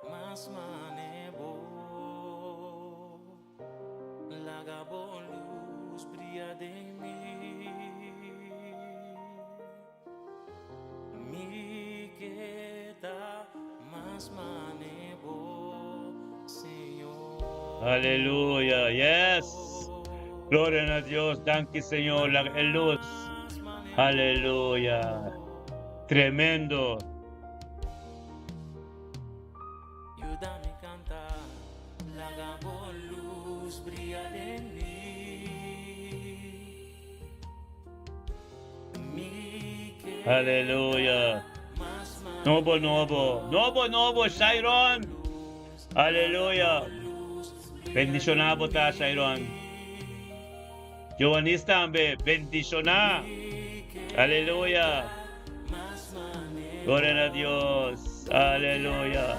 mas mane bo. Laga bo luz bria den mi. Mi ke ta mas mane bo, Señor. Aleluya, yes. Gloria na Dios, danki Señor, laga e luz. Aleluya. Tremendo. Yuda mi kanta, laga bo luz bria den mi. Aleluya. Nobo, nobo. Nobo, nobo, Shairon. Aleluya. Bendishoná bo ta, Shairon. Joanis tambe, bendishoná. Aleluya. Gloria na Dios. Aleluya.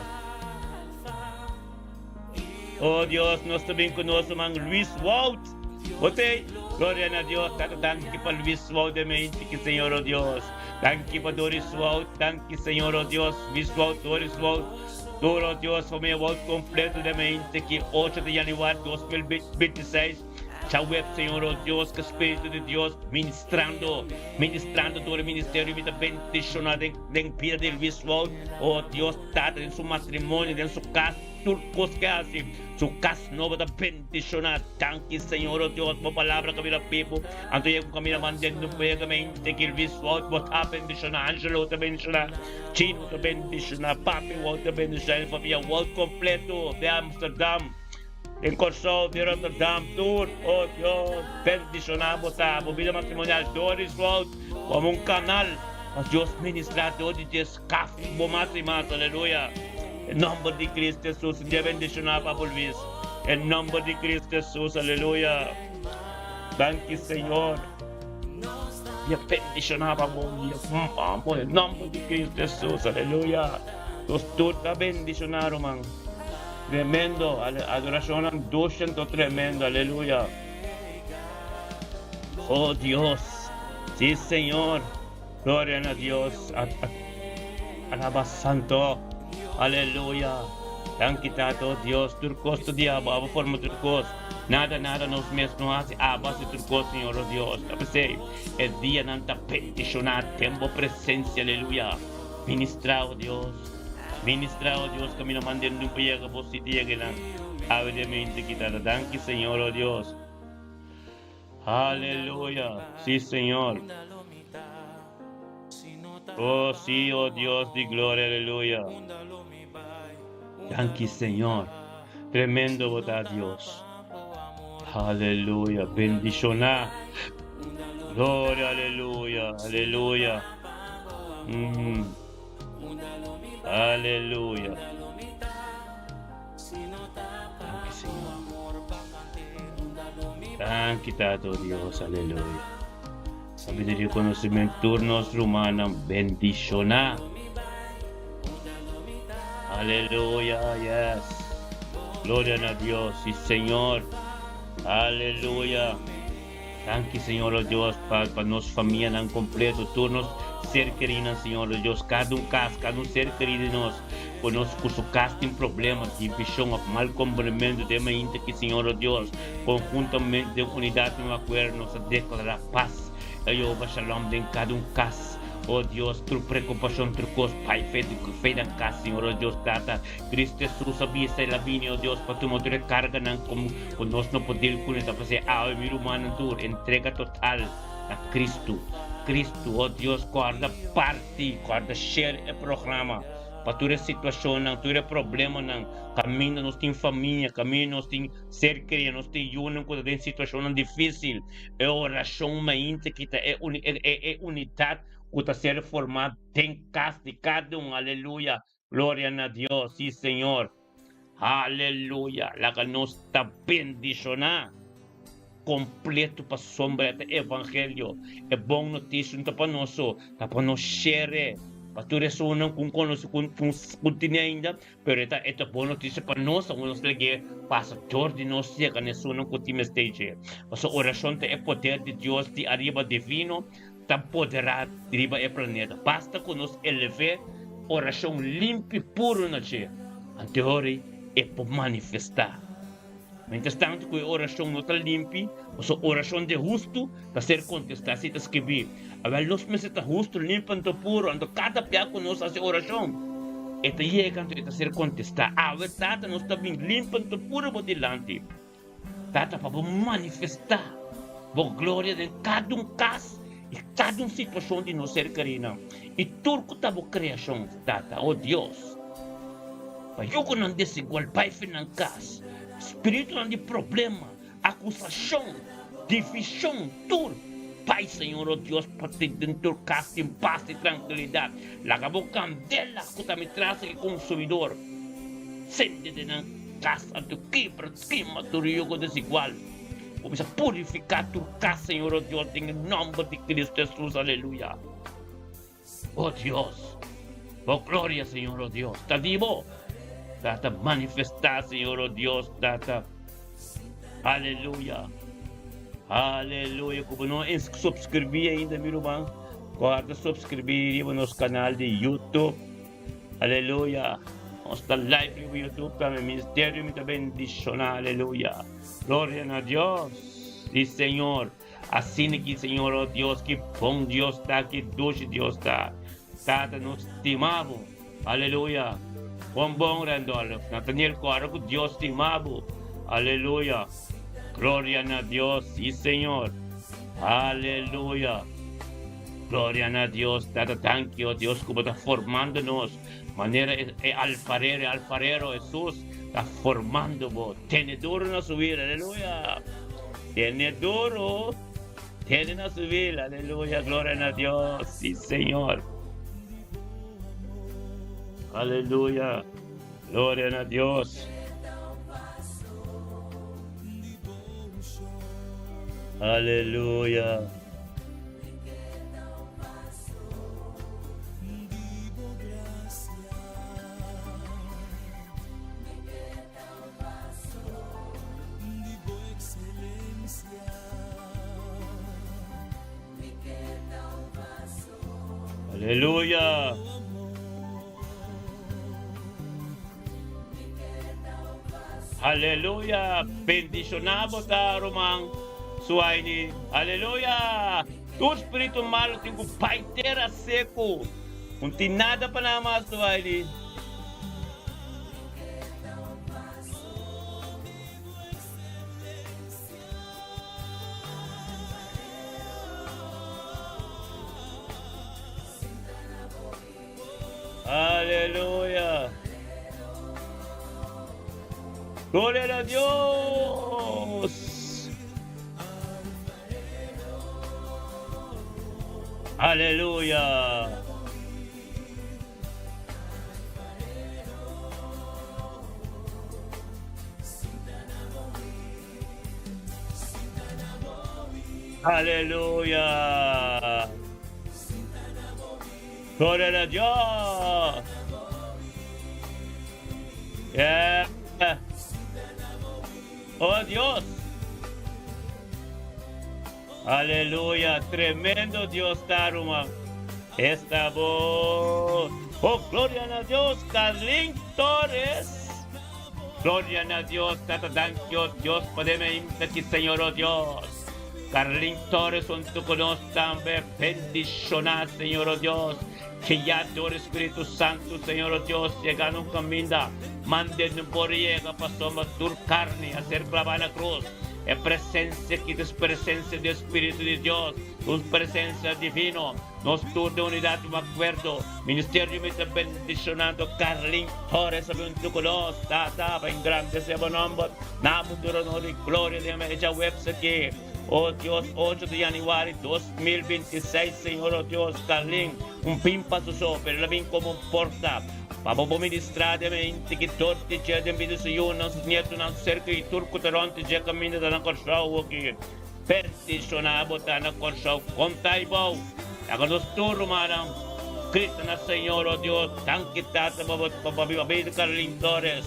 Oh Dios, nos ta bin ku nos man Luis Wout. Botei, gloria na Dios, tata danki pa Luis Wout de mente ki Señor oh Dios. Danki pa Doris Wout, danki Señor oh Dios, Luis Wout, Doris Wout, Duro Dios, famia Wout kompleto de mente ki 8 di januari 2026. Chaweb Señor oh Dios ku Spiritu di Dios ministrando ministrando tur e ministerio mi ta bendiciona den den bida di Luis Wout oh Dios Tata den su matrimonio den su kas tur kos ke hasi su kas nobo ta bendiciona danki Señor oh Dios bo palabra ka bira bibu anto yega un kaminda mandendo un pregamente ki Luis Wout bo ta bendiciona Angelo ta bendiciona Chino ta bendiciona Papi Wout ta bendiciona e famia Wout completo de Amsterdam. Den Kòrsou, den Rotterdam, tur, oh Dios, bendishoná bo ta, bo bida matrimonial Doris Wout komo un kanal pa Dios ministrá dor di dje skaf bo mas i mas, aleluya. Den nòmber di Cristo Jesus, un dia bendishoná pa bo Luis, den nòmber di Cristo Jesus, aleluya. Danki Señor. Dia bendishoná pa bo un dia, den nòmber di Cristo Jesus, aleluya. Nos tur ta bendishoná, ruman. Tremendo adoracionnan dushi anto tremendo aleluya oh Dios si Señor gloria na Dios alaba santo aleluya danki tata oh Dios tur cos ta di abo abo forma tur cos nada nada nos mes no haci abo haci tur cos Señor oh Dios ta pesey e dianan ta bendiciona den bo presencia aleluya ministra oh Dios. Ministra, oh Dios, camino manden dun pa yega bo sitio yega nan. Awe de mente kita ta danki Señor, oh Dios. Aleluya. Sí, Señor. Oh, sí, oh Dios di gloria, aleluya. Danki, Señor. Tremendo bo ta, Dios. Aleluya. Bendiciona. Gloria, aleluya, aleluya. Mm. Aleluya. Danki, Señor. Danki, Tato Dios. Aleluya. Sabiduria y conocimiento tur nos rumannan bendiciona. Aleluya, yes. Gloria na Dios y Señor. Aleluya. Danki Señor o Dios pa pa nos famianan completo tur nos ser kerinan Señor o Dios cada un cas cada un ser keri di nos cu nos cu su cas tin problema division of mal comprendimento den mainta aki Señor o Dios conjuntamente den unidad den un acuerdo nos ta declara paz Jehovah Shalom den cada un cas o Dios tur preocupacion tur cos bai fe fe dan cas Señor o Dios Tata Cristo Jesus a bisa el a bini o Dios pa tuma tur e carganan como Ku nos no por deal kuné ta pas'é awe mi rumannan tur entrega total na Cristo Cristo oh Dios kòrda parti kòrda share e programa pa tur e situashonnan tur e problemanan kaminda nos tin famia kaminda nos tin ser kerí nos tin yunan ku ta den situashonnan difisil e orashon mainta kita e e unidat ku ta ser formá den kas di kada un aleluya Gloria na Dios, sí Señor. Aleluya. Laga nos ta bendishoná kompleto pasobra e evangelio, e bon notisia no ta pa nos so, ta pa nos share pa tur esunnan ku konosé ku ku tene ainda, pero e ta e ta bon notisia pa nos aun nos lag'é pasa dor di nos yega na esunnan ku tin mester dje. Pasobra orashon ta e poder di Dios di ariba divino ta poderá riba e planeta. Basta ku nos elev'é orashon limpi puru na dje, anto e ora ei e por manifestá. Mientras tantu ku e orashon no ta limpi, pasobra orashon di e hustu ta ser kontestá, así ta skibí. Awèl, nos mester ta hustu, limpi anto puru, anto kada bia ku nos hasi orashon, e ta yega anto e ta ser kontestá. Awe, Tata, nos ta bin limpi anto puru bo dilanti. Tata, pa bo manifestá bo gloria den kada un kas i kada un situashon di nos ser kerinan i tur ku ta bo kreashon, Tata, o Dios. Pa yugonan desigual bai fi nan kas, spiritunan di problema, akusashon, divishon, tur bai, Señor, o Dios, pa den tur kas tin pas i trankilidat. Laga bo kandela ku ta mi tras e konsumidor sende den nan kas, anto kibra, kima tur yugo desigual. Kuminsá purifiká tur kas, Señor, o Dios, den e nòmber di Cristo Hesus. Aleluya. O Dios, bo gloria, Señor, o Dios, ta di bo. Tata, manifestá, Señor, oh Dios, Tata. Aleluya. Aleluya. Ku bo no subscribí ainda, mi ruman, kòrda subscribí riba nos kanal di YouTube. Aleluya. Nos ta live riba YouTube tambe. Ministerio mi ta bendishoná. Aleluya. Gloria na Dios. Sí, Señor. Asina ki Señor, oh Dios, ki bon Dios ta, ki dushi Dios ta. Tata, nos stima bo. Aleluya. Bon bon, Randolph. Nathaniel, kòrda ku Dios stima bo. Aleluya. Gloria na Dios. Sí, Señor. Aleluya. Gloria na Dios. Tata, danki, oh Dios, ku bo ta formando nos. Manera e alfarero, e alfarero Hesus ta formando bo. Tene duro na su wil. Aleluya. Tene duro. Tene na su wil. Aleluya. Gloria na Dios. Sí, Señor. Aleluya. Gloria na Dios. Aleluya. Aleluya. Aleluya. Bendiciona bo ta, ruman Suaini. Aleluya. Tur spiritu malu tin ku bai tera seku. Un tin nada pa nan mas, Suaini. Aleluya. Gloria a Dios. Aleluya. Aleluya. Gloria na Dios. Yeah. Oh Dios. Aleluya. Tremendo Dios ta, ruman. Esta voz. Oh, gloria na Dios. Carlin Torres. Gloria na Dios, Tata danki oh Dios pa den mainta ki Señor oh Dios. Carlin Torres hunto cu nos tambe bendiciona Señor oh Dios. Ke ya dor Espiritu Santo Señor oh Dios yega na un caminda mande no por yega pasobra tur carni a ser claba na cruz. E presencia ki ta es presencia di Espiritu di Dios, un presencia divino. Nos tur den unidad un acuerdo. Ministerio mi ta bendicionando Carlin Torres hunto cu nos. Tata, pa engrandece bo nomber. Na bo tur honor y gloria den e djaweps aki. Oh Dios, ocho di januari 2026, Señor, oh Dios, Carlin, un bin pa su so, pero el a bin como un porta pa bo bo ministra den e inti-ki-dor di dje den bida su yunan, su nietonan, su ser keri tur cu ta rond di dje caminda ta na Corsou aki. Bendishoná bo ta na Kòrsou konta i bou. Laga nos tur rumannan grita na Señor, O Dios, danki Tata pa bo pa bo bida Carlin Torres.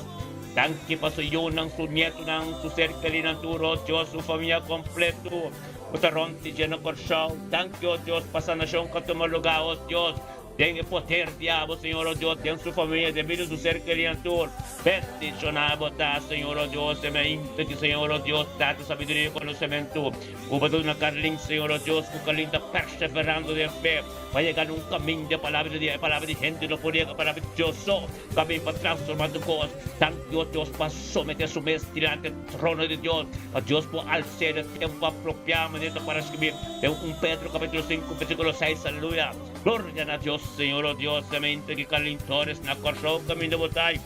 Danki pa su yunan, su nietunan, su ser kerinan tur, O Dios, su famia kompleto ku ta rònt di dje na Kòrsou. Danki, O Dios, pa sanashon ku a tuma lugá, O Dios. Den e poder di abo, Señor, o Dios, den su familia, den bida su ser kerinan tur. Bendiciona bo ta, Señor, o Dios, e mainta ki, Señor, o Dios, date sabiduria i konosementu. Ku bo ta duna Carlin, Señor, o Dios, ku Carlin ta perseverando den fe pa yega na un kamin di e palabra di e palabra di hende no por yega, palabra di Dios so ta bin pa transforma tur kos. Danki, o Dios, pa somete su mes dilanti e trono di Dios, pa Dios por als'é na tempu apropiá, manera ta para skibí den un Pedro capítulo 5, versículo 6. Aleluya! Gloria na Dios, Señor, oh Dios, semente di Calintores na Kòrsou kaminda bo ta i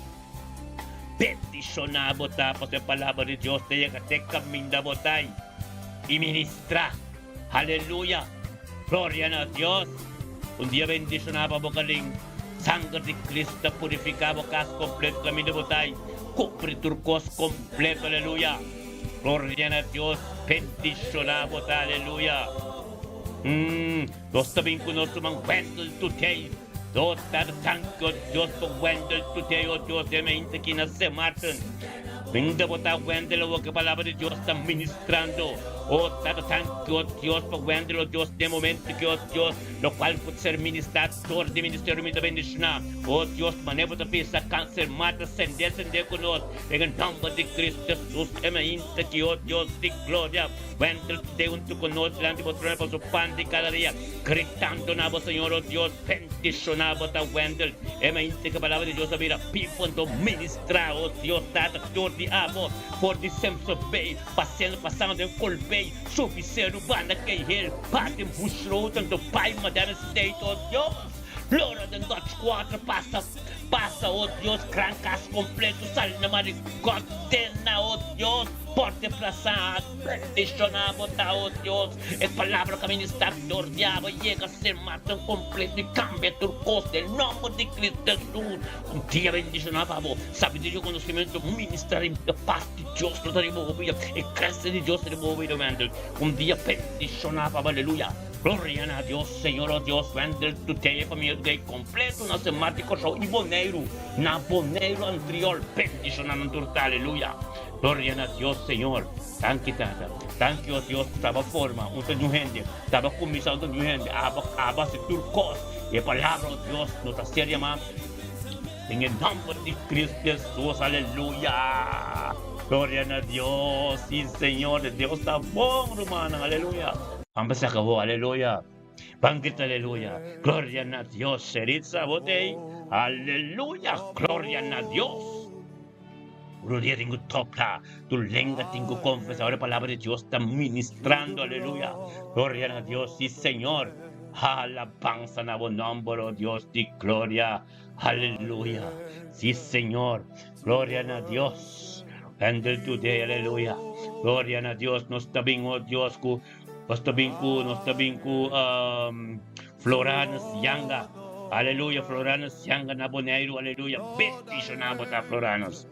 bendishoná bo ta pasobra e palabra di Dios ta yega te kaminda bo ta i ministrá. Aleluya! Gloria na Dios! Un dia bendishoná pa bo Kalin. Sanger di Cristo ta purifiká bo kas kompleto kaminda bo ta i kubri tur kos kompleto. Aleluya! Gloria na Dios! Bendishoná bo ta. Aleluya! Nos ta bin ku nos ruman Wendell Today. Oh Tata, danki, oh Dios, pa Wendell today, oh Dios, den mente aki na Sint Maarten. Minda bo ta Wendell awor ku e palabra di Dios ta ministrando. Oh Tata, danki, oh Dios, pa Wendell, oh Dios, den momento aki, oh Dios, lokual ku ta ser ministrá dor di ministerio mi ta bendishoná. Oh Dios, manera bo ta bisa kanser mata sende sende ku nos den e nòmber di Cristo Jesus e mainta aki, oh Dios di gloria. Wendell today huntu ku nos dilanti bo trono pa su pan di kada dia. Gritando na bo, Señor, oh Dios, bendiciona bo ta Wendell. E mente cu palabra di Dios a bira bibo anto ministra, oh Dios, Tata, dor di abo, for di Simpson Bay, pasendo, pasando den Col Bay, subi Seru, banda Cay Hill, parti Bush Road, anto bay Madera State, oh Dios, lora den Dutch Quarter, pasa, pasa, oh Dios, gran cas completo, sali na Marigot, tena, oh Dios, porte plaza. Bendiciona bo ta, oh Dios. E palabra cu a ministra dor di abo yega ser mas tan completo y cambia tur cos den nomber di Cristo Jesus. Un dia bendiciona pa bo. Sabiduria y conocimento ministra riba e paz di Dios lo ta riba bo bida. E gracia di Dios ta riba bo bida, Wendel. Un dia bendiciona pa bo. Aleluya. Gloria na Dios, Señor, oh Dios. Wendel, today e famia today completo na Sint Maarten, Corsou y Boneiru. Na Boneiru Antriol. Bendiciona nan tur ta. Aleluya. Gloria na Dios Señor. Danki Tata. Danki o Dios ku taba forma un ta ñu hende, taba kuminsá un ta ñu hende, aba kaba hasi tur kos. E palabra o Dios no ta ser yamá den e nòmber di Cristo Jesus. Aleluya. Gloria na Dios. Si Señor, Dios ta bon rumannan. Aleluya. Ban pa saka bo. Aleluya. Ban grita aleluya. Gloria na Dios. Sheritza bo t'ei. Aleluya. Gloria na Dios. Rodia tin ku toka, tur lenga tin ku konfesá ora e palabra di Dios ta ministrando, aleluya. Gloria na Dios, sí Señor. Alabansa na bo nòmber, o Dios di gloria. Aleluya. Sí Señor. Gloria na Dios. Handel today, aleluya. Gloria na Dios. Nos ta bin, o Dios, ku nos ta bin ku nos ta bin ku um, Floranus Yanga. Aleluya, Floranus Yanga na Boneiru, aleluya. Bendishoná bo ta Floranus.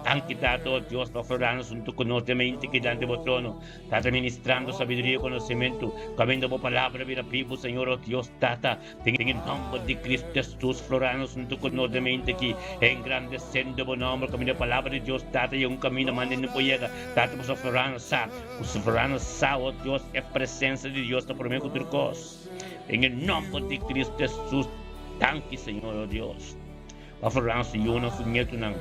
Danki Tata, oh Dios, pa Floranus huntu ku nos den mente ki dilanti bo trono. Tata ministrando sabiduria i konosementu, kaminda bo palabra bira bibu, Señor, oh Dios, Tata, den e nòmber di Cristo Jesus, Floranus huntu ku nos den mente ki, engrandesendo bo nòmber, kaminda e palabra di Dios, Tata, yega un kaminda manda no por yega. Tata, pasobra Floranus sa Ku su florando sa, oh Dios, e presencia di Dios ta prome ku tur kos. Den e nomber di Cristo Jesus, danki Señor, oh Dios, pa florando su yunan, su nietunan.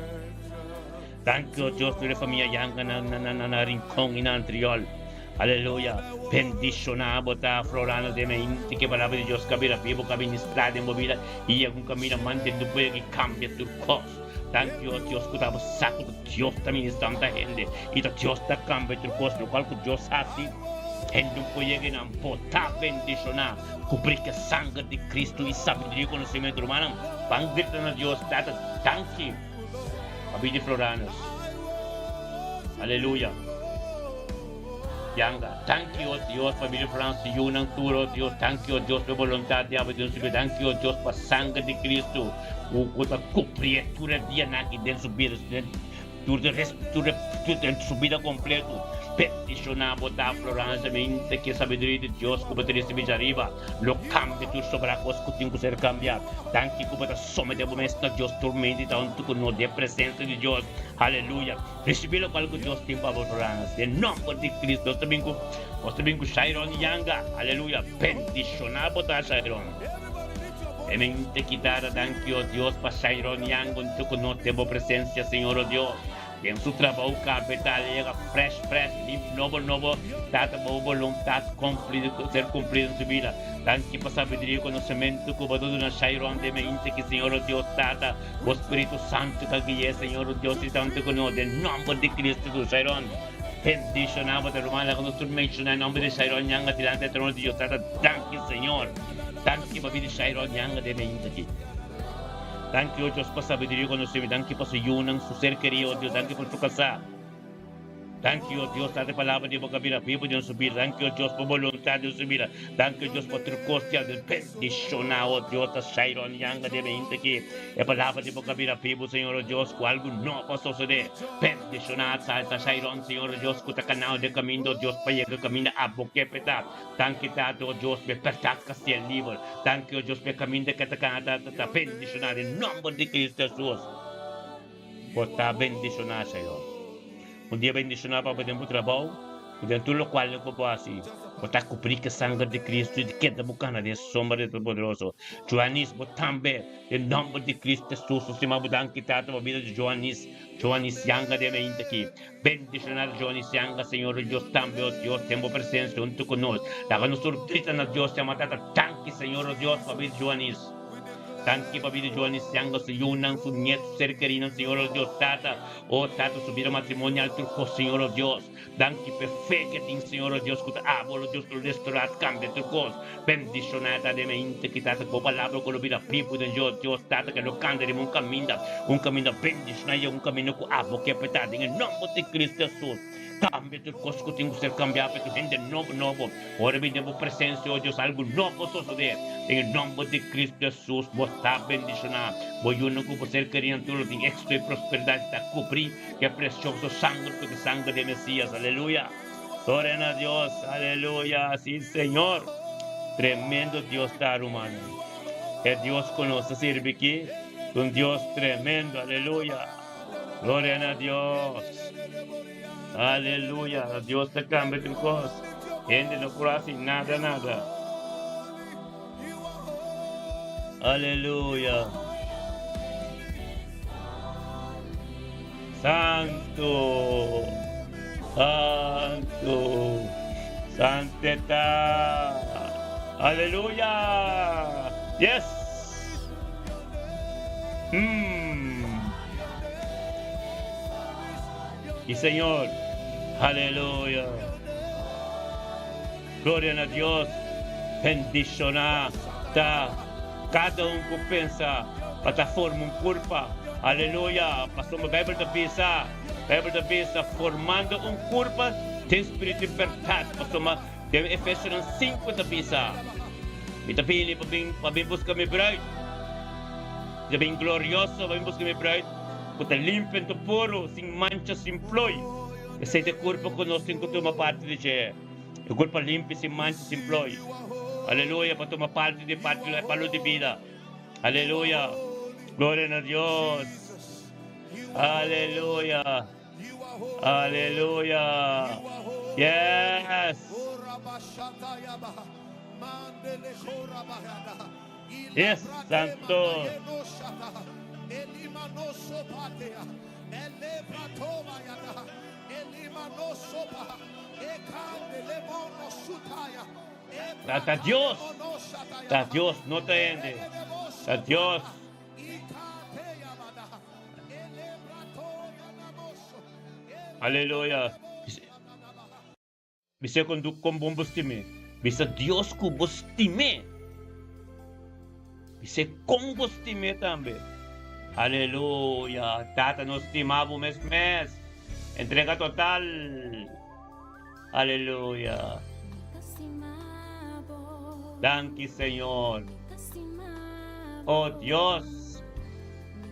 Danki, oh Dios, tur e famia Yanga na, na, na, na Rincon y na Antriol. Aleluya. Bendiciona bo ta florando den e inti ke palabra di Dios ka bira bibo, ka ministra den bo bida y yega un camino manten tu pueblo y cambia tur kos. Danki o Dios ku ta bo sa ku ta Dios ta ministra ta hende i ta Dios ta kambia tur kos lokual ku Dios hasi hende un por yega i nan por ta bendishoná kubrí ku e sanger di Kristu i sabiduria i konosementu rumannan ban grita na Dios tata danki pa bida di Floranus aleluya Yanga danki o Dios pa bida di Floranus su yunan tur o Dios danki o Dios pa e boluntat di abo den su bida danki o Dios pa sanger di Kristu. Ku ku ta kumpri e tur e dianan aki den su bida, tur e res tur e den su bida kompleto. Bendishoná bo ta, Florence, mente ku e sabiduria di Dios ku bo ta risibí djariba lo kambia tur sobrá kos ku tin ku ser kambiá. Danki ku bo ta someté bo mes na Dios tur mente i ta huntu ku nos den e presensia di Dios. Aleluya! Risibí lokual ku Dios tin pa bo, Florence. Den nòmber di Cristo. Nos ta bin ku nos ta bin ku Shairon Yanga. Aleluya! Bendishoná bo ta, Shairon. E mente kitara danki o Dios pa Shairon Yang huntu ku nos den bo presencia Señor o Dios. Den su trabou capital e yega fresh fresh limp nobo nobo tata bo boluntad cumplido ser cumplido den su bida. Danki pa sabiduria y conocemento ku bo ta duna Shairon den mente ki Señor o Dios tata bo Spiritu Santo ta gui'e Señor o Dios y ta huntu ku nos den nomber di Cristo Jesus Shairon bendiciona bo ta ruman laga nos tur menciona e nomber di Shairon Yang dilanti e trono di Dios tata danki Señor. Danki pa bini Shairon Yanga den e inta aki. Danki o Dios pa sabiduria i konosemi. Danki pa su yunan, su ser keri o Dios. Danki pa su kasá. Danki, o Dios, tata e palabra di bo ka bira bibu den su bida. Danki, o Dios, pa boluntat den su bida. Danki, o Dios, pa tur kos di algu bendishoná, o Dios, ta Shairon Yanga den e hende aki. E palabra di bo ka bira bibu, Señor, o Dios, ku algu nobo a sosodé. Bendishoná ta ta Shairon, Señor, o Dios, ku ta kanao den kaminda, o Dios, pa yega kaminda abo ke pe ta. Danki, Tata, o Dios, pa e bèrdat ka siel liber. Danki, o Dios, pa e kaminda ke ta kana ta ta bendishoná den nòmber di Cristo Hesus. Bo ta bendishoná, Señor. Un dia bendishoná pa bo den bo trabou i den tur lokual ku bo hasi. Bo ta kubrí ku e sanger di Kristu i keda bo kana den e sombra di Todopoderoso. Joanis, bo tambe, den nòmber di Kristu Hesus, nos stima bo danki, Tata, pa bida di Joanis, Joanis Yanga den e ainda aki. Bendishoná Joanis Yanga, Señor, i Dios tambe, o Dios, den bo presensia huntu ku nos. Laga nos tur grita na Dios, yama Tata, danki, Señor, o Dios, pa bida di Joanis. Danki pa bida Joanis Yanga, su yunan, su nieto, su ser kerinan, Señor, o Dios, Tata. O Tata, su bida matrimonial tur kos, Señor, o Dios. Danki p'e fe ke tin, Señor, o Dios, ku ta abo, o Dios, ku lo restorá, kambia tur kos. Bendishoná e ta den mente ki, Tata, ku bo palabra ku lo bira bibu den dje, o Dios, Tata, ke lo kanta riba un kaminda, un kaminda bendishoná i un kaminda ku abo ke p'e ta, den e nomber di Cristo Hesus. Kambia tur kos ku tin ku ser kambiá pa tur hende nobo nobo. Ora bin den bo presensia, o Dios, algu nobo sosodé. Den e nomber di Cristo Hesus, bo ta bendishoná. Bo yunan ku bo ser kerinan tur lo tin éksito i prosperidat i ta kubrí ku e presioso sanger ku ta e sanger di e Mesías. Aleluya! Gloria na Dios! Aleluya! Sí, Señor! Tremendo Dios ta, rumannan. E Dios ku nos ta sirbi aki ta un Dios tremendo. Aleluya! Gloria na Dios! Aleluya! Dios ta cambia tur cos. Hende no por haci nada, nada. Aleluya! Santo! Santo! Santeta! Aleluya! Yes! Mm. Y Señor, aleluya. Gloria na Dios. Bendiciona ta cada un cu pensa pa ta forma un curpa. Aleluya. Pasobra Bijbel ta bisa, Bijbel ta bisa formando un curpa den spiritu y berdad. Pasobra den Efesionan 5 ta bisa, Mi ta bini pa bin pa bin busca mi bruid. Mi ta bin glorioso pa bin busca mi bruid. Ku ta limpi en ta puru, sin mancha, sin ploi. Esei ta e kurpa ku nos tin ku tuma parti di dje. E kurpa limpi, sin mancha, sin ploi. Aleluya, pa tuma parti di parti e palu di bida. Aleluya. Gloria na Dios. Aleluya. Aleluya. Yes. Yes, Santo. Ta ta Dios, ta Dios, no ta hende. Ta Dios. Aleluya. Bisa kon du kon bon bo stim'é. Bisa Dios ku bo stim'é. Bisa kon bo stim'é tambe. Aleluya! Tata nos stima bo mes mes. Entrega total. Aleluya! Danki Señor. Oh Dios,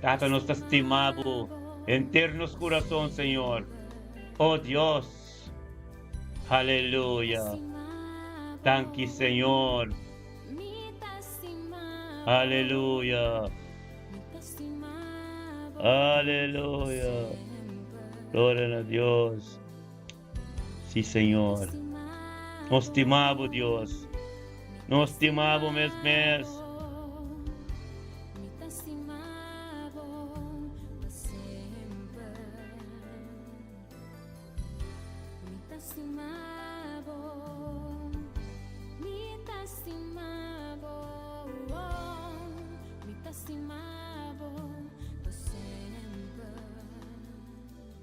Tata nos ta stima bo henter nos kurason Señor. Oh Dios. Aleluya. Danki Señor. Aleluya. Aleluya. Gloria na Dios. Sí, Señor. Nos stima bo, Dios. Nos stima bo mes mes.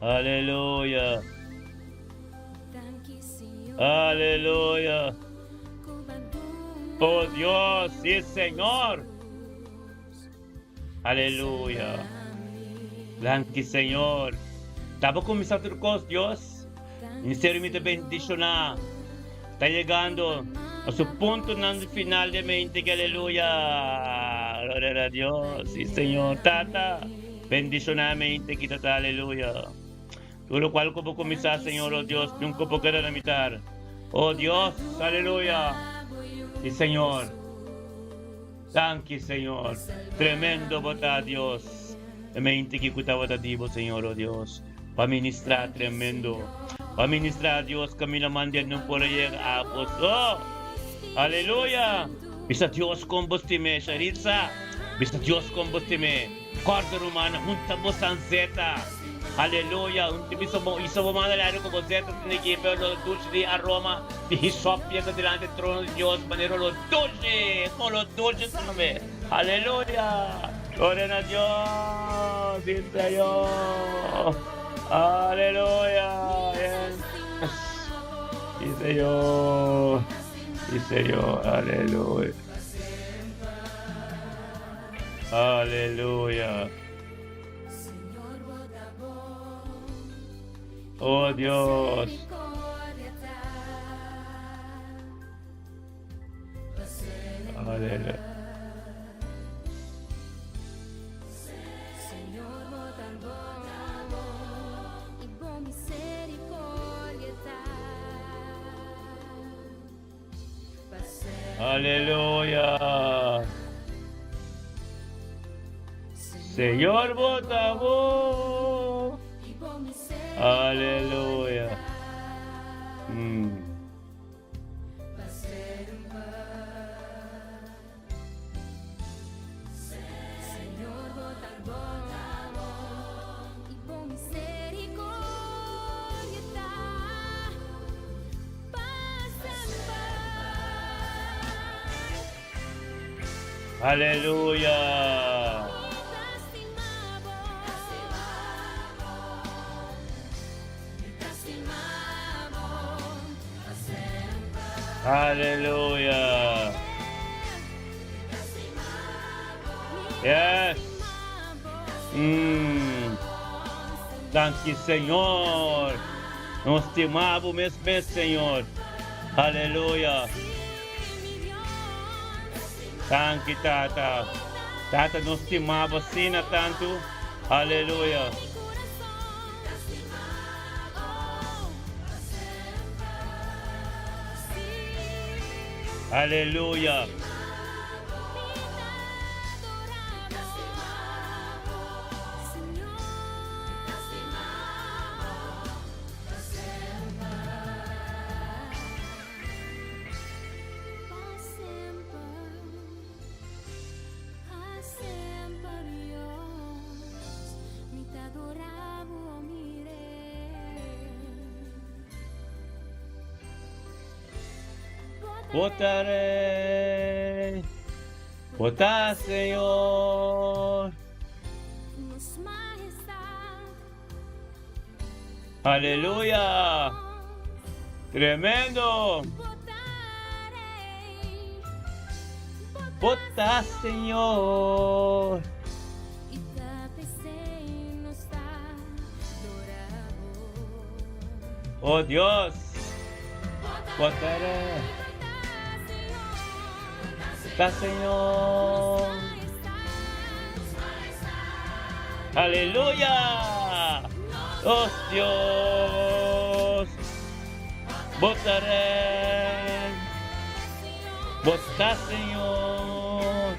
Aleluya. Aleluya. Oh Dios, sí Señor. Aleluya. Danki Señor. Taba kuminsá tur kos, Dios. Ministerio mi ta bendishoná. Ta yegando na su puntonan final de mente que aleluya. Gloria na Dios. Sí, Señor. Tata, bendishoná mente ki tata, aleluya. Tur lo cual ku bo kuminsá, Señor, oh Dios, nunka por keda na mitar. Oh Dios, aleluya. Sí, Señor. Danki, Señor. Tremendo bo ta, Dios. E mente ki ku tabata di bo, Señor, oh Dios. Pa ministrá tremendo. Pa ministrá, Dios, kaminda manda no por a yega a bo so. Aleluya. Bisa Dios kon bo stim'é, Sharitza. Bisa Dios kon bo stim'é. Kòrda rumannan, hunta bo san zeta. Aleluya. Un bisa bo, isa bo manda lari ku bo zeta tin aki, pero lo dushi di aroma di hisop yega dilanti trono di Dios manera lo dushi, kon lo dushi tambe. Aleluya. Gloria na Dios. Sí, Señor. Aleluya. Yes. Sí, Señor. Sí, Señor. Aleluya. Aleluya. Oh Dios. Aleluya. Aleluya. Señor, bota bo. Aleluya. Aleluya. Aleluya. Yes. Danki Señor. Nos stima bo mes mes Señor. Aleluya. Danki Tata. Tata nos stima bo asina tantu. Aleluya. Aleluya. Bo ta Rey, bo ta Señor. Aleluya! Tremendo! Bo ta Señor. Oh Dios, bo ta Rey, ta Señor. Aleluya! Nos Dios, bo ta Rey, bo ta Señor.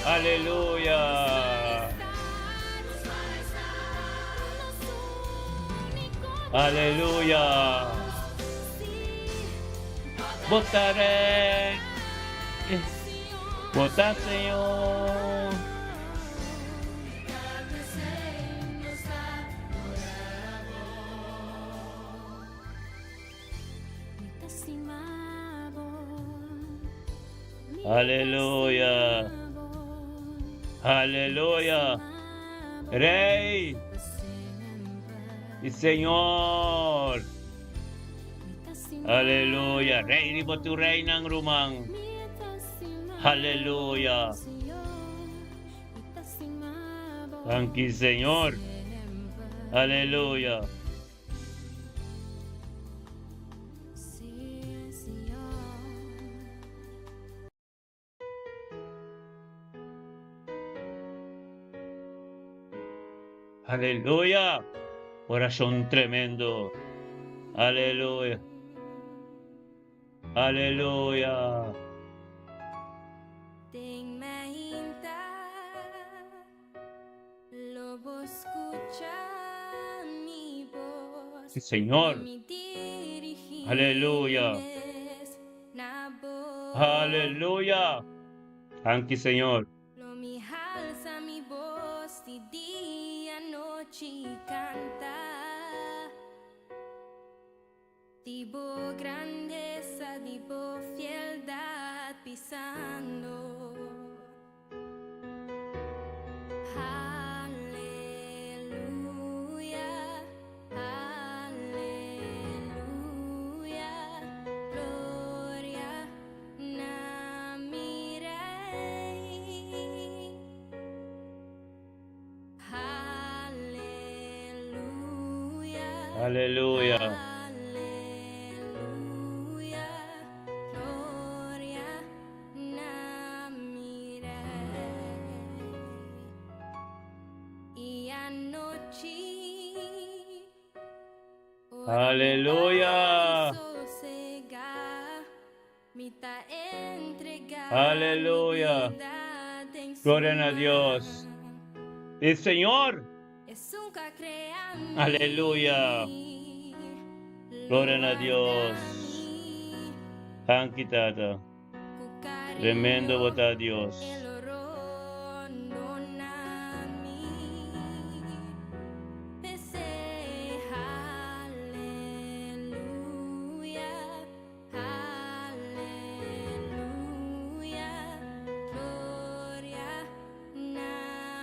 Aleluya! Aleluya! Bo ta Rey, bo ta Señor. Aleluya. Aleluya. Rey y Señor. Aleluya. Rey riba tur reynan, ruman. Aleluya. Danki, Señor. Aleluya. Aleluya. Oracion tremendo. Aleluya. Aleluya. Sí, Señor. Aleluya. Aleluya. Danki, Señor. Di bo grandesa, di bo fieldad pisando. Aleluya, aleluya, gloria na mi Rey. Aleluya. Aleluya. Aleluya. Gloria a Dios. El Señor. Aleluya. Gloria a Dios. Danki, Tata. Tremendo bo ta Dios.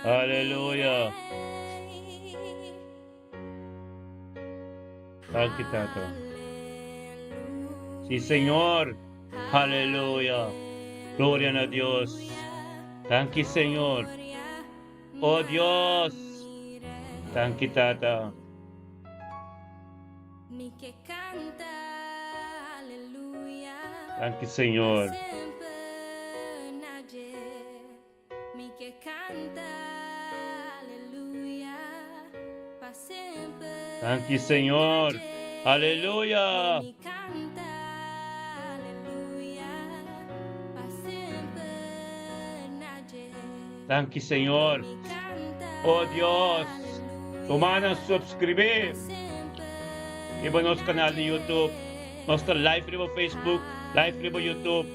Aleluya. Danki, Tata. Sí, Señor. Aleluya. Gloria na Dios. Danki, Señor. Oh Dios. Danki, Tata. Danki, Señor. Danki, Señor. Aleluya. Danki, Señor. Oh Dios. Tuma na subscribe. Riba nos canal di YouTube. Nos ta live riba Facebook, live riba YouTube.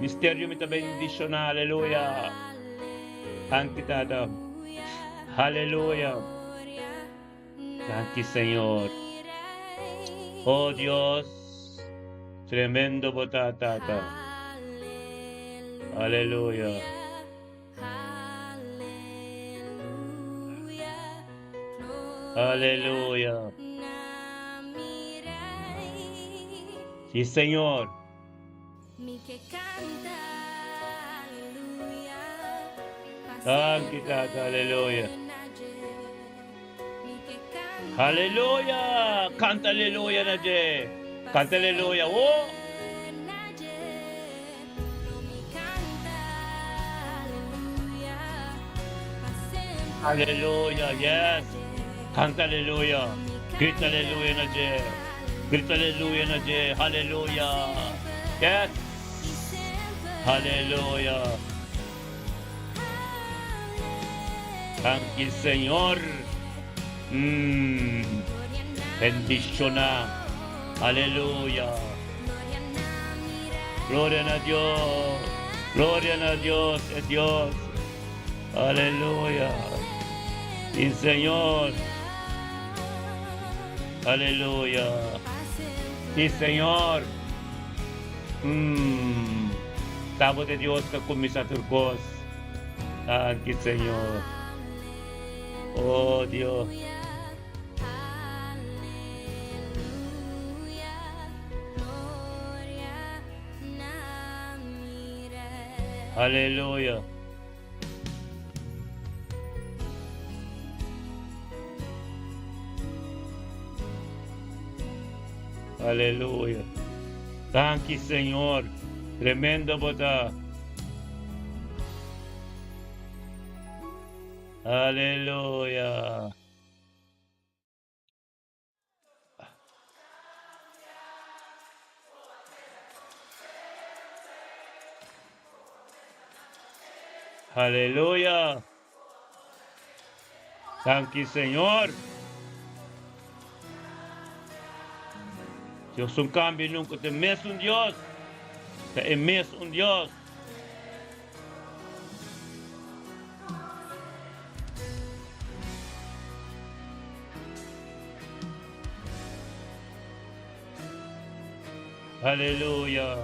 Misterio mi ta bendiciona. Aleluya. Danki, Tata. Aleluya. Danki, Señor. Oh Dios. Tremendo bo ta, Tata. Aleluya. Aleluya. Sí, Señor. Danki, Tata. Aleluya. Aleluya. Canta aleluya na dje. Canta aleluya. Oh. Aleluya. Yes. Canta aleluya. Grita aleluya na dje. Grita aleluya na dje. Aleluya. Yes. Aleluya. Danki, Señor. Bendiciona. Aleluya. Gloria na Dios. Gloria na Dios, es Dios. Aleluya. Sí, Señor. Aleluya. Sí, Señor. Tabo de Dios ka kumisa turkos. Danki, Señor. Oh, Dios. Aleluya. Aleluya. Danki Señor. Tremendo bo ta. Aleluya. Aleluya. Danki Señor. Dios un cambio nunca te mes un Dios. Te mes un Dios. Aleluya.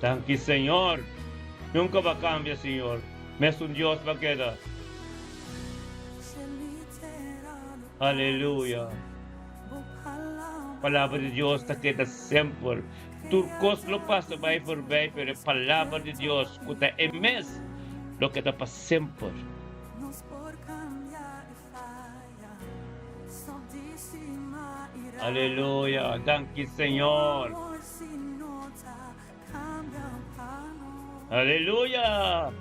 Danki Señor. Nunca va a cambiar, Señor. Mes un Dios va a quedar. Aleluya. Palabra di Dios ta keda semper. Tur kos lo pasa bai forbij, pero e Palabra di Dios ku ta e mes lo keda pa semper. Aleluya. Danki Señor. Aleluya.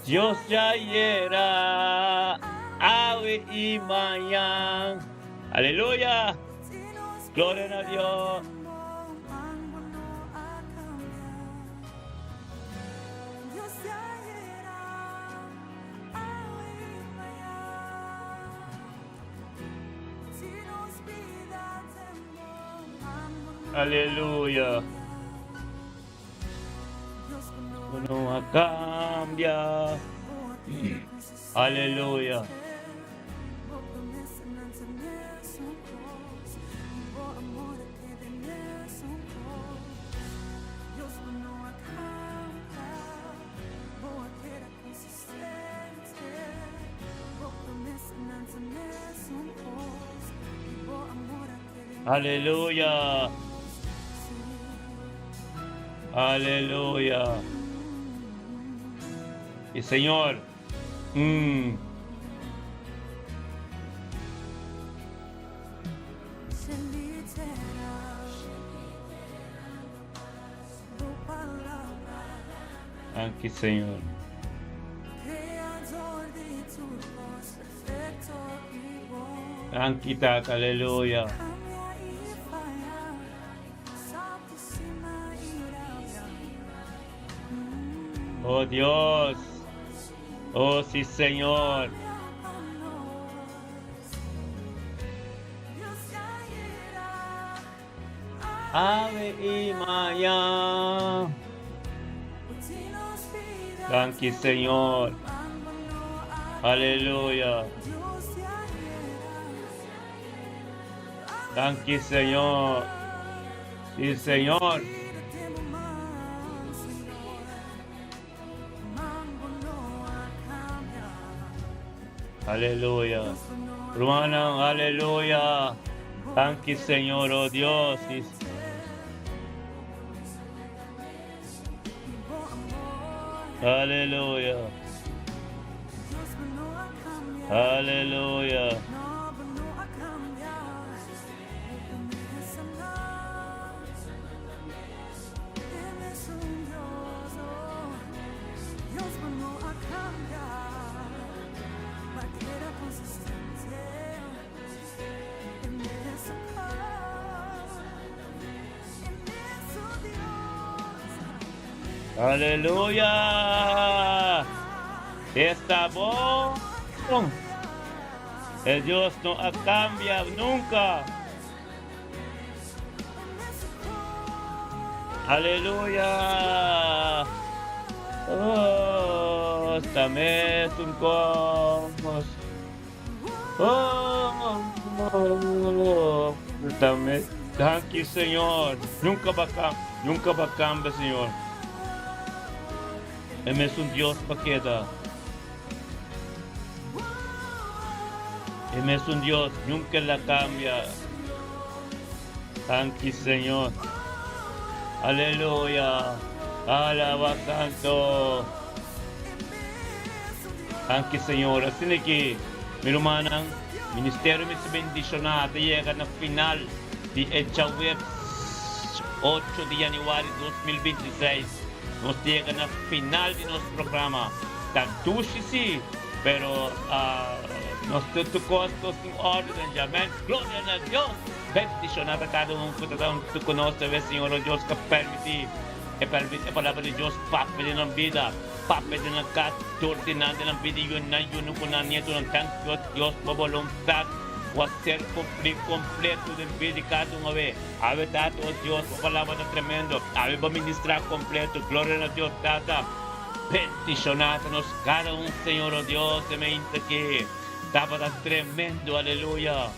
Dios ya yera awe y mañana. Aleluya. Gloria a Dios. Aleluya. No cambia. Aleluya. Aleluya. Aleluya. Y Señor, Danki Señor. Danki Tata, aleluya. Oh Dios. Oh sí, Señor. Ave y Maya. Danki Señor. Aleluya. Danki Señor. Sí, Señor. Aleluya. Rumannan, aleluya. Danki Señor, oh Dios. Aleluya. Aleluya. Aleluya! Esta bon. El Dios no cambia nunca. Aleluya! Oh, ta mesun kos. Oh, ta mes. Danki, Señor. Nunca va nunca va cambia, Señor. E mesun Dios pa keda. E mesun Dios, nunca la cambia. Danki, Señor. Aleluya. Alaba Santo. Danki Señor. Asina ki mi rumannan, ministerio mester bendiciona ta yega na final di e djaweps ocho di januari 2026. Nos ta yega na final di nos programa. Ta dushi si, pero nos ta tur cos nos tin orde den dja. Amen. Gloria na Dios. Bendiciona ta cada un cu ta hunto cu nos ta wes Señor o Dios ca permiti e permiti e palabra di Dios papia den nan bida, papia den nan cas, dor di nan den nan bida y nan yunan cu nan nietonan. Thank you Dios pa boluntad cu a ser cumpli completo den bida di cada un awe. Awe Tata o Dios bo palabra ta tremendo. Awe bo ministra completo. Gloria na Dios Tata. Bendiciona ta nos cada un Señor o Dios e meinta aki tabata tremendo aleluya.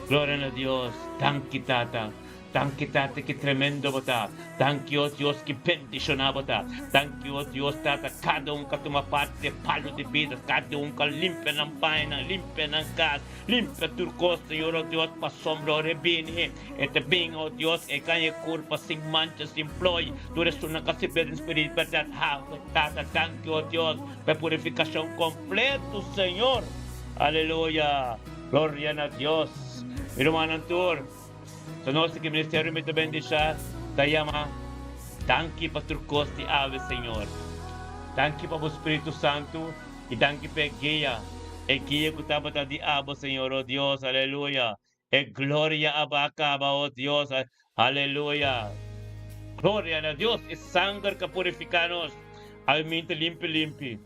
Gloria na Dios. Danki Tata. Danki Tata ki tremendo bo ta. Danki o Dios ki bendiciona bo ta. Danki o Dios Tata cada un ka tuma parti di e palo di bida, cada un ka limpia nan pañanan, limpia nan cas, limpia tur cos Señor o Dios pasobra ora e bini e ta bin o Dios e caña e curpa sin mancha sin plooi tur esunnan ka sirbi den spirit berdad hawe Tata danki o Dios pa e purificacion completo Señor. Aleluya. Gloria na Dios. Mi rumannan tur, ta nos di ki ministerio mi ta bendisha ta yama danki pa tur kos di awe Señor. Danki pa bo Spiritu Santu i danki pa e guia, e guia ku tabata di abo Señor, o Dios, aleluya. E gloria a ba kaba, o Dios, aleluya. Gloria na Dios, e sanger ka purifiká nos, awe minta limpi limpi.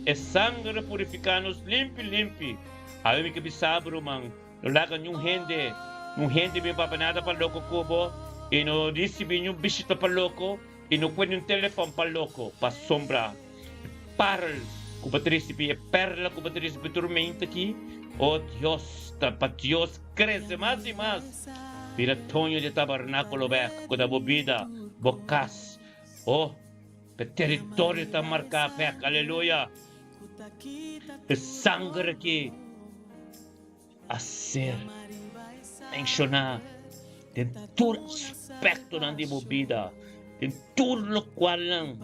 E sanger a purifiká nos limpi limpi. Awe mi ke bisa bo, ruman, no laga niun hende, niun hende bin papia nada pa loko ku bo, i no risibí niun bishita pa loko, i no kue niun telefòn pa loko, pasobra e parel ku bo ta risibí, e pèrla ku bo ta risibí tur meinta aki, o Dios, ta pa Dios krese mas i mas, bira toño di e tabernákulo bèk ku ta bo bida, bo kas, o. E teritorio ta marká bek, aleluya. E sanger aki a ser menshoná den tur aspektonan di bo bida, den tur lokualnan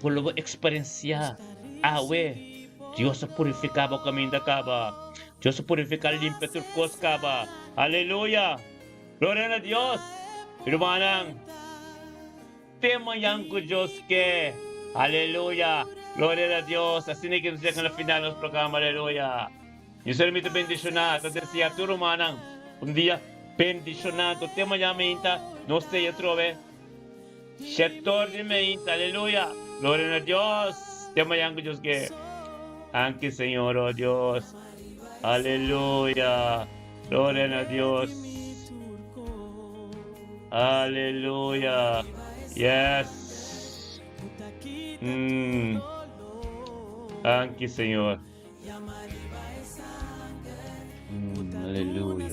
bo lo bo eksperensiá awe. Dios a purifiká bo kaminda kaba. Dios a purifiká limpia tur kos kaba. Aleluya! Gloria na Dios! Rumannan. Te mañan cu Dios ke. Aleluya! Gloria na Dios! Asina ke nos yega na final nos programa. Aleluya! Mi ser mi ta bendiciona, ta desea tur rumannan un dia bendiciona. Te mañan meinta nos ta e atrobe. Shetor di meinta. Aleluya! Gloria na Dios! Te mañan cu Dios ke. Danki Señor, oh Dios. Aleluya! Gloria na Dios. Aleluya. Yes. Danki Señor. Aleluya.